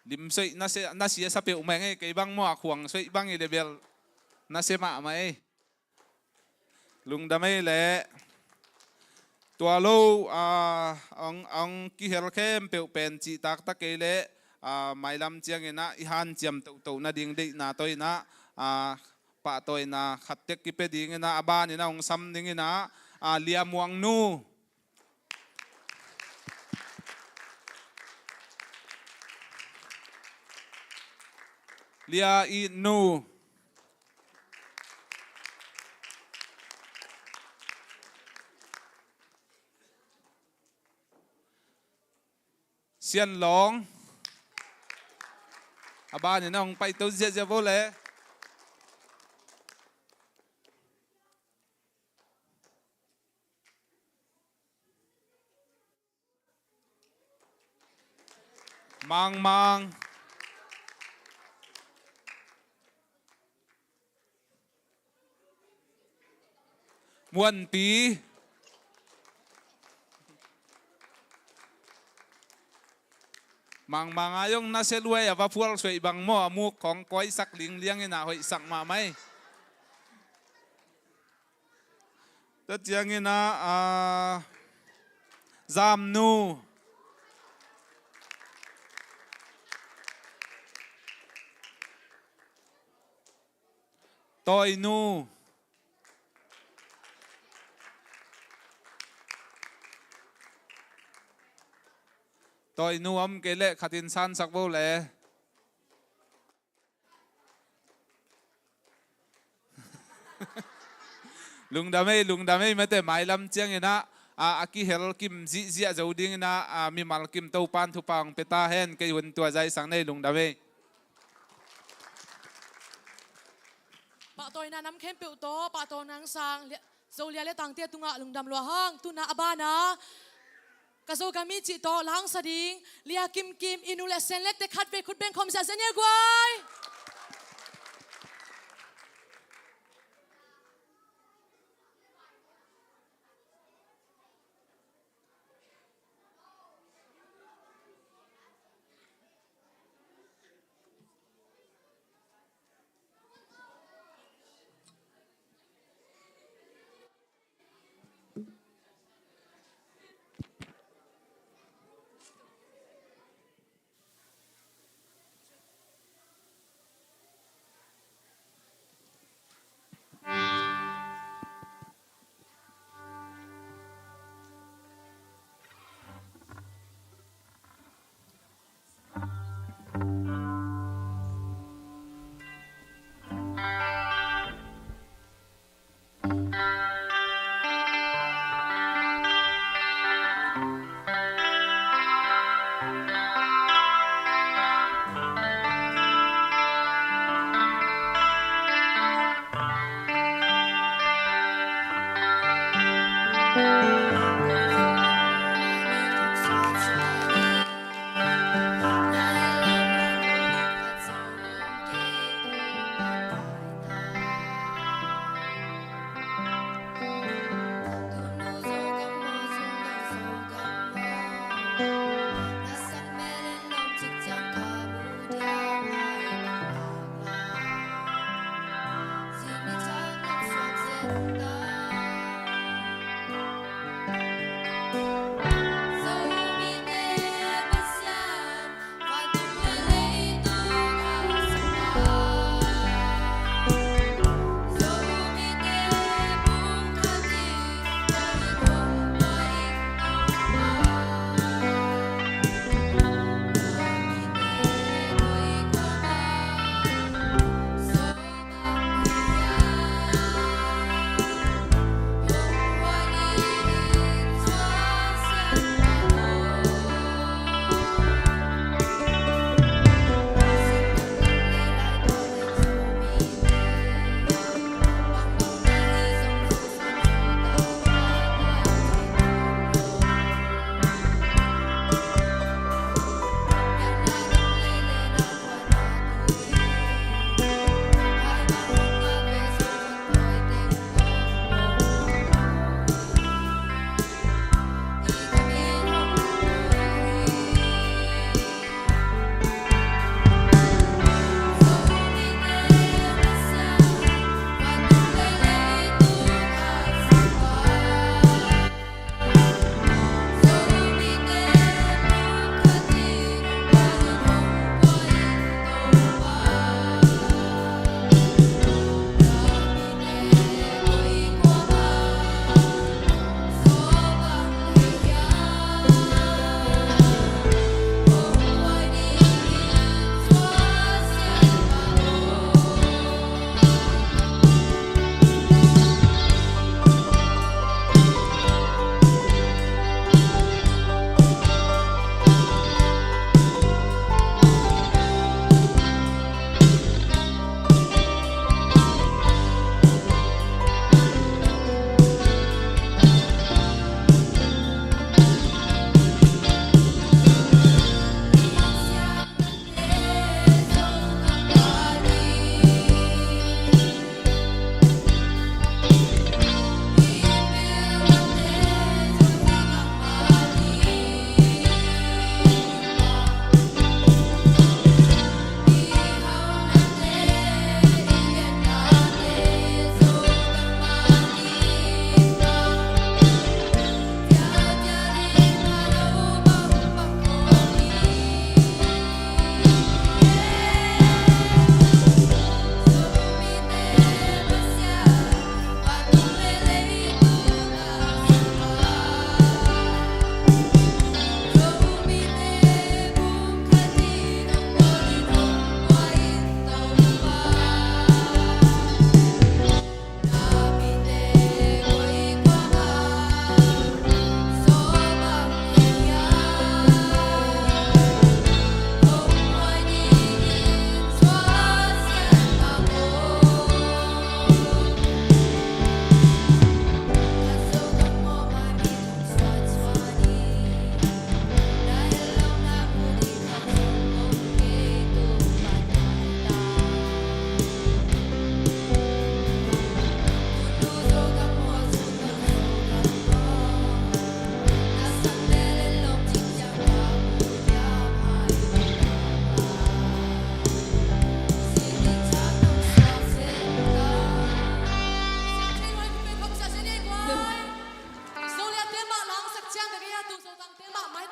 Lim soih nasia, nasia sa peuhmah ing ei, kei bang maw a khuang soih bang i le bel nasia mahmah ei. Lungdam ei le. Tua lo, a, hong, hong kihel khempeuh pen cih taktak kei le, a, mailam ciangin ah i hanciam tohtoh nading deihna tawh in ah, a, pahtawina khat tek kipia dingin ah, a banin ah hong sam dingin ah, a, Lia Muang Nu. Lia It Nu. Sian Lawng. A banin ah hong paito ziahziah vo le. Mangmang. Muanpi. Mangmang a zong nasia luai a, vaphual suaih bang maw, a muk khawng kawisak lingliang in ah hoihsak mahmah ei. Tua ciangin ah, a, Zam Nu. Tawi Nu. Tawi Nu om kei leh khatin sansak vo le. Lungdam ei, lungdam ei mate, mailam ciangin ah, a, a kihel kim zihziah zo dingin ah, a, mimal kim Topan thupha hong pia ta hen, kei hun tua zaisang nei, lungdam ei. Pahtawina nam khempeuh tawh, pahtawina hong sang, Zolia le Tangte tungah lungdam lua hang, tuna a bana ka Zogam i cih tawh la hong sa ding Lia Kim Kim i nu le Sen Lek te khatvei khut beng khawm ziahziah ni a guai.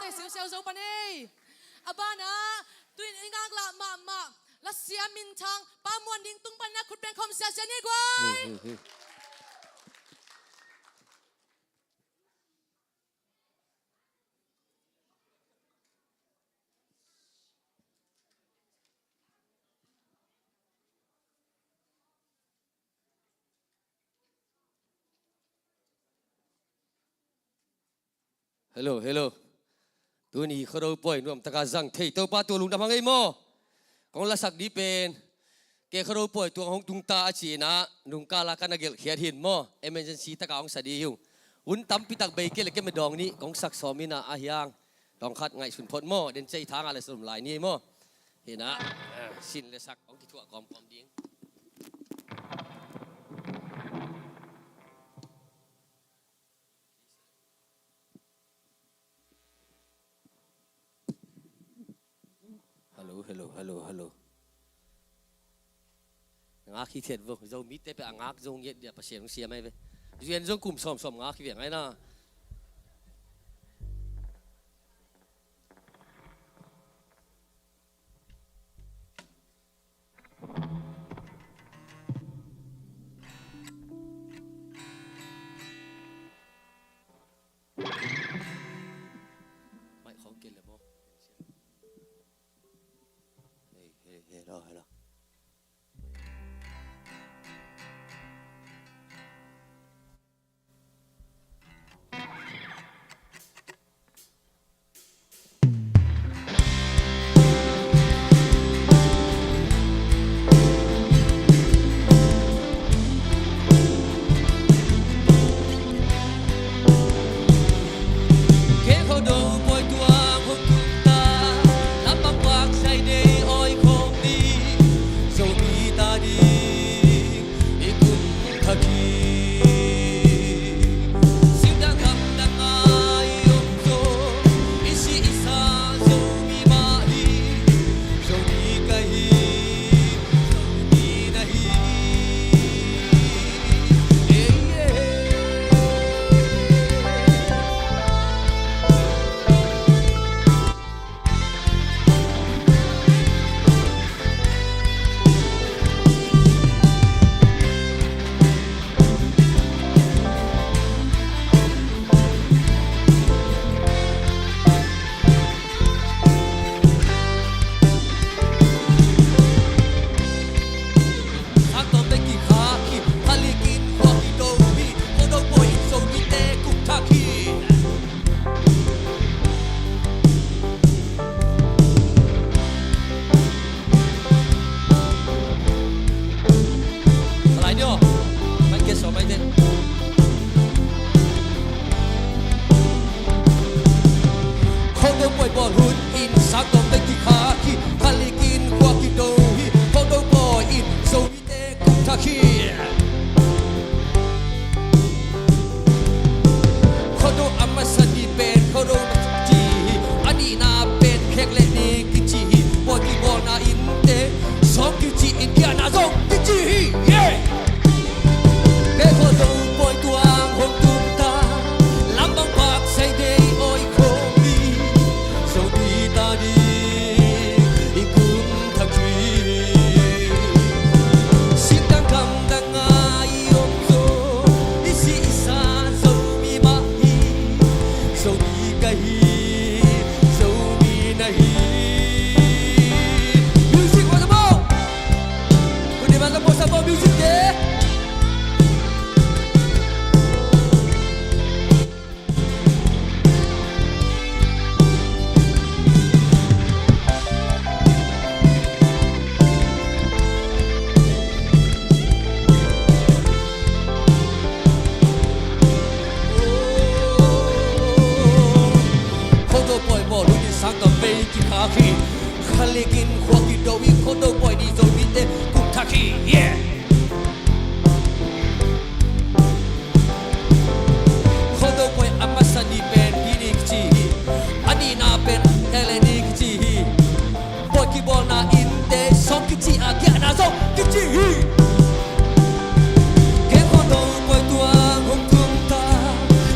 Siusiau zo pan ei. A banah tuin i ngaklah mahmah lasiam minthang Pa Muan Ding tung panin a khut beng khawm siasia ni guai. Hello, hello. Tuni Khuado pawi nuamtaka zang thei Topa tua lungdam hang ei maw? Kong lasak dih pen, kei Khuado pawi tuang hong tung ta a ci-in ah, nungkala ka na gelhkhiat hin maw? Emergency taka hong sa dih hi ung. Hun tampi tak bei kei le kei medawng nih kong sak sawm in ah, a hiang tawngkhat ngaihsun phot maw? Den cei thanga le salum lai ni ei maw? Hi in ah, sin le sak hong kithuah kawmkawm ding. Hello, hello, hello, hello. Ngak hi thiat vo, Zomite pia a ngak zo ngiat dia Pasian hong siam ai ve. Zuan zong kum sawmsawm ngak hi ve ngai na. Mai khong kel le maw? Hei, hei, hei, lo, hei, lo. Kei Khuado pawi tuang hong tung ta, lampang pak sai dei awi khawm ni, Zomi ta ding i kum thak hi. Singdang gamdang ngai om zo, i si i sa Zomi mah hi, Zomi ka hi, Zomi na hi. Ei, ei. Khangtawm teng kikhak hi, khalik in khua kido hi, Khuado pawi in Zomite kum thak hi. Salai ni aw. Mai kia sawm mai te. Khuado pawi bawl hun in sangtawm teng kikhak hi, khalik in khua kido hi, Khuado pawi in Zomi te kum thak hi. Khuado a masa ni pen Khuado na ci hi, a nihna pen khek le ni kici hi. Pawi kibawlna innte sawm kici in, giahna zong kici hi. Yeah! Kei Khuado pawi tuang hong tung ta, lampang pak sai dei awi khawm ni, Zomi ta ding i kum thak hi. Singdang gamdang ngai om zo, i si i sa Zomi mah hi, Zomi ka hi, Zomi na hi. Music, what about? Kuni man la bossa bo music te. Khuado pawi bawl hun in sangtawm teng kikhak hi. Khalik in khua kido hi, Khuado pawi ni Zomite kum thak hi. Yeah! Khuado pawi a masa ni pen pi ni kici hi. A nihna pen khek le ni kici hi. Pawi kibawlna innte sawm kici a, giahna zong kici hi. Kei Khuado pawi tuang hong tung ta,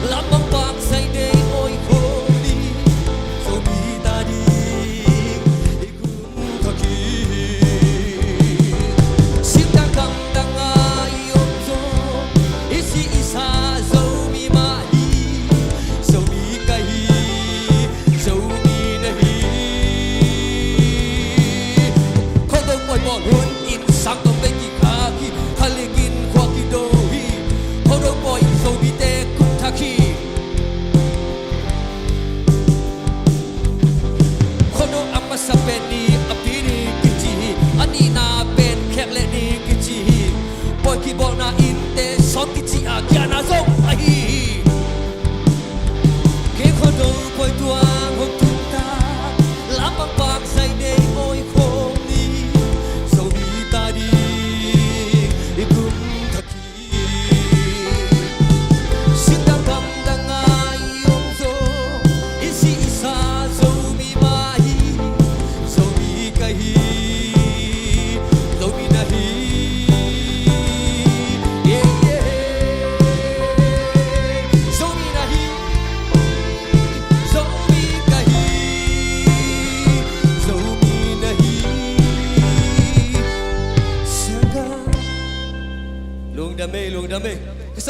lampang pak sai dei awi khawm ni,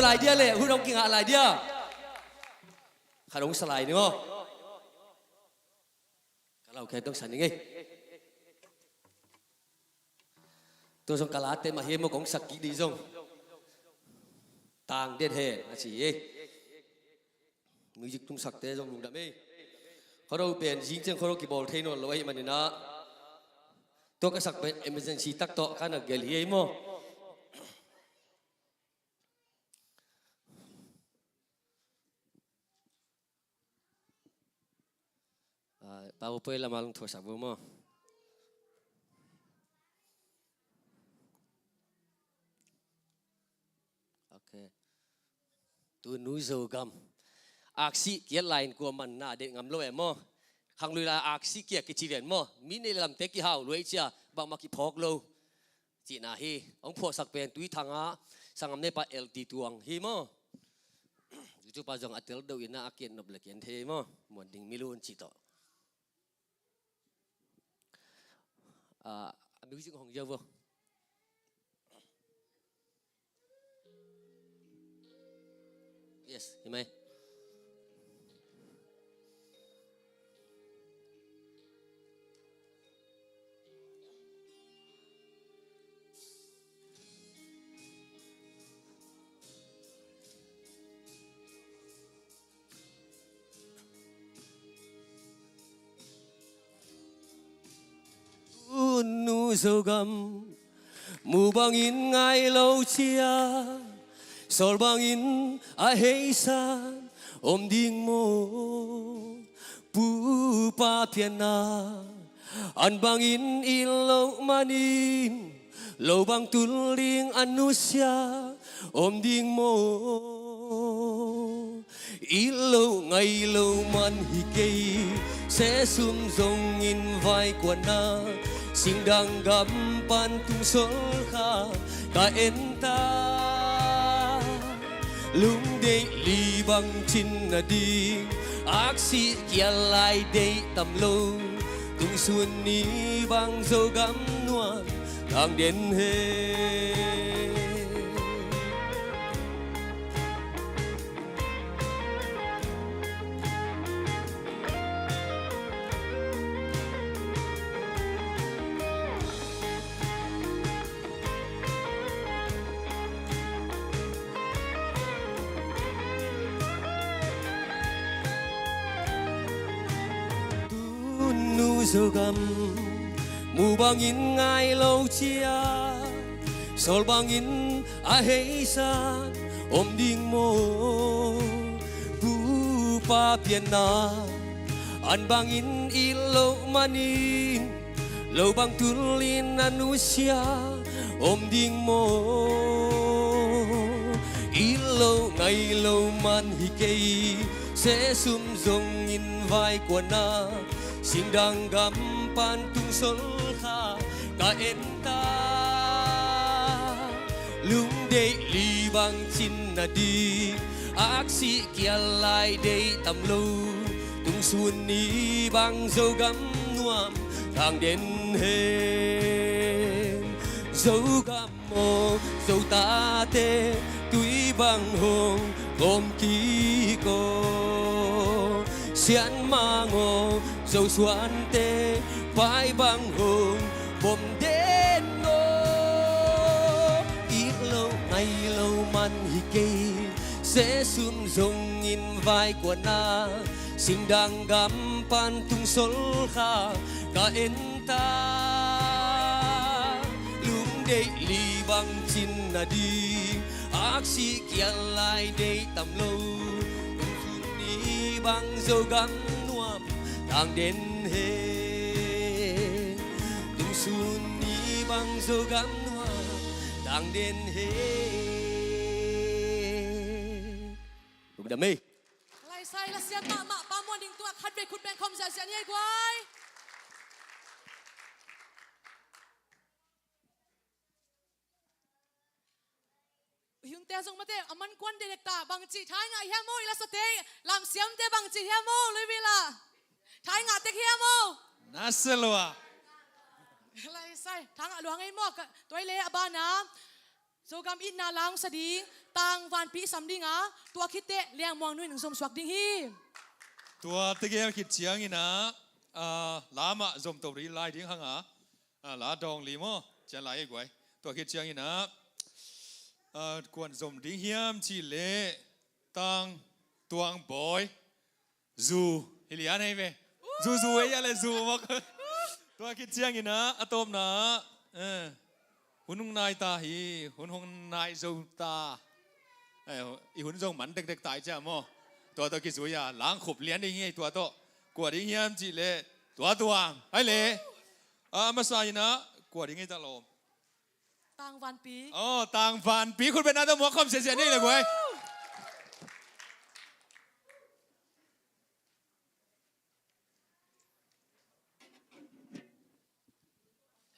Lai dia le, hun hong kingah lai dia. Khat hong sa lai ning aw. Ka lau khe tong sa ning ei. Tua zong ka late mah hi ei maw, kong sak kik dih zong. Tang den hen a ci ei. Music tumsakte zong lungdam ei. Khuado pen zing ciang khuado kibawl thei nawn lo ahih manin ah, tua ka sak pen emergency tak tawh ka na gelh hi ei maw. Ah, PowerPoint lam a lungthuasak vo maw. Ok. Tu nu Zogam aksi kiat lai in kua man na deih ngam lo em maw. Khanglui lai aksi kia kici ven maw. Mi nei lamte kihau luai cia bangmah kiphawk lo. Cihna hi. Hong phuahsak pen Tuithang ah sanggam nepa L T Tuang hi maw. Zucu pa zong a tel deuh in a kian nop le kian thei maw. Muan ding mi lun cih tawh. Ah, a music hong ziau vo. Yes, hi mai. Unu Zogam, mu bangin ngai lo cia, sawl bangin a heisan om ding maw? Pupa pianna an bangin it loh manin, lo bang tul ding a nusia om ding maw? It loh ngai lo man hi kei, sesum zongin vaikuana, singdang gam pan tung sol kha ka en ta. Lungdeih li bang cin nading, aksi kial lai deih tam lo, tungsun ni bang Zogam nuam tang den he. Tunu Zogam, mu bangin ngai lo cia, sawl bangin a heisan om ding maw? Pupa pianna an bangin it loh manin, lo bang tulin a nusia om ding maw? It loh ngai lo man hi kei, sesum zongin vaikuana, singdang gam pan tung sol kha ka en ta. Lungdeih li bang cin nading, aksi kial lai deih tam lo, tungsun ni bang Zogam nuam tang den hen. Zogam aw, Zotate tui bang hong gawm kik aw, Sianmang aw, Zosuante pai bang hong bom den aw. It loh ngai lo man hi kei, sesum zongin vaikuana, singdang gam pan tung sol kha ka en ta. Lungdeih li bang cin nading, aksi kial lai deih tam lo, tungsun ni bang Zogam nuam tang den hen. Tungsun ni bang Zogam nuam tang den hen. Lungdam ei. Laisai la siam mahmah pa muan ding tua khat vei khut beng khawm ziahziah ni ei guai. Hungte zong mate a man kuan dekdek ta, bangci thai ngah hiam maw, i la sate lam siamte bangci hiam maw, lui vila thai ngah tek hiam maw? Na se lua. Laisai thai ngah lua ngei maw, tuai le a bana. Zogam itna la hong sa ding Tang Vanpi i sam ding a, tua khit teh Liang Muang Nu in hong zom suak ding hi. Tua tegel khit ciangin ah, ah, la mah zom to rih lai ding hang a, ah, la dawng li maw, cian lai ei guai. Tua khit ciangin ah, ah, kuan zom ding hiam cih leh Tang Tuang Bawi Zu, hi lian hei ve. Zu, zu ei a le zu mawk. Tua khit ciangin ah, a tawpna ah, eh, hun hong nai ta hi, hun hong nai zo ta. Eh, i hun zong man dekdek ta hi cia maw. Tua tawh kizui a, la hong khup lian ding hi tua tawh. Kua ding hiam cih leh, Tua Tuang, hai le. Ah, a masa in ah, kua ding hi ta lawm. Tang Vanpi. Oh, Tang Vanpi, khut beng na tawh muak khawm siasia ni le guai.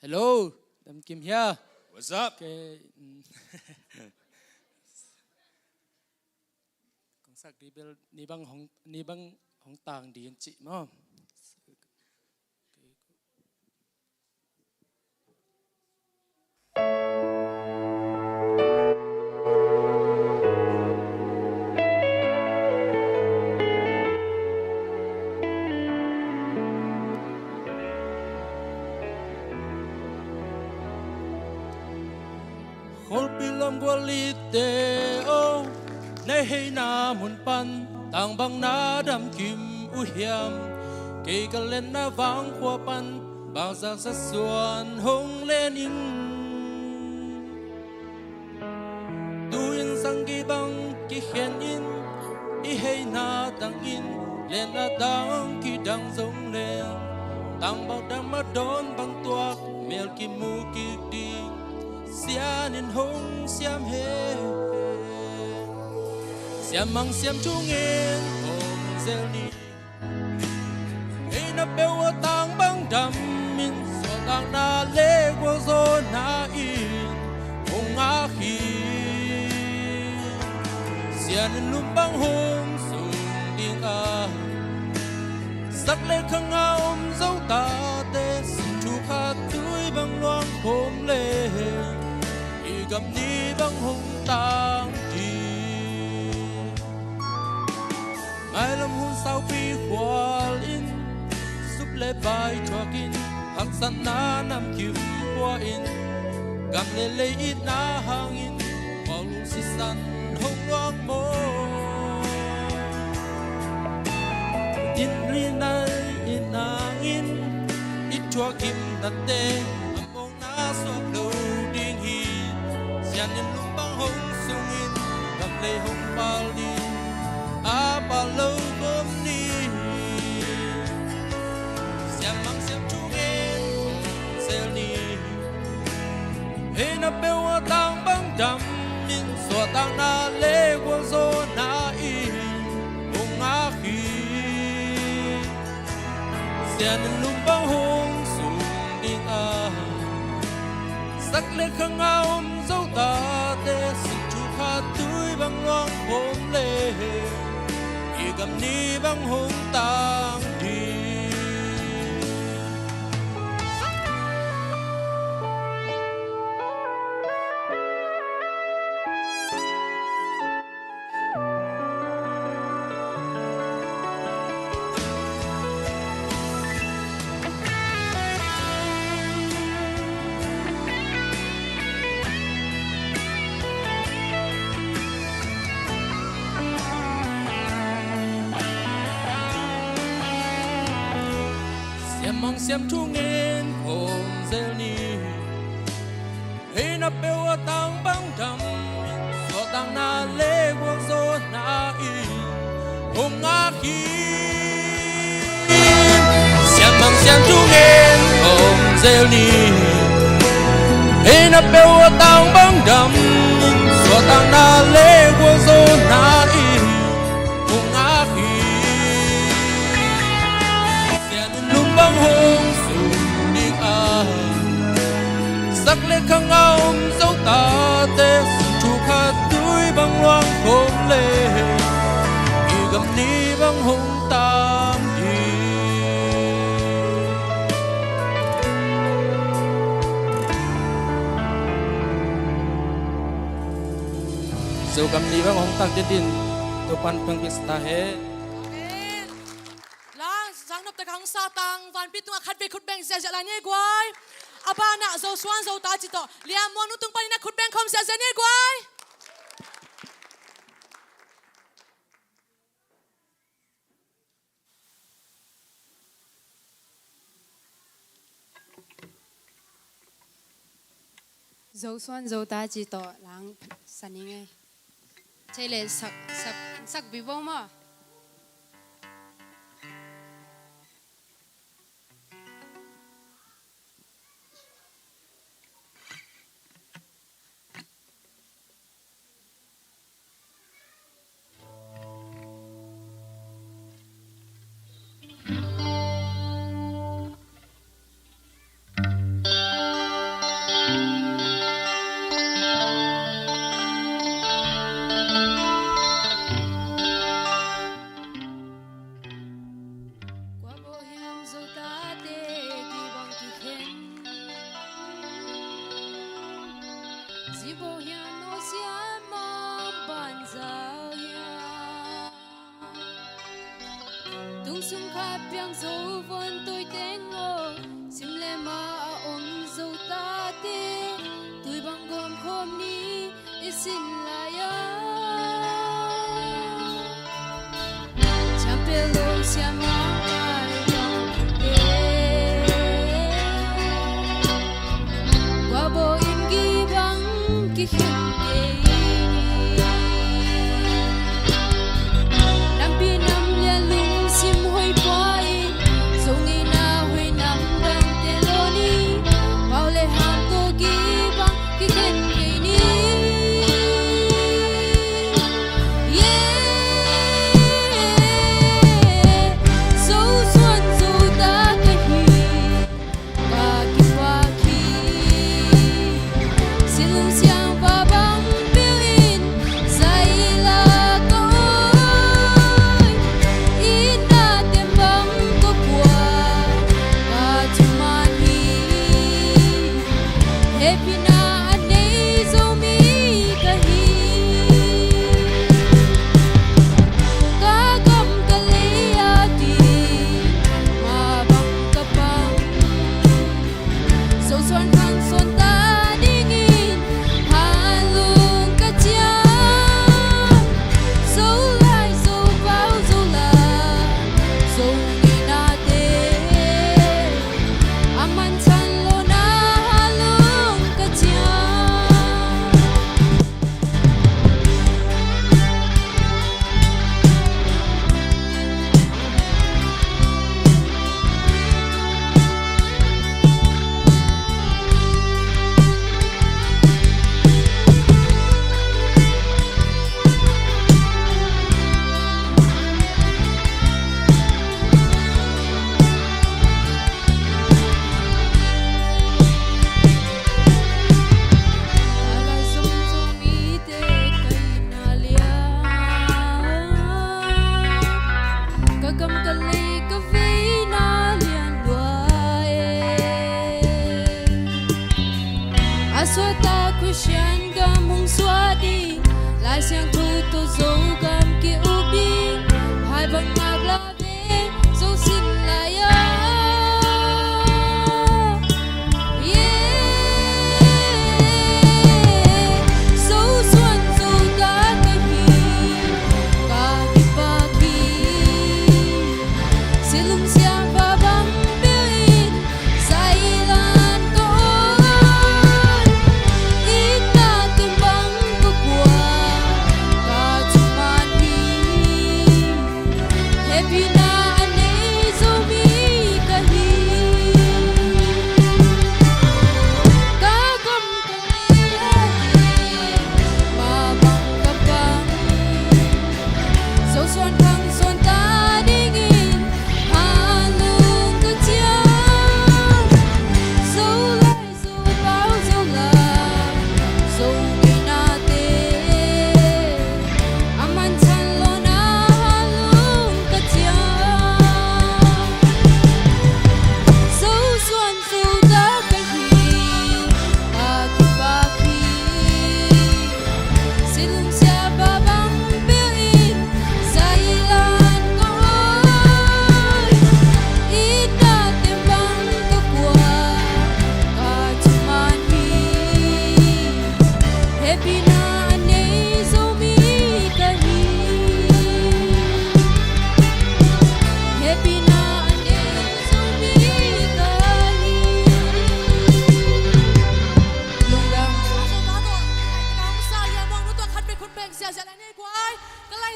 Hello, Dam Kim here. What's up? Okay. Mm. Kong sak dih bel ni bang hong, ni bang hong tang dih in cih maw. Kholpi lam gual lite aw, na heina mun pan tang bang na dam kim uh hiam? Kei ka lenna vang khua pan bang zaksa suan hong len in. Tu-in sang kibang kikhen in, i heina tangin lenna tang kidang zong leng, tang bang dang ma dawn bang tuak mel kimu kik ding Sian in hong siam hen. Siam mang siam thu ngen hong zel ni. Ei na peuh a tang bang dam in, suahtakna le gualzawhna in hong ngak hi. Sian in lum bang hong sung ding a, sak le khang a om zo tate, sin thu khat tui bang luang khawm le, i gam ni bang hong tang ding. Mailam hun saupi khual in, sup le pai thuak in, haksatna namkim pua in, gam le lei itna hangin khualung sisan hong luang maw. Din rinai in nangin i thuak gimnate a mawkna suak lo ding hi. Sian in lum bang hong sung in, gam lei hong pal ding a pal lo khawm ni. Siam mang siam thu ngen hong zel ni. Hei na peuh a tang bang dam in, suahtakna le gualzawhna in hong ngak hi. Sian in lum bang hong sung ding a, sak le khang a om zo tate, sin thu khat tui bang luang khawm le, i gam ni bang hong tang ding. Siam mang siam thu ngen hong zel ni. Hei na peuh a tang bang dam, suahtakna le gualzawhna in hong ngak hi. Siam mang siam thu ngen hong zel ni. Hei na peuh a tang bang dam, suahtakna le gualzawhna in hong ngak hi. Sian in lum bang hong sung ding a, sak le khang a om zo tate, sin thu khat tui bang luang khawm le, i gam ni bang hong tang ding. Gam ni bang hong tak didin Topan pang pista he. Amen. Lang sang nop tak hong sa tang vanpi tungah khat vei khut beng ziahziah lai ni guai. A banah Zo suan Zo ta ci tawh Lian Muang nu tung panin a khut beng khawm ziahziah ni guai. Zo suan Zo ta ci tawh lang sa ning ei. Thei le sak, sak, sak vivo maw. Kua bawh hiam Zo tate kibang kikhen? Zi bawh hiam no sian mang banzau hiam? Tung sung khat piang Zo von toi teng aw, sim le ma a om Zo tate, tui bang gawm khawm ni i sin lai a. Champion lo siama ai bang te. Kua bawh in kibang kikhen kei ni. Lampi nam lian lungsim hoih pua in, Zo ngeina hoih nam dangte lo ni. Pau le ham tawh kibang kikhen kei ni. Yeah. Zo suan Zo ta ka hi, ka kipak hi. Sinlung siangpa bang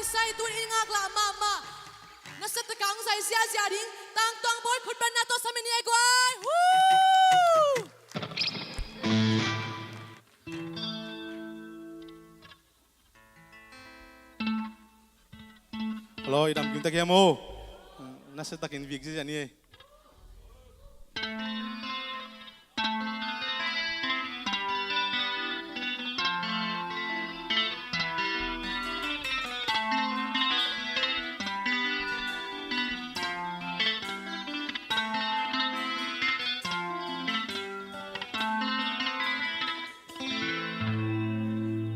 Sai tu in ngaklah mahmah. Nasia takin hong sai ziahziah ding Tangtuang Bawi khutbetna tawh sam ni ei guai. Woo! Hello, i dam kim tak hiam aw? Nasia takin vik ziahziah ni ei.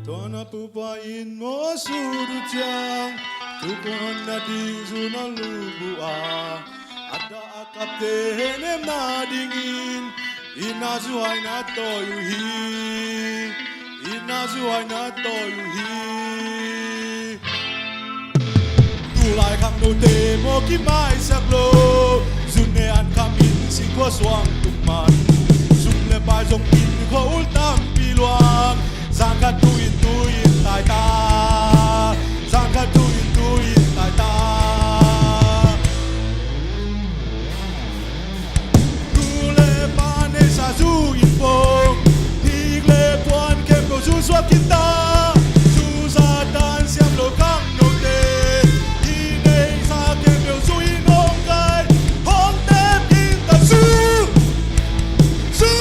Tua na pupa in mawh sut uh ciang, tu kong honna ding zu na lup uh a, a dah a kapte hehnemna dingin, i na zuai na tawi uh hi, i na zuai na tawi uh hi. Tulai khangnote mawh kimaisak lo, zun ne an khamin singkhua suang tung man, sum le pai zongin khua-ul tampi luang, zan khat tu-in tu-in tai ta, zan khat tu-in tu-in tai ta. Nu le pa neihsa zu in pong, hnik le puan khempeuh zu suak khin ta. Zu zat dan siam lo khangnote, hih neihsa khempeuh zu in hong kai, hong tep khin ta. Zu, zu,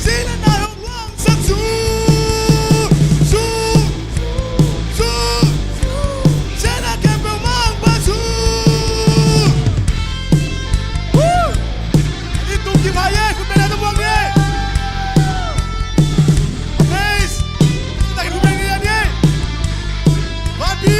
zi le nai hong luang Sak zu, zu, zu, zu. Siatna khempeuh Mangpa zu. Woo! I tung kim hai e, khut beng na tawh buang ni. Praise. Tung kim hai ni. Papi.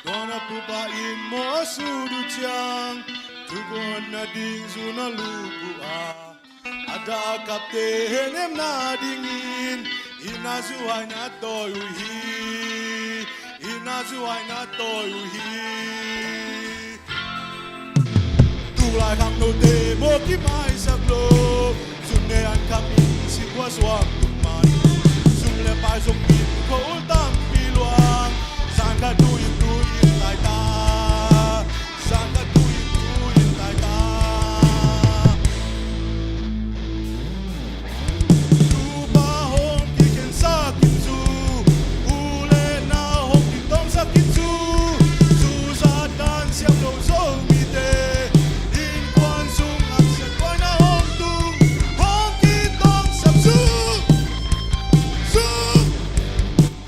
Tua na pupa in mawh sut uh ciang, tu kong honna ding zu na lup uh a, a dah a kapte hehnemna dingin, i na zuai na tawi uh hi, i na zuai na tawi uh hi. Tulai khangnote mawh kimaisak lo, zun ne an khamin singkhua suang tung man, sum le pai zongin khua-ul tampi luang, zan khat tu-in tu-in tai ta. Zan khat tu-in tu-in tai ta. Nupa hong kikhensak in zu, u le nau hong kitawngsak in zu, zu zat dan siam lo Zomite, innkuan sung haksat buaina hong tung, hong kitawngsak zu, zu.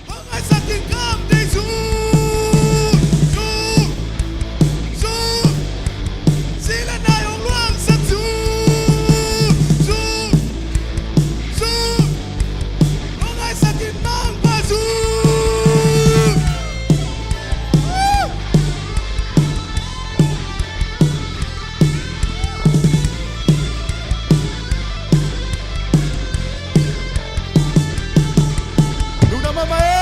Hong ngaisak in kamte zu, zu, zu. Zi le nai hong luangsak zu, zu, zu. Hong ngaisak in Mangpa zu. Lungdam mahmah e.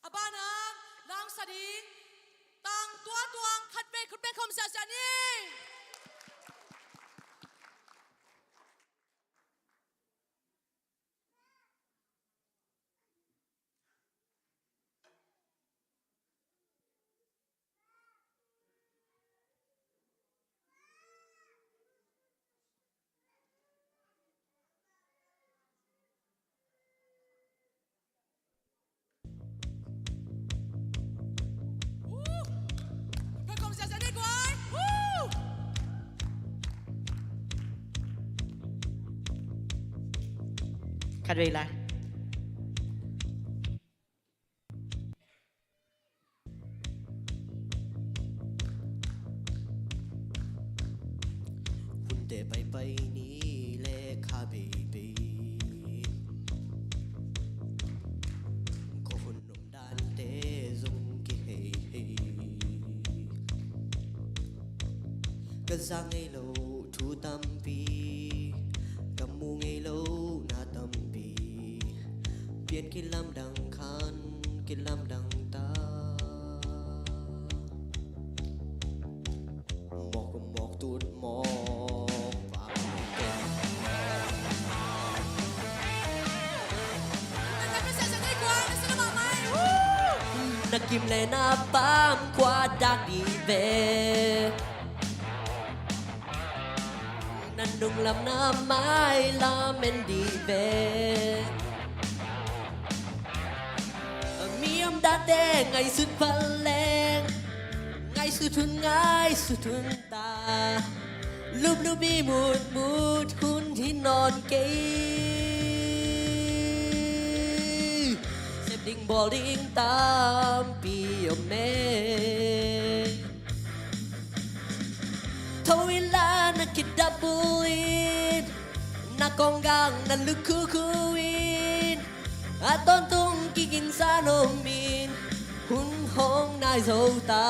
A banah, langsa ding, tang tuatuang khat vei khut beng khawm ziahziah ni. Khat vei lai. Hunte paipai ni le kha beibei. Ka za ngei lo thu tampi, ka mu ngei lo na tampi, pian kilamdang khan kilamdang ta. Mawk mawk tut mawk. Na kim le na pam kua dak dih ve. Na nung lam na mai lam en dih ve. Mi om date ngaihsut pha leng, ngaihsut hun, ngaihsut hun ta. Luplup i mutmut hun hi nawn kei. Sep ding bawl ding tampi om e. Tho in la na kidabul in, na konggang na lukhukhu in, a tawntung kiging san om in, hun hong nai zo ta.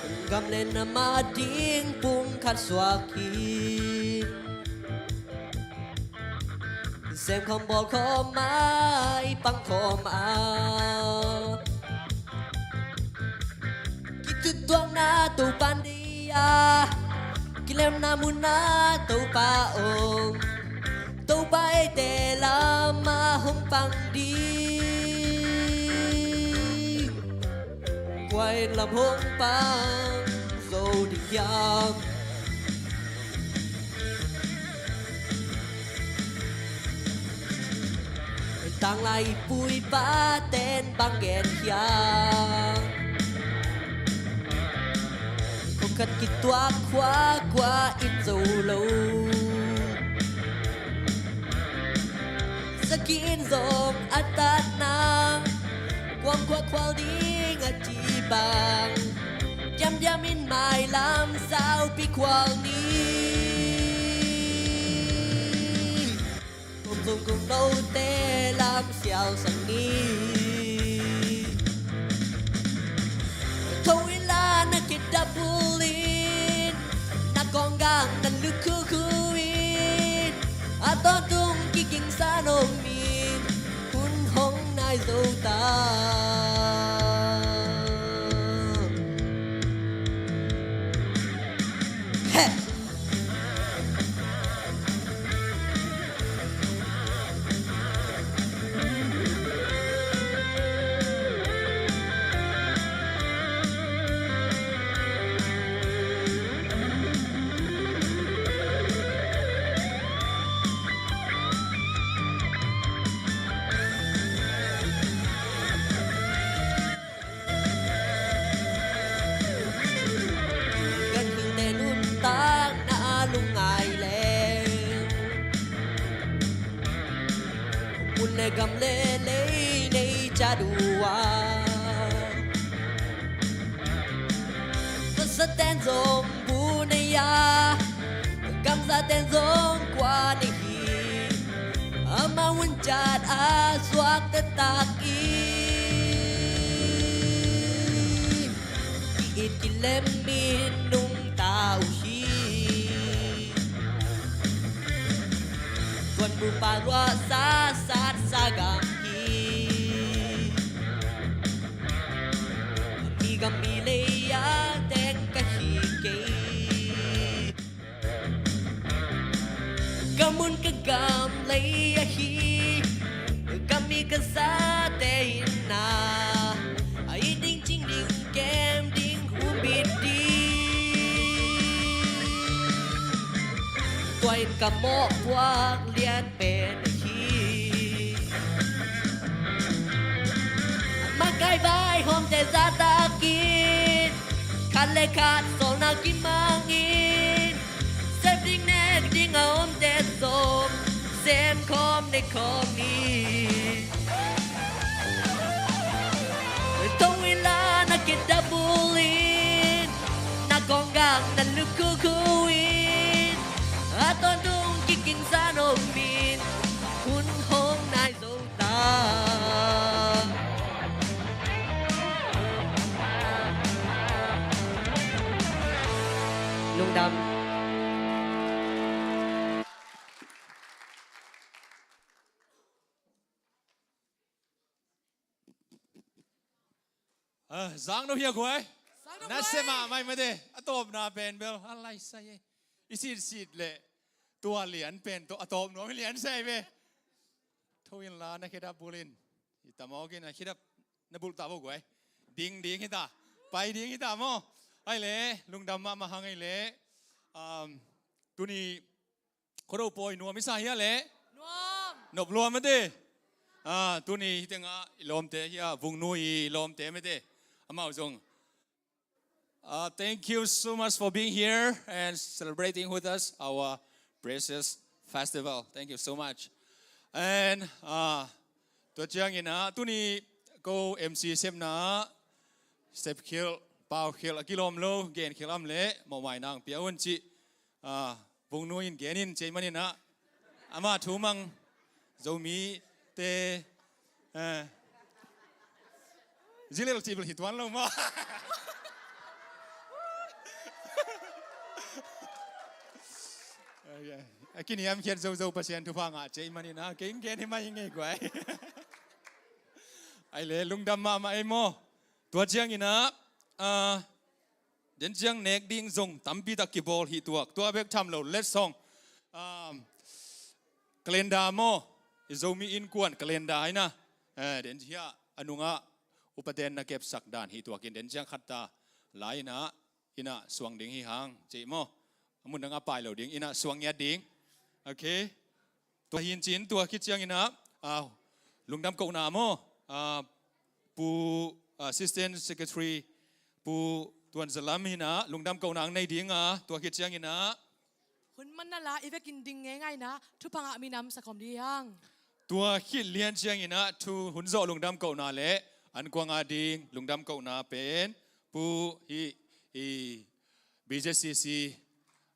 Hong gam le na ma ding pung khat suak hi. Sem khawm bawl khawm a, i pang khawm a, kitutuakna Topa'n deih a, kilemna munah Topa om. Topa eite lamah hong pang ding. Kua in lam hong pang zo ding hiam? Tanglai i pu i pa ten bang gen hiam? Kua khat kituak khua kua in zo lo. Zaki in zong a tatna kuam khuakhual ding a ci bang, diamdiam in mailam saupi khual ni. Kum zung kum note lam siau sang ni. Tho in la na kidabul in, na konggang na lukhukhu in, a tawntung kiging san om in, hun hong nai zo ta. He! Ganhingte nuntakna lungngai leng, mun le gam le lei nei ciat uh a, masaten zong bu nei a, gamzaten zong kua nei hi. Amau hun ciat a suak taktak in, ki-it kilem in nungta uh hi. Tuan bupa ruah sasat sa gam hi. Mi gam mi lei a teng ka hi kei. Ka mun ka gam lei ahi, ka mi ka zate in na, a it ding, cing ding, kem ding, humbit ding. Tua in ka mawhpuak lian pen ahi. Makai vaihawmte zahtak in, khat le khat sawlna kimang in, sep ding nek ding a omte zong sem khawm nek khawm ni. Tho in la na kidabul in, na konggang na lukhukhu in, a tawntung kiging san om in, hun hong nai zo ta. Ah, zang no hia guai. Zang no guai. Nasia mahmah mate. A tawpna pen bel a laisai e. I sitsit le tua lian pen tawh a tawp nuam hi lian sai ve. Tho inla na khedap bulin. I tamawk in a khedap na bulh ta bo guai. Ding ding hita. Pai ding hita maw. Ai le, lungdam mahmah hang ai le. Um, tuni Khuado pawi nuam i sa hia le? Nuam. Nop lua mate. Ah, tuni hih tengah i lawmte hia, Vungnu i lawmte mate. Amau zong. Uh, thank you so much for being here and celebrating with us our precious festival. Thank you so much. And uh, tua ciangin ah tuni ko M C sepna ah step khilh, pau khilh, a kilawm lo, gen khilh am le mawhmai nang pia un cih. Ah, Vungnu in gen in cih manin ah, ama thu mang Zomite, eh, zilel cih bel hi tuan lo maw. Okay. A kiniamkhiat zozo Pasian thupha ngah cih manin ah, kei in gen hi mai hi ngei guai. Ai le, lungdam mahmah ei maw. Tua ciangin ah, ah, den ciang nek ding zong tampi tak kibawl hi tuak. Tua bek tham lo, letsong. Um, calendar maw, i Zomi innkuan calendar hi na. Eh, den hia a nungah upaten na kepsak dan hi tuak in den ciang khat ta lai in ah, in ah suang ding hi hang, cih maw. A mun dang a pai lo ding, in ah suang ngiat ding. Okay. Tua hi in cin, tua khit ciangin ah, ah, lungdam kohna maw, ah, Pu, ah, Assistant Secretary Pu Tuan Zalam hi in ah lungdam kohna ang nei ding a, tua khit ciangin ah. Hun man na la, i vekin ding ngeingai in ah, thupha ngah minam sa khawm ding hi hang. Tua khit lian ciangin ah, thu hun zawh lungdam kohna le, an kuang a ding lungdam kohna pen, Pu hi, i, B Z C C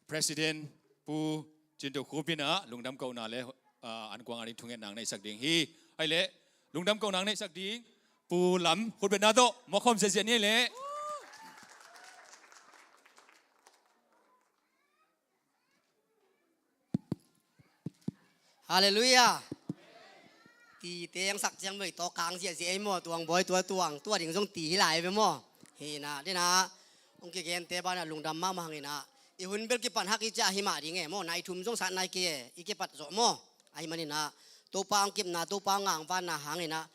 President Pu Cin To Khup in ah lungdam kohna le, ah, an kuang a ding thungetna ang neihsak ding hi. Ai le, lungdam kohna ang neihsak ding Pu Lam, khutbetna tawh mawkhawm ziahziah ni ai le. Halleluiah. Ti teng sak ciang mei tawh kang ziahziah ei maw, tuang bawi tua tuang, tua ding zong ti hi lai ve maw. Hi in ah, den ah, hong kigente banah lungdam mahmah hang in ah, i hun bel kipan hak i ciah hi mah ding e maw, nai thum zong sat nai kei e, i kipat zawh maw. Ahi manin ah, Topa hong kepna, Topa hong ngangvanna hang in ah,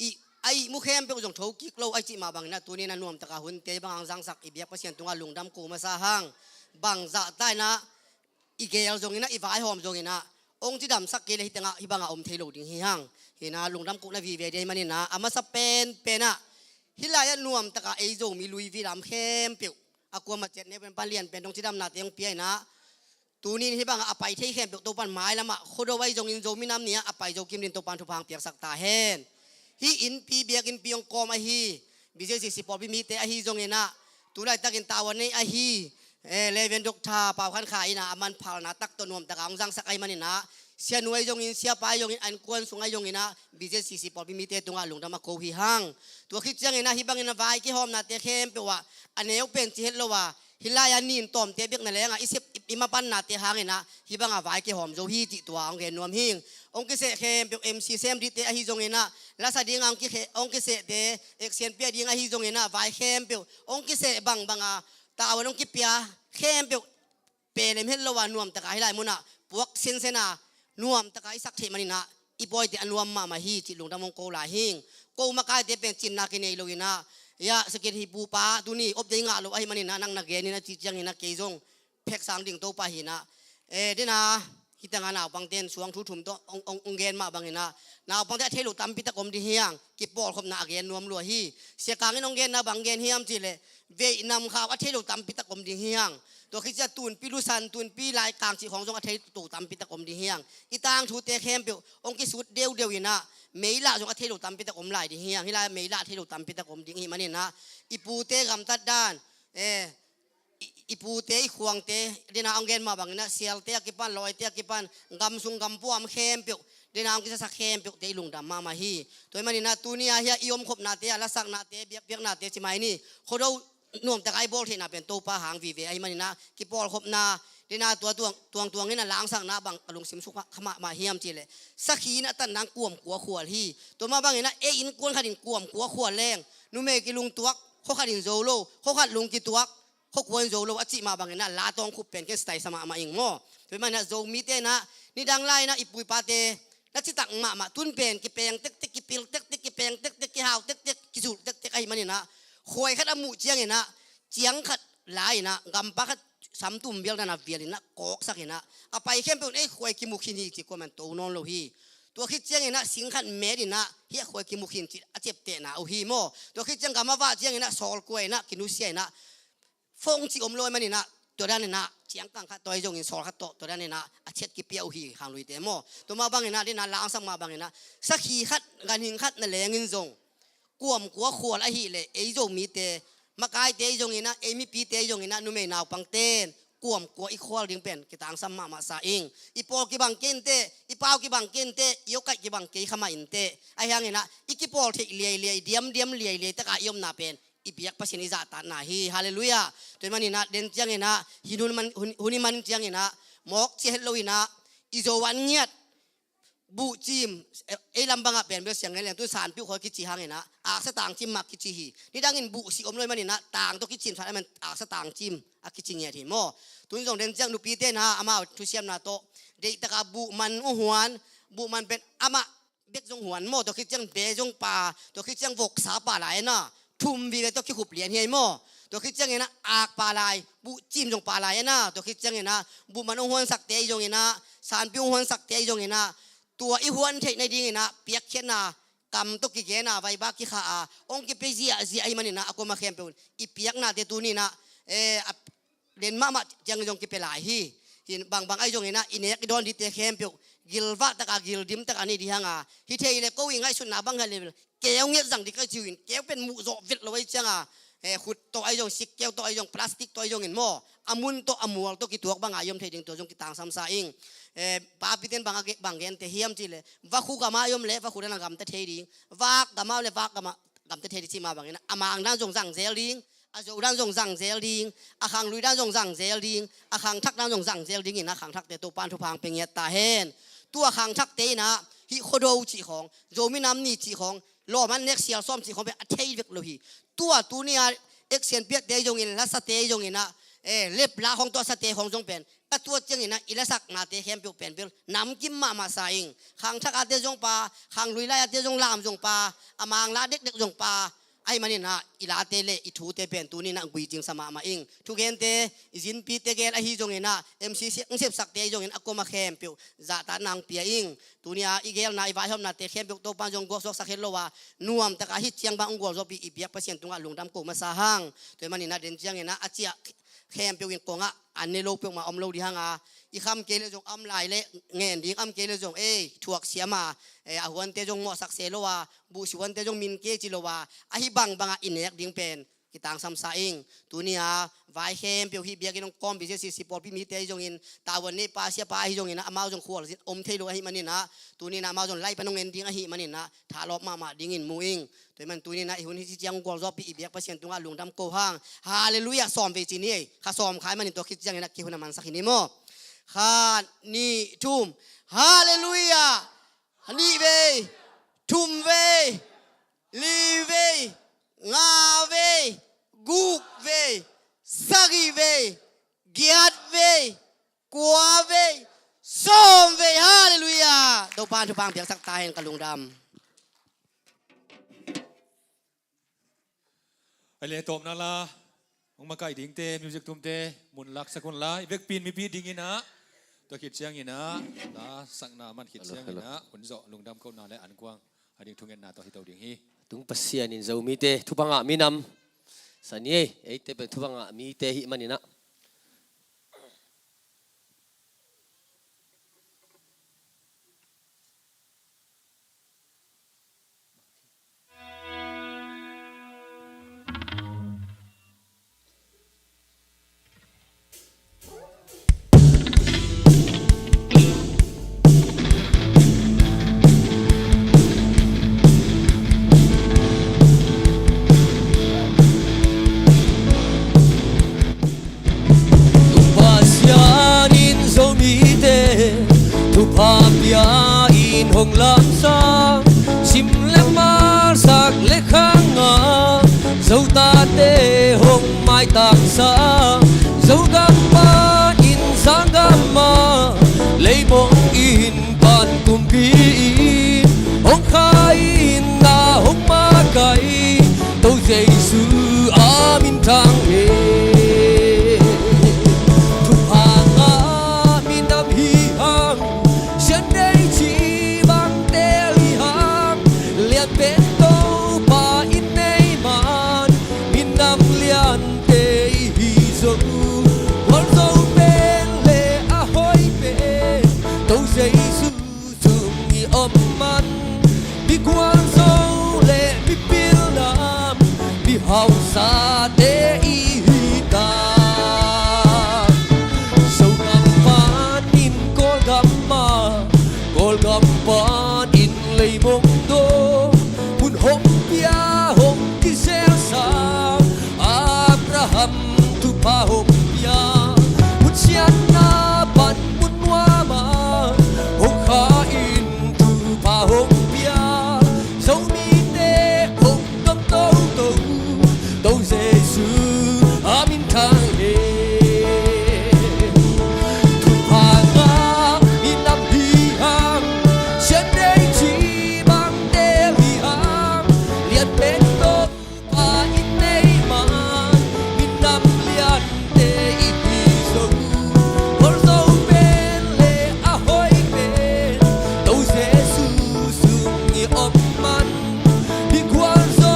i, a ihmu khempeuh zong tho kik lo, a i cih mah bangin ah, tuni in ah nuamtak a hunte bang hang zangsak i biak Pasian tungah lungdam ko masa hang, bang zahta in ah, i gel zongin ah, i vaihawm zongin ah, hong cidamsak kei le hih tengah, hih bangah om thei lo ding hi hang. Hi in ah lungdam kohna vive ding ahi manin ah, a masa penpen ah, hih lai-ah nuamtak a ei Zomi lui vilam khempeuh, a kuamah ciat neu pen pan lian pen dong cidamnate hong pia in ah, tuni in hih bangah a pai thei khempeuh Topan mailamah, Khuado ahi zongin Zomi Nam Ni ah a pai zo kim ding Topan thupha hong piaksak ta hen. Hih innpi, biakinnpi hong kawm ahi, B Z C C pawlpi mite ahi zongin ah, tu laitakin tau a nei ahi, eh, Reverend Doctor Pau Khan Khai in ah a manphalna tak tawh nuamtak a hong zangsak ahi manin ah, sianu ahi zongin, siapa ahi zongin, innkuan sung ahi zongin ah, B Z C C pawlpi mite tungah lungdam a ko hi hang. Tua khit ciangin ah, hih bangin ah vai kihawmnate khempeuh ah, a neu pen ci het lo a, hih lai-ah nin tawmte bek na lengah i sep i, i mapannate hangin ah, hih bangah vai kihawm zo hi cih tua hong gen nuam hing. Hong kiseh khempeuh M C sem dingte ahi zongin ah, lasa ding a hong kikhe-, hong kisehte, action pia ding ahi zongin ah, vai khempeuh hong kiseh bangbang a, tau a hong kipia khempeuh pelem het lo a, nuamtak a hih lai munah puak sensen a, nuamtak a i sak theih manin ah, i pawite a nuam mahmah hi cih lungdam hong ko lai hing. Ko makaite pen cinna kinei lo in ah, ya, sakit hi pupa, tuni update ngah lo ahi manin ah, nang na gen in a ci ciangin ah, kei zong phek sang ding Topa hi in ah. Eh, den ah, hih tengah naupangte in suang thu thum tawh hong, hong, hong gen mah bangin ah, naupangte a thei lo tampi tak om ding hi hang, kipawlkhopna a gen nuam lua hi. Sia Kang in hong genna bang gen hiam cih leh, veih nam khau a thei lo tampi tak om ding hi hang. Tua khit ciang tunpi lusan, tunpi laikang cih khawng zong a thei lo tampi tak om ding hi hang. I tangthute khempeuh hong kisut deudeu in ah, meilah zong a thei lo tampi tak om lai ding hi hang. Hih lai meilah a thei lo tampi tak om ding hi manin ah, i pute gamtat dan, eh, i, i pute, i khuangte, den ah hong gen mah bangin ah, sialte a kipan, lawite a kipan, gam sung gam puam khempeuh, den ah hong kisasak khempeuhte i lungdam mahmah hi. Tua ahih manin ah, tuni a hia i omkhopnate, a lasaknate, biakpiaknate ci mai ni. Khuado nuamtak a i bawl theihna pen Topa hang vive ahi manin ah, kipawlkhopna, den ah tua tuang, tuangtuang in a langsakna bang a lungsim sukha mahmah hiam cih leh, sakhi in a tan nang kuam kua khual hi. Tua mah bangin ah, ei innkuan khat in kuam kua khual leng, numei kilungtuak, khua khat in zo lo, khua khat lung kituak, khua kua in zo lo a cih mah bangin ah la tawng khup pen ken style sa mahmah ing maw. Tua hi manin ah Zomite in ah nidang lai-in ah i pu i pate na citak mahmah, tun pen kipeng tektek, kipil tektek, kipeng tektek, kihau tektek, kizulh tektek ahih manin ah khuai khat a muh ciangin ah ciang khat la-in ah gampa khat samtum vial dan a vial in ah kawksak in ah a pai khempeuh in ei khuai kimu khin hi ci kuaman to nawn lo hi. Tua khit ciangin ah sing khat met in ah hih a khuai kimu khin ci a ciaptehna uh hi maw. Tua khit ciang gam a vah ciangin ah sawl kua in ah kinusia in ah phone cih om lo ahih manin ah tua dan in ah ciangkang khat tawh ahi zongin sawl khat tawh tua dan in ah a chat kipia uh hi khangluite maw. Tua mah bangin ah den a langsak mah bangin ah sakhi khat ganhing khat na lengin zong kuamkua khual ahih leh ei Zomite makaite ahi zongin ah ei mipite ahi zongin ah numei naupangte in kuamkua i khual ding pen kitangsam mahmah sa ing. I pawl kibang kei inteh, i pau kibang kei inteh, i awkaih kibang kei kha mah inteh. Ahi hangin ah i kipawl theih liailiai, diamdiam liailiai taka i omna pen i biak Pasian i zahtakna hi. Halleluiah. Tua hi manin ah den ciangin ah hin hun man, hun, hun i man ciangin ah mawk cia het lo in ah i Zo an ngiat buhcim, eh, ei lam bangah pen bel siang ngen leng tun sanpiuh khawi kici hangin ah aksa tangcim mah kici hi. Nidangin buhsih om lo hi manin ah tang tawh kicim sa ahih man aksa tangcim a kici ngiat hi maw. Tun zong den ciang nupite in ah amau thusiamna tawh deihtaka buh man uh huan, buh man pen amah bek zong huan maw, tua khit ciang be zong pa, tua khit ciang voksa pa lai in ah thum vive tawh kikhup lian hi ei maw. Tua khit ciangin ah ak pa lai, buhcim zong pa lai in ah, tua khit ciangin ah buh man hong huansakte ahi zongin ah, sanpi hong huansakte ahi zongin ah tua i huan theih nadingin ah piakkhiatna kam tawh kigen a vaiba kikha a hong kipia ziahziah ahih manin ah a kuamah khempeuh in i piaknate tuni in ah, eh, a den mahmah ciang zong kipia lai hi. Hin bangbang ahi zongin ah i nek i dawn dingte khempeuh gilvah taka gildim taka nei ding hang a, hi thei leh ko i ngaihsutna bang hi leh keu ngiat zang ding ka ci uh in, keu pen muh zawh vet lo ahi ciang a, eh, khut tawh ahi zong, sikkeu tawh ahi zong, plastic tawh ahi zongin maw, a mun tawh a mual tawh kituak bang a i om thei ding tua zong kitangsam sa ing. Eh, papite in bang a ge-, bang gente hiam cih leh vakhu gam a i om leh vakhu dan a gamta thei ding, vak gam a om leh vak gam a gamta thei ding cih mah bangin ah a Mang dan zong zang zel ding, a Zo dan zong zang zel ding, a khanglui dan zong zang zel ding, a khangthak dan zong zang zel dingin ah khangthakte Topa'n thupha hong pia ngiat ta hen. Tua khangthakte in ah hih Khuado cih khawng, Zomi Nam Ni cih khawng, lawm an nek sial sawm cih khawng pen a thei vek lo hi. Tua tuni a action piakte ahi zongin, lasate ahi zongin ah, eh, lepla khawng tawh a sate khawng zong pen ka tuat ciangin ah i lasaknate khempeuh pen bel namkim mahmah sa ing. Khangthak ate zong pa, khanglui lai ate zong lam zong pa, a Mang la dekdek zong pa, ahih manin ah i late leh i thute pen tuni in ah guicing sa mahmah ing. Thugente, i zinpite gel ahi zongin ah, M C C hong sepsakte ahi zongin a kuamah khempeuh zahtakna hong pia ing. Tuni a i gelna, i vaihawmnate khempeuh Topa'n zong gualzawhsak het lo a, nuamtaka hih ciang bang hong gualzawhpih i biak Pasian tungah lungdam ko masa hang. Tua hi manin ah den ciangin ah a ciah khempeuh in kongah an ne lo peuhmah om lo ding hang a, i kham kei leh zong am lai leh ngen ding, am kei leh zong ei thuak siam a, eh, a huante zong mawhsak se lo a, buhsi huante zong min kei ci lo a, ahi bangbang a i nek ding pen kitangsam sa ing. Tuni a vai khempeuh hih biakinn hong kawm B C C C pawlpi mite ahi zongin, tavuan neihpa siapa ahi zongin ah amau zong khualzin om thei lo ahih manin ah, tuni in ah amau zong live pan hong en ding ahih manin ah thalawp mahmah dingin mu ing. Tua hi man tuni in ah i hun hih ci ciang gualzawhpih i biak Pasian tungah lungdam ko hang. Halleluiah, sawm vei ci ni ei. Kha sawm khai manin tua khit ciangin ah kihun a mansak hi ni maw. Khat, nih, thum. Halleluiah. Nih vei, thum vei, li vei, nga vei, guk vei, sagih vei, giat vei, kua vei, sawm vei. Halleluiah. Topa'n thupha hong piaksak ta hen, ka lungdam. A le tawpna la hong makaih dingte, music tumte mun laksak un la, i vekpi in mipi dingin ah, tua khit ciangin ah, la sakna man khit ciangin ah hun zawh lungdam kohna le ankuang a ding thungetna tawh hi to ding hi. Tung Pasian in Zomite thupha ngah minam sa ni ei. Eite pen thupha ngah mite hih manin ah. Pasian in Zomite thupha pia in hong lamsang, sim le malsak le khang a, Pi in hong khai in na hong makaih, To Jesu a minthang hi. Thupha ngah minam hi hang, sian nei ci bang tel hi hang, lian pen Topa in nei man, minam liante i hi zo. Gualzo pen le a hoih pen, To Jesu sung i om man, mi gualzo le mi pilna, mi hausate i hi ta. Zogam panin Kawlgam ah, Kawlgam panin Leimong dong, hun hong pia hong kizelsa, Abraham thupha hong pia, hun siatna pan mun nuam ah, hong kha in thupha hong pia, Zomite hong dom toto, To Jesu a minthang hi. Thupha ngah minam hi hang, sian nei ci bang tel hi hang, lian pen Topa in nei man, minam liante i hi zo. Gualzo pen le a hoih pen, To Jesu sung i om man, mi gualzo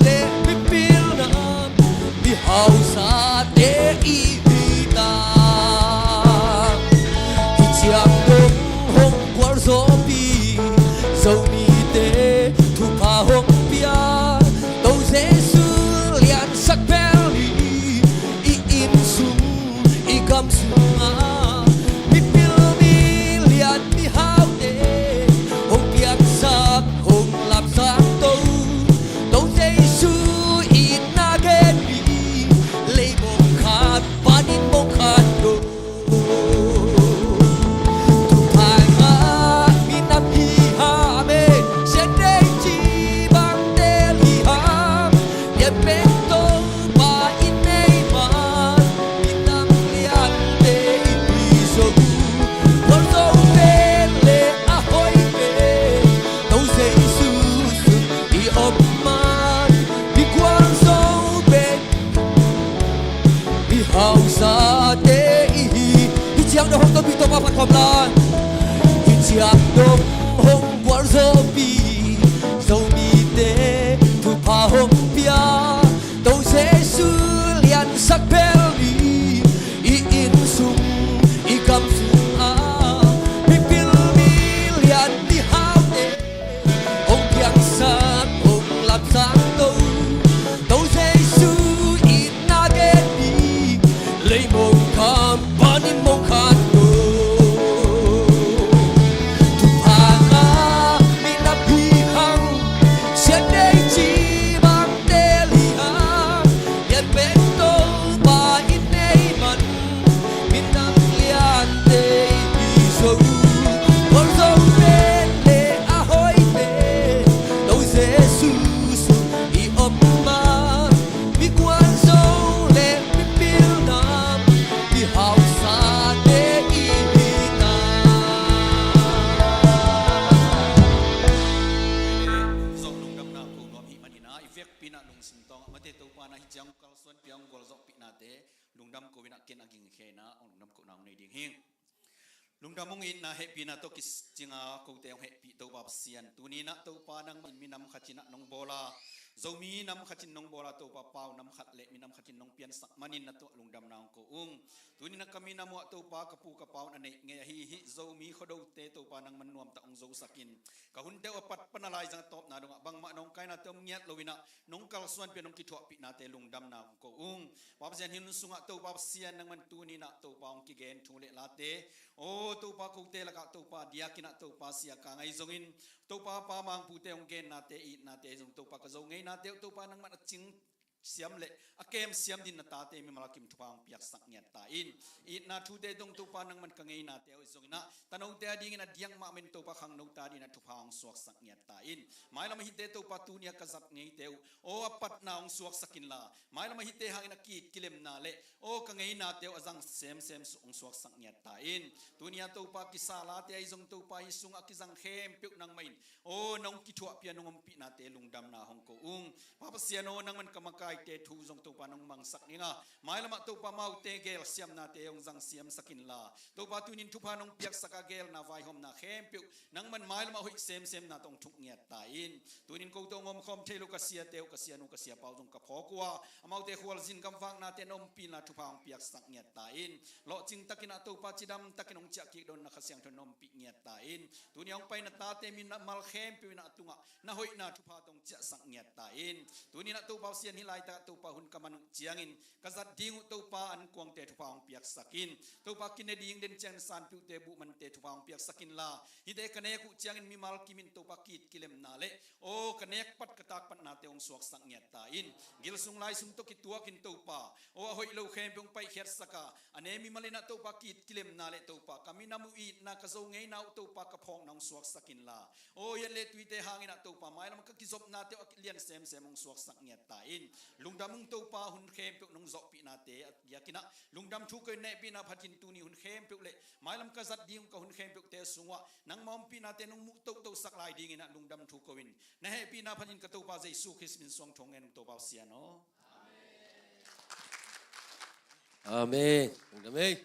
le mi pilna, mi hausate i hi ta. Hih ciang dong hong gualzawhpih, Zomite thupha hong pia, To Jesu liansak bel hi. I inn sung, i gam sungah, mipil milian mihaute hong piangsak, hong lapsang to, To Jesu itna gen hi. Leimong khat panin mong khat to. Thupha ngah minam hi hang, amen, sian nei ci bang tel hi hang, lian pen Topa in nei man, minam liante i hi zo. Gualzo pen le a hoih pen, To Jesu sung i om man, mi gualzo pen, mi hausate i hi. Hih ciang dong hong tonpih Topa phat khawm lai. Hih ciang dong hong gualzawhpih, Zomite thupha hong pia, To Jesu liansak bel hi. I inn sung, i gam sungah, mipil milian mihaute hong piangsak, hong lapsang to, To Jesu itna gen hi. Leimong khat panin mong khat to. Thupha ngah minam hi hang, sian nei ci bang tel hi hang, lian pen Topa in nei man, minam liante i hi zo. Gualzo pen le a hoih pen, To Jesu sung i om man, mi gualzo le mi pilna, mi hausate i hi ta. Zong lungdamna ko nuam hi manin ah, i vekpi in ah lungsim tawng ah mate Topa in ah hih ciang kalsuanpih a hong gualzawhpihnate lungdam ko in ah, ken a gingkhen ah hong lungdam ko na hong nei ding hi. Lungdam ung, itna hehpihna tawh kicinga kote hong hehpih Topa Pasian, tuni in ah Topa nangmah in minam khat in ah nong bawl a, Zomi nam khat in nong bawl a, Topa pau nam khat le minam khat in nong piansak manin na tungah lungdamna hong ko ung. Tuni in ah ka minam uh ah Topa ka pu ka pau na neih ngei ahi hih Zomi Khuadote Topa nangman nuamtak hong zosak in, ka hunte uh a pat pan a laizang a tawpna dongah bangmah nong kainate om ngiat lo in ah nong kalsuanpih a nong kithuahpihnate lungdamna hong ko ung. Pa Pasian, hih hun sungah Topa Pasian nangman tuni in ah Topa hong kigen thu le late, aw Topa kote lakah Topa diakin ah Topa sia ka ngai zongin, Topa Pa Mangpute hong gennate, itnate zong Topa ka zo ngeinate uh Topa nangman a cing siam le a kem siam dingin na tate mimal kim thupha hong piaksak ngiat ta in. Itna thute dong Topa nangman ka ngeinate uh zongin ah tanote a dingin a diak mahmah in Topa khangnote a dingin ah thupha hong suaksak ngiat ta in. Mailam a hihte Topa tuni a ka zat ngeite uh aw a patna hong suaksak inla, mailam a hihte hangin a ki-it kilemna le aw ka ngeinate uh a zang semsem hong suaksak ngiat ta in. Tuni a Topa kisa late ahi zong Topa hih sungah a kizang khempeuh nangmah in aw nong kithuahpih a nong ompihnate lungdamna hong ko ung. Pa Pasian aw nangman ka makaite thu zong Topa nong mangsak ning a, mailam ah Topa amaute gel siamnate hong zang siamsak inla, Topa tunin thupha nong piaksak a gelna vaihawmna khempeuh nangman mailam ah hoih semsemna tawh hong thuk ngiat ta in. Tunin kote hong omkhawm thei lo ka siate uh, ka sianu ka siapa uh zong ka phawk uh a, amaute khualzin gamvaknate na ompih inla thupha hong piaksak ngiat ta in. Lawhcing takin ah Topa cidam takin hong ciah kik dongin na Kha Siangtho na ompih ngiat ta in. Tuni a hong pai na tate mimal khempeuh in ah a tungah na hoihna thupha tawh hong ciahsak ngiat ta in. Tuni in ah Topa Pasian hih laitak ah Topa hun ka man uh ciangin ka zat ding uh Topa ankuangte thupha hong piaksak in. Topa kine ding den ciangin sanpiuhte buhmante thupha hong piaksak inla, hihte ka nek uh ciangin mimal kim in Topa ki-it kilemna le aw ka nek pat ka tak patnate hong suaksak ngiat ta in. Gil sung lai sung tawh kituakin Topa aw a hoih lo khempeuh hong paihkhiatsak a, a ne mimal in ah Topa ki-it kilemna le Topa ka minam uh itna ka Zo ngeina uh Topa ka phawkna hong suaksak inla, aw hiat le tuite hangin ah Topa mailam ka kizopnate uh a lian semsem hong suaksak ngiat ta in. Lungdam ung Topa, hun khempeuh nong zawhpihnate a diakin ah lungdam thu ko in, na hehpihna phatin tuni hun khempeuh le mailam ka zat ding uh ka hun khempeuhte sungah nangma ompihnate nong muh tohtohsak lai dingin ah lungdam thu ko in, na hehpihna phatin ka Topa Jesu Khrist min suang thu hong ngen ung Topa Pasian aw. Amen. Amen.